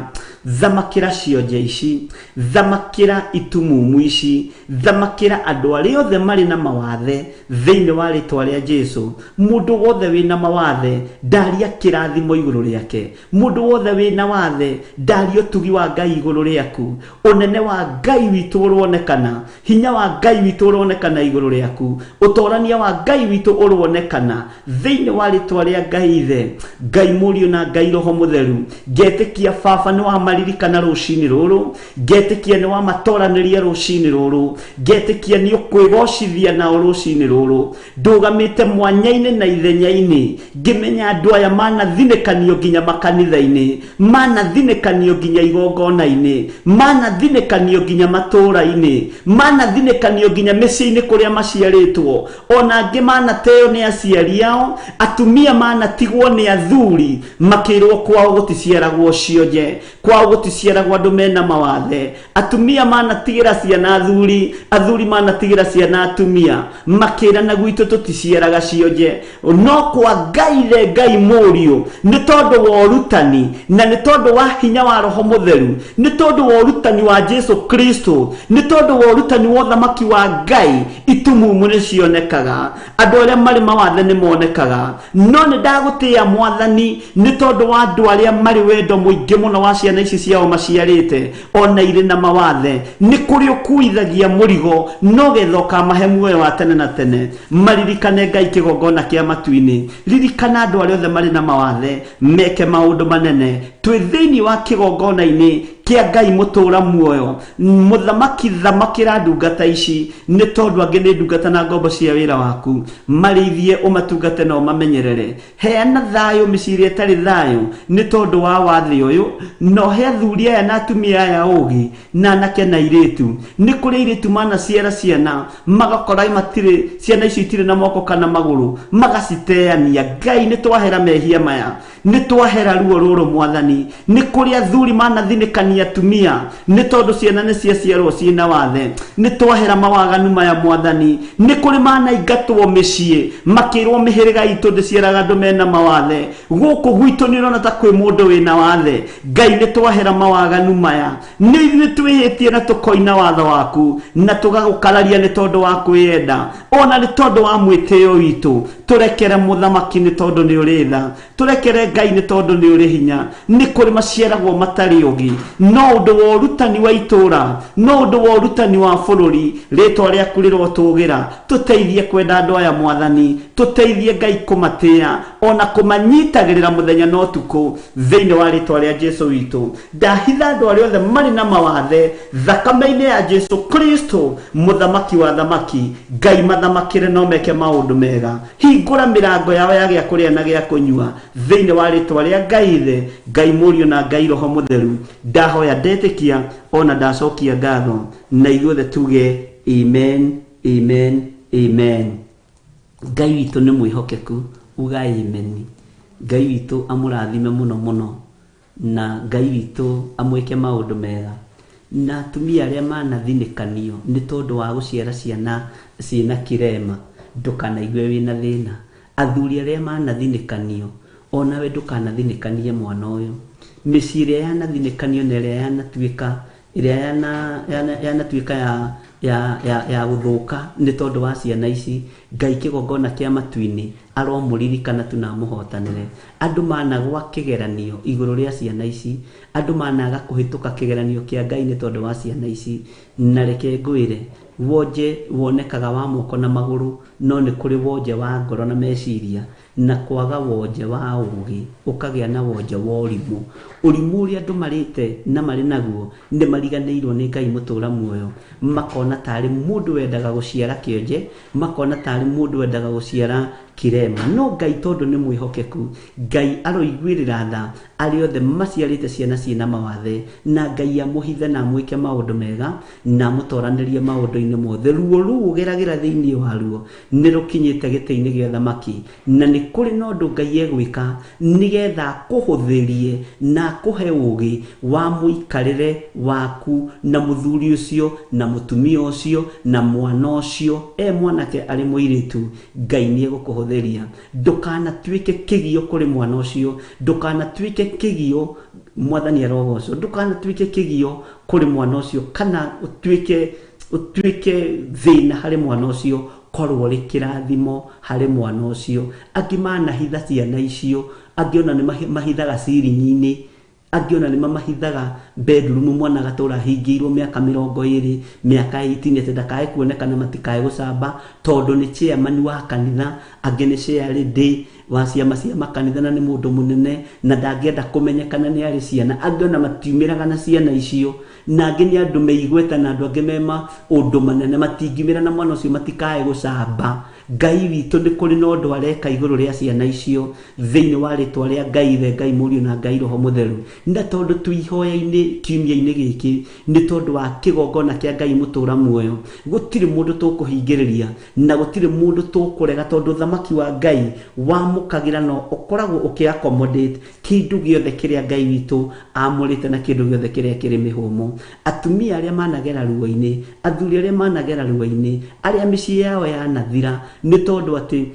thamakĩra cionje ici, thamakĩra itumumu ici, thamakĩra andũ arĩa othe marĩ na mawathe thĩinĩ wa rĩtwa rĩa Jesũ. Mũndũ wothe wĩna mawathe ndaria kĩrathimo igũrũ rĩake, mũndũ wothe wĩna wathe ndaria ũtugi wa Ngai igũrũ rĩaku, ũnene wa Ngai witũ ũronekana, hinya wa Ngai witũ ũronekana igũrũ rĩaku, ũtorania wa Ngai witũ ũronekana thĩinĩ wa rĩtwa rĩa Ngai Ithe, Ngai Mũriũ na Ngai Roho Mũtheru. Ngetĩkia Baba nĩ wa wamaririkana rũcinĩ rũrũ, ngetĩkia nĩ wamatoranĩria rũcinĩ rũrũ, ngetĩkia nĩ ũkwĩgocithia nao rũcinĩ rũrũ. Ndũgamĩte mwanya-inĩ na ithenya-inĩ ngĩmenya andũ aya manathinĩkanio nginya makanitha-inĩ, manathinĩkanio nginya igongona-inĩ, manathinĩkanio nginya matũũra-inĩ, manathinĩkanio nginya mĩciĩ-inĩ kũrĩa maciarĩtwo, ona angĩ manateo nĩ aciari ao, atumia manatigwo nĩ athuri makĩrwo kwao gũticiaragwo cionje, kwao gũticiaragwo andũ mena mawathe, atumia manatigĩra ciana athuri, athuri manatigĩra ciana atumia, makĩrana gwitũ tũticiaraga cionje. No kwa Ngai the Ngai mũriũ, nĩ tondũ wa ũrutani na nĩ tondũ wa hinya wa Roho Mũtheru, nĩ tondũ wa ũrutani wa Jesu Kristo, nĩ tondũ wa ũrutani wa ũthamaki wa Ngai, itumumu nĩ cionekaga, andũ arĩa marĩ mawathe nĩ monekaga. No nĩ ndagũtĩĩa Mwathani nĩ tondũ wa andũ arĩa marĩ wendo mũingĩ mũno wa ciana ici ciao maciarĩte ona irĩ na mawathe. Nĩ kũrĩ ũkuithagia mũrigo no getha ũkamahe muoyo wa tene na tene. Maririkane Ngai kĩgongona kĩa matu-inĩ, ririkana andũ arĩa othe marĩ na mawathe meke maũndũ manene. Twĩ thĩinĩ wa kĩgongona-inĩ kĩa Ngai mũtũũra muoyo, mũthamaki thamakĩra ndungata ici, nĩ tondũ angĩ nĩ ndungata na ngombo cia wĩra waku. Marĩithie, ũmatungate na ũmamenyerere. Heana thayũ mĩciĩ ĩrĩa ĩtarĩ thayũ nĩ tondũ wa wathe ũyũ, na ũhe athuri aya na atumia aya ũgĩ, na anake na airĩtu. Nĩ kũrĩ airĩtu manaciara ciana magakora matirĩ, ciana icio itirĩ na moko kana magũrũ, magaciteania. Ngai nĩ twahera mehia maya, nĩ twahera ruo rũrũ Mwathani. Nĩ kũrĩ athuri manathinĩkania atumia nĩ tondũ ciana nĩ ciaciarwo ciĩna wathe. Nĩ twahera mawaganu maya Mwathani. Nĩ kũrĩ manaingatwo mĩciĩ makĩrwo mĩhĩrĩga itũ ndĩciaraga andũ mena mawathe, gũkũ gwitũ nĩ ũrona ta kwĩ mũndũ wĩna wathe. Ngai nĩ twahera mawaganu maya, nĩ ithuĩ twĩhĩtie na tũkoina watho waku na tũgagũkararia nĩ tondũ wa kwĩyenda ona nĩ tondũ wa mwĩtĩo witũ. Tũrekere mũthamaki nĩ tondũ nĩ ũrĩ tha, tũrekere Ngai nĩ tondũ nĩ ũrĩ hinya. Nĩ kũrĩ maciaragwo matarĩ ũgĩ, no ũndũ wa ũrutani wa itũũra, no ũndũ wa ũrutani wa bũrũri, rĩtwa rĩaku rĩrotũgĩra. Tũteithie kwenda andũ aya Mwathani, tũteithie Ngai kũmatĩĩa ona kũmanyitagĩrĩra mũthenya na ũtukũ thĩinĩ wa rĩtwa rĩa Jesu witũ. Ndahitha andũ arĩa othe marĩ na mawathe thakame-inĩ ya Jesu Kristo mũthamaki wa thamaki. Ngai mathamakĩre no meke maũndũ mega. Hingũra mĩrango yao ya gĩa kũrĩa na gĩa kũnyua thĩinĩ wa rĩtwa rĩa Ngai Ithe, Ngai Mũriũ na Ngai Roho Mũtheru. Ndahoya ndetĩkia ona ndacokia ngatho, na ithuothe tuge amen, amen, amen. Ngai witũ nĩ mwĩhokeku, uga amen. Ngai witũ amũrathime mũno mũno, na Ngai witũ amwĩke maũndũ mega. Na atumia arĩa manathinĩkanio nĩ tondũ wa gũciara ciana ciĩna kĩrema, ndũkanaigue wĩna thĩna. Athuri arĩa manathinĩkanio, onawe ndũkanathinĩkanie mwana ũyũ. Mĩciĩ ĩrĩa yanathinĩkanio na ĩrĩa yanatuĩka, ĩrĩa yanatuĩka ya gũthũka nĩ tondũ wa ciana ici, Ngai kĩgongona kĩa matu-inĩ aromũririkana tu na amũhotanĩre. Andũ managwa kĩgeranio igũrũ rĩa ciana ici, andũ managa kũhĩtũka kĩgeranio kĩa Ngai nĩ tondũ wa ciana ici. Na reke ngwĩre, wonje wonekaga wa moko na magũrũ, no nĩ kũrĩ wonje wa ngoro na meciria, na kwaga wonje wa ũgĩ ũkagĩa na wonje wa ũrimũ. Ũrimũ ũrĩa andũ marĩte na marĩ naguo nĩ mariganĩirwo nĩ Ngai mũtũũra muoyo, makona tarĩ mũndũ wendaga gũciara kĩonje, makona tarĩ mũndũ wendaga gũciara kĩrema. No Ngai tondũ nĩ mwĩhokeku, Ngai aroiguĩrĩra tha arĩa othe maciarĩte ciana ciĩna mawathe, na Ngai amũhithe na amwĩke maũndũ mega na amũtoranĩrie maũndũ-inĩ mothe. Ruo rũu ũgeragĩra thĩinĩ wa ruo nĩ rũkinyĩte gĩtĩ-inĩ gĩa thamaki, na nĩ kũrĩ na ũndũ Ngai egwĩka nĩgetha akũhũthĩrie na akũhe ũgĩ wa mũikarĩre waku na mũthuri ũcio na mũtumia ũcio na mwana ũcio, e mwanake arĩ mũirĩtu. Ngai nĩ egũkũhũthĩria. Ndũkanatuĩke kĩgio kũrĩ mwana ũcio, ndũkanatuĩke kĩgio, Mwathani arogocwo, ndũkanatuĩke kĩgio kũrĩ mwana ũcio, kana ũtuĩke thĩna harĩ mwana ũcio, korwo ũrĩ kĩrathimo harĩ mwana ũcio. Angĩ manahitha ciana icio, angĩ ona nĩ mahithaga ciringi-inĩ, Angĩ ona nĩ mamahithaga bedroom, mwana agatũra ahingĩirwo mĩaka 20, mĩaka 18, atĩ ndakae kuonekana, matikae gũcamba, tondũ nĩ chairman wa kanitha, angĩ nĩ chairlady wa ciama cia makanitha, na nĩ mũndũ mũnene na ndangĩenda kũmenyekana nĩ arĩ ciana. Angĩ ona matiumĩraga na ciana icio, na angĩ nĩ andũ meigweta na andũ angĩ me maũndũ manene, matingiumĩra na mwana ũcio matikae gũcamba. Ngai witũ nĩ kũrĩ na ũndũ areka igũrũ rĩa ciana icio thĩinĩ wa rĩtwa rĩa Ngai Ithe, Ngai Mũriũ na Ngai Roho Mũtheru. Na tondũ twĩ ihoya-inĩ kiumia-inĩ gĩkĩ nĩ tondũ wa kĩgongona kĩa Ngai mũtũra muoyo, gũtirĩ mũndũ tũkũhingĩrĩria na gũtirĩ mũndũ tũkũrega, tondũ ũthamaki wa Ngai wamũkagĩra no ũkoragwo ũkĩ accommodate kĩndũ gĩothe kĩrĩa Ngai witũ amũrĩte na kĩndũ gĩothe kĩrĩa kĩrĩ mĩhũmũ. Atumia arĩa managera ruo-inĩ, athuri arĩa managera ruo-inĩ, arĩa mĩciĩ yao yanathira nĩ tondũ atĩ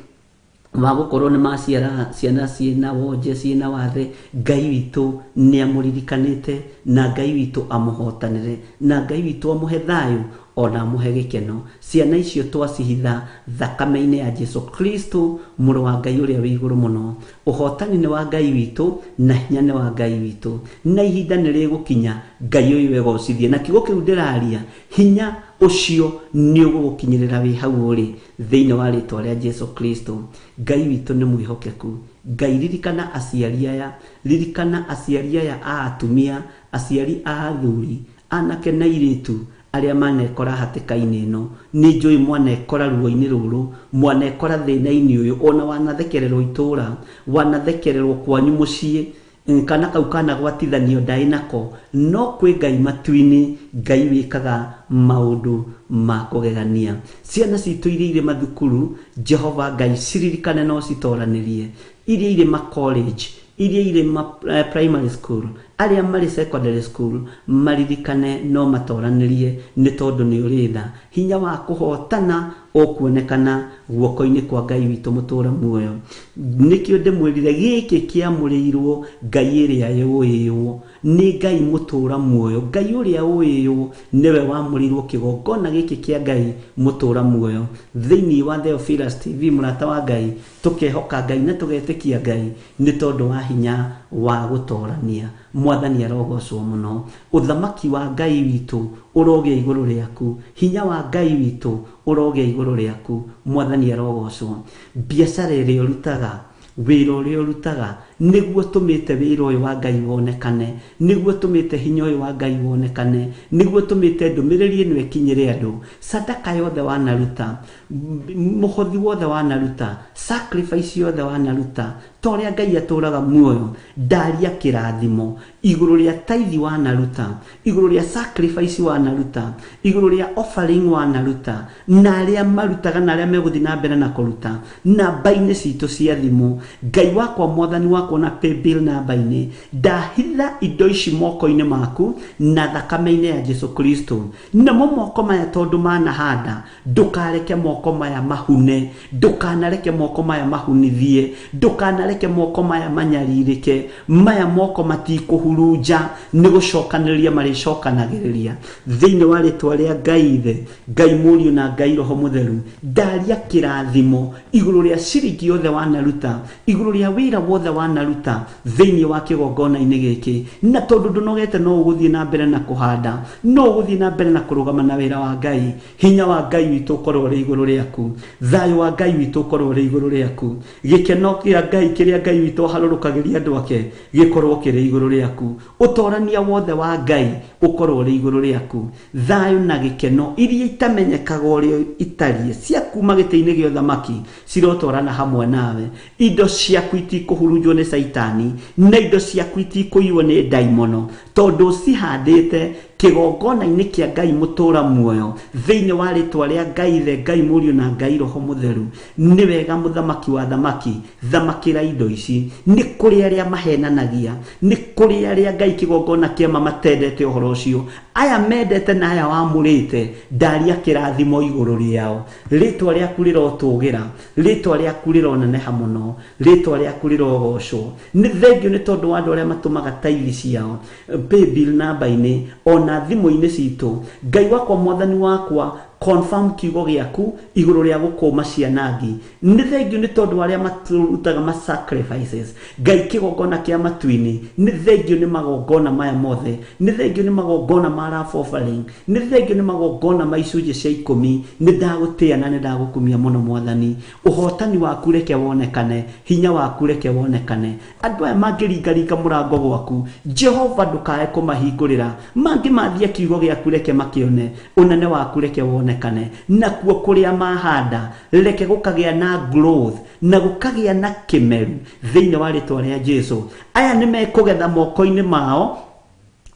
wa gũkorwo nĩ maciara ciana ciĩna wonje, ciĩna wathe, Ngai witũ nĩ amũririkanĩte, na Ngai witũ amũhotanĩre, na Ngai witũ amũhe thayũ ona amũhe gĩkeno. Ciana icio twacihitha thakame-inĩ ya Jesu Kristo mũrũ wa Ngai ũrĩa wĩ igũrũ mũno. Ũhotani nĩ wa Ngai witũ na hinya nĩ wa Ngai witũ, na ihinda nĩ rĩgũkinya Ngai ũyũ egocithie. Na kiugo kĩu ndĩraria, hinya ũcio nĩ ũgũgũkinyĩrĩra wĩ hau ũrĩ thĩinĩ wa rĩtwa rĩa Jesu Kristo. Ngai witũ nĩ mwĩhokeku. Ngai ririkana aciari aya, ririkana aciari aya a atumia, aciari a athuri, anake na airĩtu arĩa manekora hatĩka-inĩ ĩno. Nĩ njũĩ mwanekora ruo-inĩ rũrũ, mwanekora thĩna-inĩ ũyũ, ona wanathekererwo itũra, wanathekererwo kwanyu mũciĩ, kana kau kana gwatithanio ndaĩ nako, no kwĩ Ngai matu-inĩ, Ngai wĩkaga maũndũ ma kũgegania. Ciana citũ iria irĩ mathukuru, Jehova Ngai ciririkane no citoranĩrie, iria irĩ ma college, iria irĩ ma primary school, arĩa marĩ secondary school, maririkane no matoranĩrie, nĩ tondũ nĩ ũrĩ tha. Hinya wa kũhotana ũkuonekana guoko-inĩ kwa Ngai witũ mũtũra muoyo. Nĩkĩo ndĩmwĩrire gĩkĩ kĩamũrĩirwo Ngai ĩrĩa yũĩywo nĩ Ngai mũtũra muoyo. Ngai ũrĩa ũĩywo nĩwe wamũrĩirwo kĩgongona gĩkĩ kĩa Ngai mũtũra muoyo. Thĩinĩ wa Theophilus TV, mũrata wa Ngai, tũkehoka Ngai na tũgetĩkia Ngai nĩ tondũ wa hinya wa gũtorania. Mwathani arogocwo mũno. Ũthamaki wa Ngai witũ ũrogĩa igũrũ rĩaku, hinya wa Ngai witũ ũrogĩa igũrũ rĩaku. Mwathani arogocwo. Biacara ĩrĩa ũrutaga, wĩra ũrĩa ũrutaga, nĩguo tũmĩte wĩra ũyũ wa Ngai wonekane, nĩguo tũmĩte hinya ũyũ wa Ngai wonekane, nĩguo tũmĩte ndũmĩrĩri ĩno ĩkinyĩre andũ. Sadaka yothe wanaruta, mũhothi wothe wanaruta, sacrifice yothe wanaruta, ta ũrĩa Ngai atũraga muoyo, ndaria kĩrathimo igũrũ rĩa tithe wanaruta, igũrũ rĩa sacrifice wanaruta, igũrũ rĩa offering wanaruta, na arĩa marutaga na arĩa megũthiĩ na mbere na kũruta namba-inĩ citũ cia thimũ. Ngai wakwa, Mwathani wakwa, na paybill namba-inĩ, ndahitha indo ici moko-inĩ maku na thakame-inĩ ya Jesu Kristo. Namo moko maya tondũ manahanda, ndũkareke moko maya mahune, ndũkanareke moko maya mahunithie, ndũkanareke moko maya manyarirĩke. Maya moko matikũhurunja, nĩ gũcokanĩrĩria marĩcokanagĩrĩria. Thĩinĩ wa rĩtwa rĩa Ngai Ithe, Ngai Mũriũ na Ngai Roho Mũtheru, ndaria kĩrathimo igũrũ rĩa ciringi yothe wanaruta, igũrũ rĩa wĩra wothe wanaruta thĩinĩ wa kĩgongona-inĩ gĩkĩ. Na tondũ ndũnogete, no ũgũthiĩ na mbere na kũhanda, no ũgũthiĩ na mbere na kũrũgama na wĩra wa Ngai. Hinya wa Ngai witũ ũkorwo ũrĩ igũrũ rĩaku, thayũ wa Ngai witũ ũkorwo ũrĩ igũrũ rĩaku, gĩkeno kĩa Ngai kĩrĩa Ngai witũ aharũrũkagĩria andũ ake gĩkorwo kĩrĩ igũrũ rĩaku, ũtorania wothe wa Ngai ũkorwo ũrĩ igũrũ rĩaku, thayũ na gĩkeno iria itamenyekaga ũrĩa itariĩ cia kuma gĩtĩ-inĩ gĩa ũthamaki cirotwarana hamwe nawe. Indo ciaku itikũhurunjwo nĩ Caitani, na indo ciaku itikũiywo nĩ ndaimono, tondũ cihandĩte kĩgongona-inĩ kĩa Ngai mũtũra muoyo thĩinĩ wa rĩtwa rĩa Ngai Ithe, Ngai Mũriũ na Ngai Roho Mũtheru. Nĩ wega mũthamaki wa thamaki, thamakĩra indo ici. Nĩ kũrĩ arĩa mahenanagia, nĩ kũrĩ arĩa Ngai kĩgongona kĩama matendete ũhoro ũcio. Aya mendete na aya wamũrĩte, ndaria kĩrathimo igũrũ rĩao. Rĩtwa rĩaku rĩrotũgĩra, rĩtwa rĩaku rĩroneneha mũno, rĩtwa rĩaku rĩrogocwo. Nĩ thengio nĩ tondũ wa andũ arĩa matũmaga taithi ciao paybill namba-inĩ ona thimũ-inĩ citũ. Ngai wakwa, Mwathani wakwa, Confirm kiugo gĩaku igũrũ rĩa gũkũma ciana ngi. Nĩ thengiũ nĩ tondũ arĩa matũrutaga ma sacrifices, Ngai kĩgongona kĩa matu-inĩ. Nĩ thengiũ nĩ magongona maya mothe, nĩ thengiũ nĩ magongona ma love offering, nĩ thengiũ nĩ magongona ma icunjĩ cia 10. Nĩ ndagũtĩĩa na nĩ ndagũkumia mũno Mwathani. Ũhotani waku reke wonekane, hinya waku reke wonekane. Andũ aya mangĩringaringa mũrango gwaku, Jehova ndũkae kũmahingũrĩra. Mangĩmathia kiugo gĩaku reke makĩone, ũnene waku reke wonekane. Nakuo kũrĩa mahanda reke gũkagĩa na growth na gũkagĩa na kĩmeru thĩinĩ wa rĩtwa rĩa Jesu. Aya nĩ mekũgetha moko-inĩ mao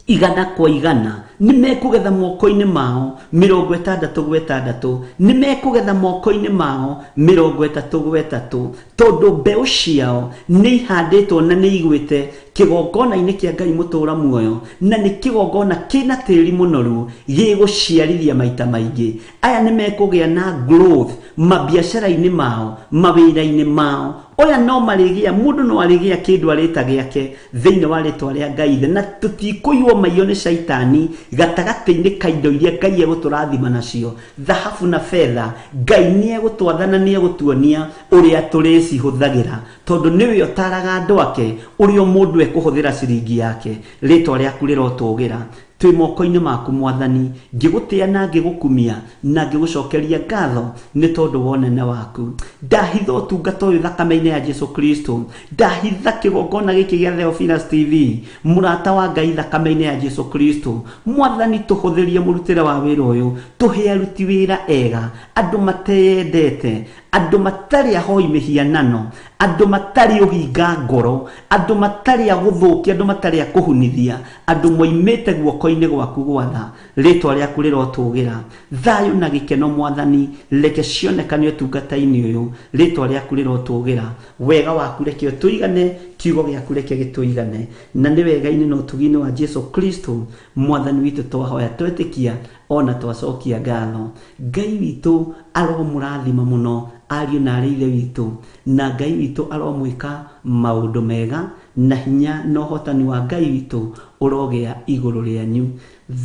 100 kwa 100, nĩ mekũgetha moko-inĩ mao 60 gwa 60, nĩ mekũgetha moko-inĩ mao 30 gwa 3, tondũ mbeũ ciao nĩ ihandĩtwo na nĩ igwĩte kĩgongona-inĩ kĩa Ngai mũtũũra muoyo, na nĩ kĩgongona kĩna tĩri mũnoru gĩgũciarithia maita maingĩ. Aya nĩ mekũgĩa na growth mabiacara-inĩ mao, mawĩra-inĩ mao. Oya no marĩgĩa, mũndũ no arĩgĩa kĩndũ arĩta gĩake thĩinĩ wa rĩtwa rĩa Ngai ithe, na tũtikũiywo maiyo nĩ caitani gatagatĩ-inĩ ka indo iria Ngai egũtũrathima nacio, thahabu na betha. Ngai nĩ egũtwathana, nĩ egũtuonia ũrĩa tũrĩcihũthagĩra, tondũ nĩwe ũtaraga andũ ake ũrĩa mũndũ ekũhũthĩra ciringi yake. Rĩtwa rĩaku rĩrotũgĩra. Twĩ moko-inĩ maku Mwathani, ngĩgũtĩa na ngĩgũkumia na ngĩgũcokeria ngatho nĩ tondũ wa ũnene waku. Ndahitha ũtungata ũyũ thakame-inĩ ya Jesu Kristo, ndahitha kĩgongona gĩkĩ gĩa Theophilus TV, mũrata wa Ngai thakame-inĩ ya Jesu Kristo. Mwathani, tũhũthĩrie mũrutĩre wa wĩra ũyũ, tũhe aruti wĩra ega, andũ mateyendete, andũ matarĩ ahoi mĩhianano, andũ matarĩ ũhinga ngoro, andũ matarĩ a gũthũkia, andũ matarĩ a kũhunithia, andũ moimĩte guoko-inĩ gwaku gwatha. Rĩtwa rĩaku rĩrotũgĩra. Thayũ na gĩkeno Mwathani reke cionekane ũtungata-inĩ ũyũ. Rĩtwa rĩaku rĩrotũgĩra. Wega waku reke ũtũigane, kiugo gĩaku reke gĩtũigane. Na nĩ wega-inĩ na ũtugi-inĩ wa Jesu Kristo Mwathani witũ twahoya twetĩkia ona twacokia ngatho. Ngai witũ aromũrathima mũno ariũ na arĩ ithe witũ, na Ngai witũ aromwĩka maũndũ mega, na hinya na ũhotani wa Ngai witũ ũrogĩa igũrũ rĩanyu.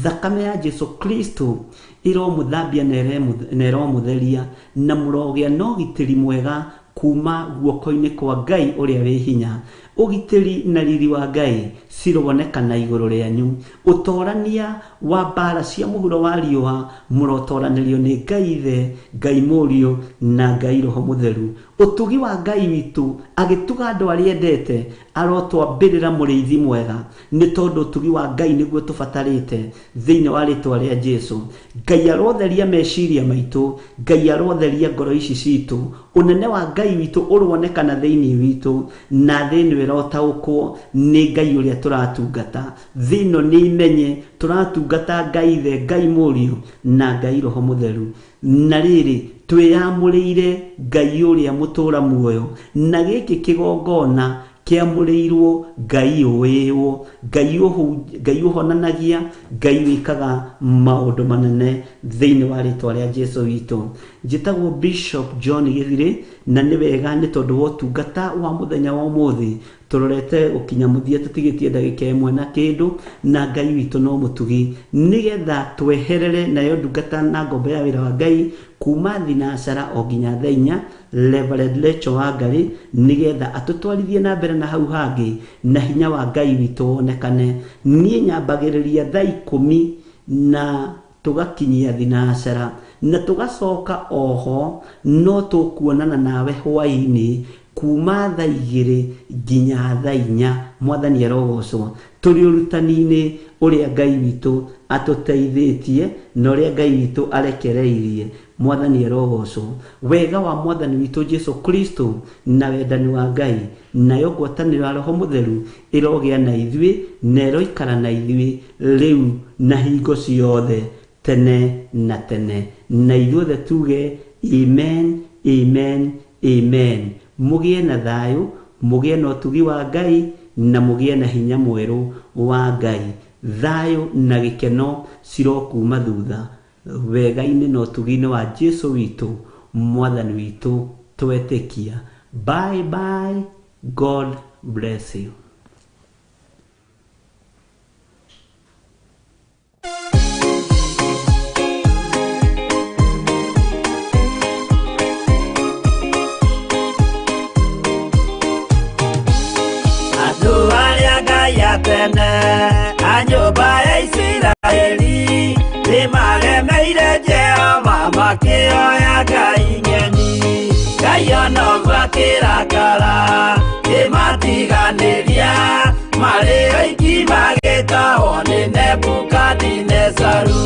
Thakame ya Jesu Kristo ĩromũthambia na ĩromũtheria, na mũrogĩa na ũgitĩri mwega kuma guoko-inĩ kwa Ngai ũrĩa wĩ hinya. Ũgitĩri na riri wa Ngai cironekana igũrũ rĩanyu. Ũtorania wa mbara cia mũhuro wa riũa mũrotoranĩrio nĩ Ngai Ithe, Ngai Mũriũ na Ngai Roho Mũtheru. Ũtugi wa Ngai witũ agĩtuga andũ arĩa endete arotwambĩrĩra mũrĩithi mwega, nĩ tondũ ũtugi wa Ngai nĩguo tũbatarĩte thĩinĩ wa rĩtwa rĩa Jesu. Ngai arotheria meciria maitũ, Ngai arotheria ngoro ici citũ, ũnene wa Ngai witũ ũronekana thĩinĩ witũ, na thĩ ĩno ĩrotaũkwo nĩ Ngai ũrĩa tũratungata. Thĩ ĩno nĩ imenye tũratungata Ngai Ithe, Ngai Mũriũ na Ngai Roho Mũtheru. Na rĩrĩ, twĩyamũrĩire Ngai ũrĩa mũtũũra muoyo, na gĩkĩ kĩgongona kĩamũrĩirwo Ngai ũĩĩwo, Ngai ũhonanagia, Ngai wĩkaga maũndũ manene thĩinĩ wa rĩtwa rĩa Jesu witũ. Njĩtagwo Bishop John Gĩthirĩ, na nĩ wega nĩ tondũ wa ũtungata wa mũthenya wa ũmũthĩ tũrorete gũkinya mũthia tũtigĩtie ndagĩka ĩmwe na kĩndũ, na Ngai witũ no mũtugi, nĩgetha tweherere nayo ndungata na ngombo ya wĩra wa Ngai kuma thinacara o nginya thaa inya, Reverend Rachel Wangari, nĩgetha atũtwarithie na mbere na hau hangĩ, na hinya wa Ngai witũ wonekane. Niĩ nyambagĩrĩria thaa 10 na tũgakinyia thinacara, na tũgacoka oho no tũkuonana nawe hwaĩ-inĩ kuma thaa 2 nginya thaa 4. Mwathani arogocwo. Tũrĩ ũrutani-inĩ ũrĩa Ngai witũ atũteithĩtie na ũrĩa Ngai witũ arekereirie. Mwathani arogocwo. Wega wa Mwathani witũ Jesu Kristo na wendani wa Ngai nayo ngwatanĩro ya Roho Mũtheru ĩrogĩa na ithuĩ na ĩroikara na ithuĩ rĩu na hingo ciothe tene na tene. Na ithuothe tuge amen, amen, amen. Mũgĩe na thayũ, mũgĩe na ũtugi wa Ngai na mũgĩe na hinya mwerũ wa Ngai. Thayũ na gĩkeno cirokuma thutha wega-inĩ na ũtugi-inĩ wa Jesu witũ, Mwathani witũ twetĩkia. Bye bye. God bless you. Akĩrakara kĩmatiganĩria marĩ oiki magĩtahwo nĩ Nebukadinezaru.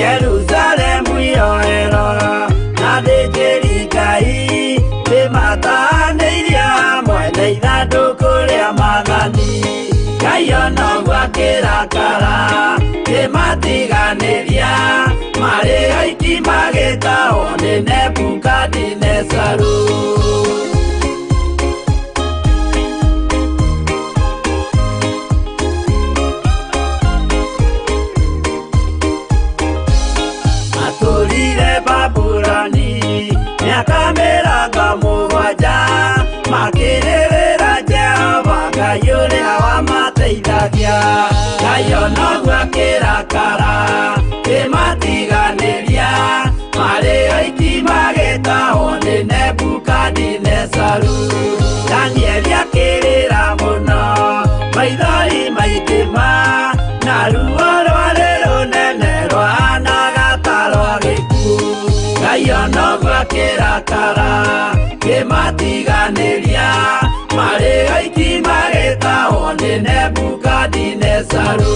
Yerusalemu yoerwo na thĩnjĩri Ngai nĩmatahanĩirie hamwe na ithandũkũ rĩa maathani. Ngai ona ũguo akĩrakara kĩmatiganĩria marĩ oiki magĩtahwo nĩ Nebukadinezaru. Matũrire Babuloni mĩaka 70 makĩrĩrĩra Jehova Ngai ũrĩa wamateithagia. Ngai ona ũguo akĩrakara kĩmatiganĩria marĩ oiki magĩtahwo nĩ Nebukadinezaru. Danieli akĩrĩra mũno maithori maingĩ na ruo rwarĩ rũnene rwahanaga ta rwa gĩkuũ. Ngai ona ũguo akĩrakara kĩmatiganĩria marĩ oiki magĩtahwo nĩ Nebukadinezaru.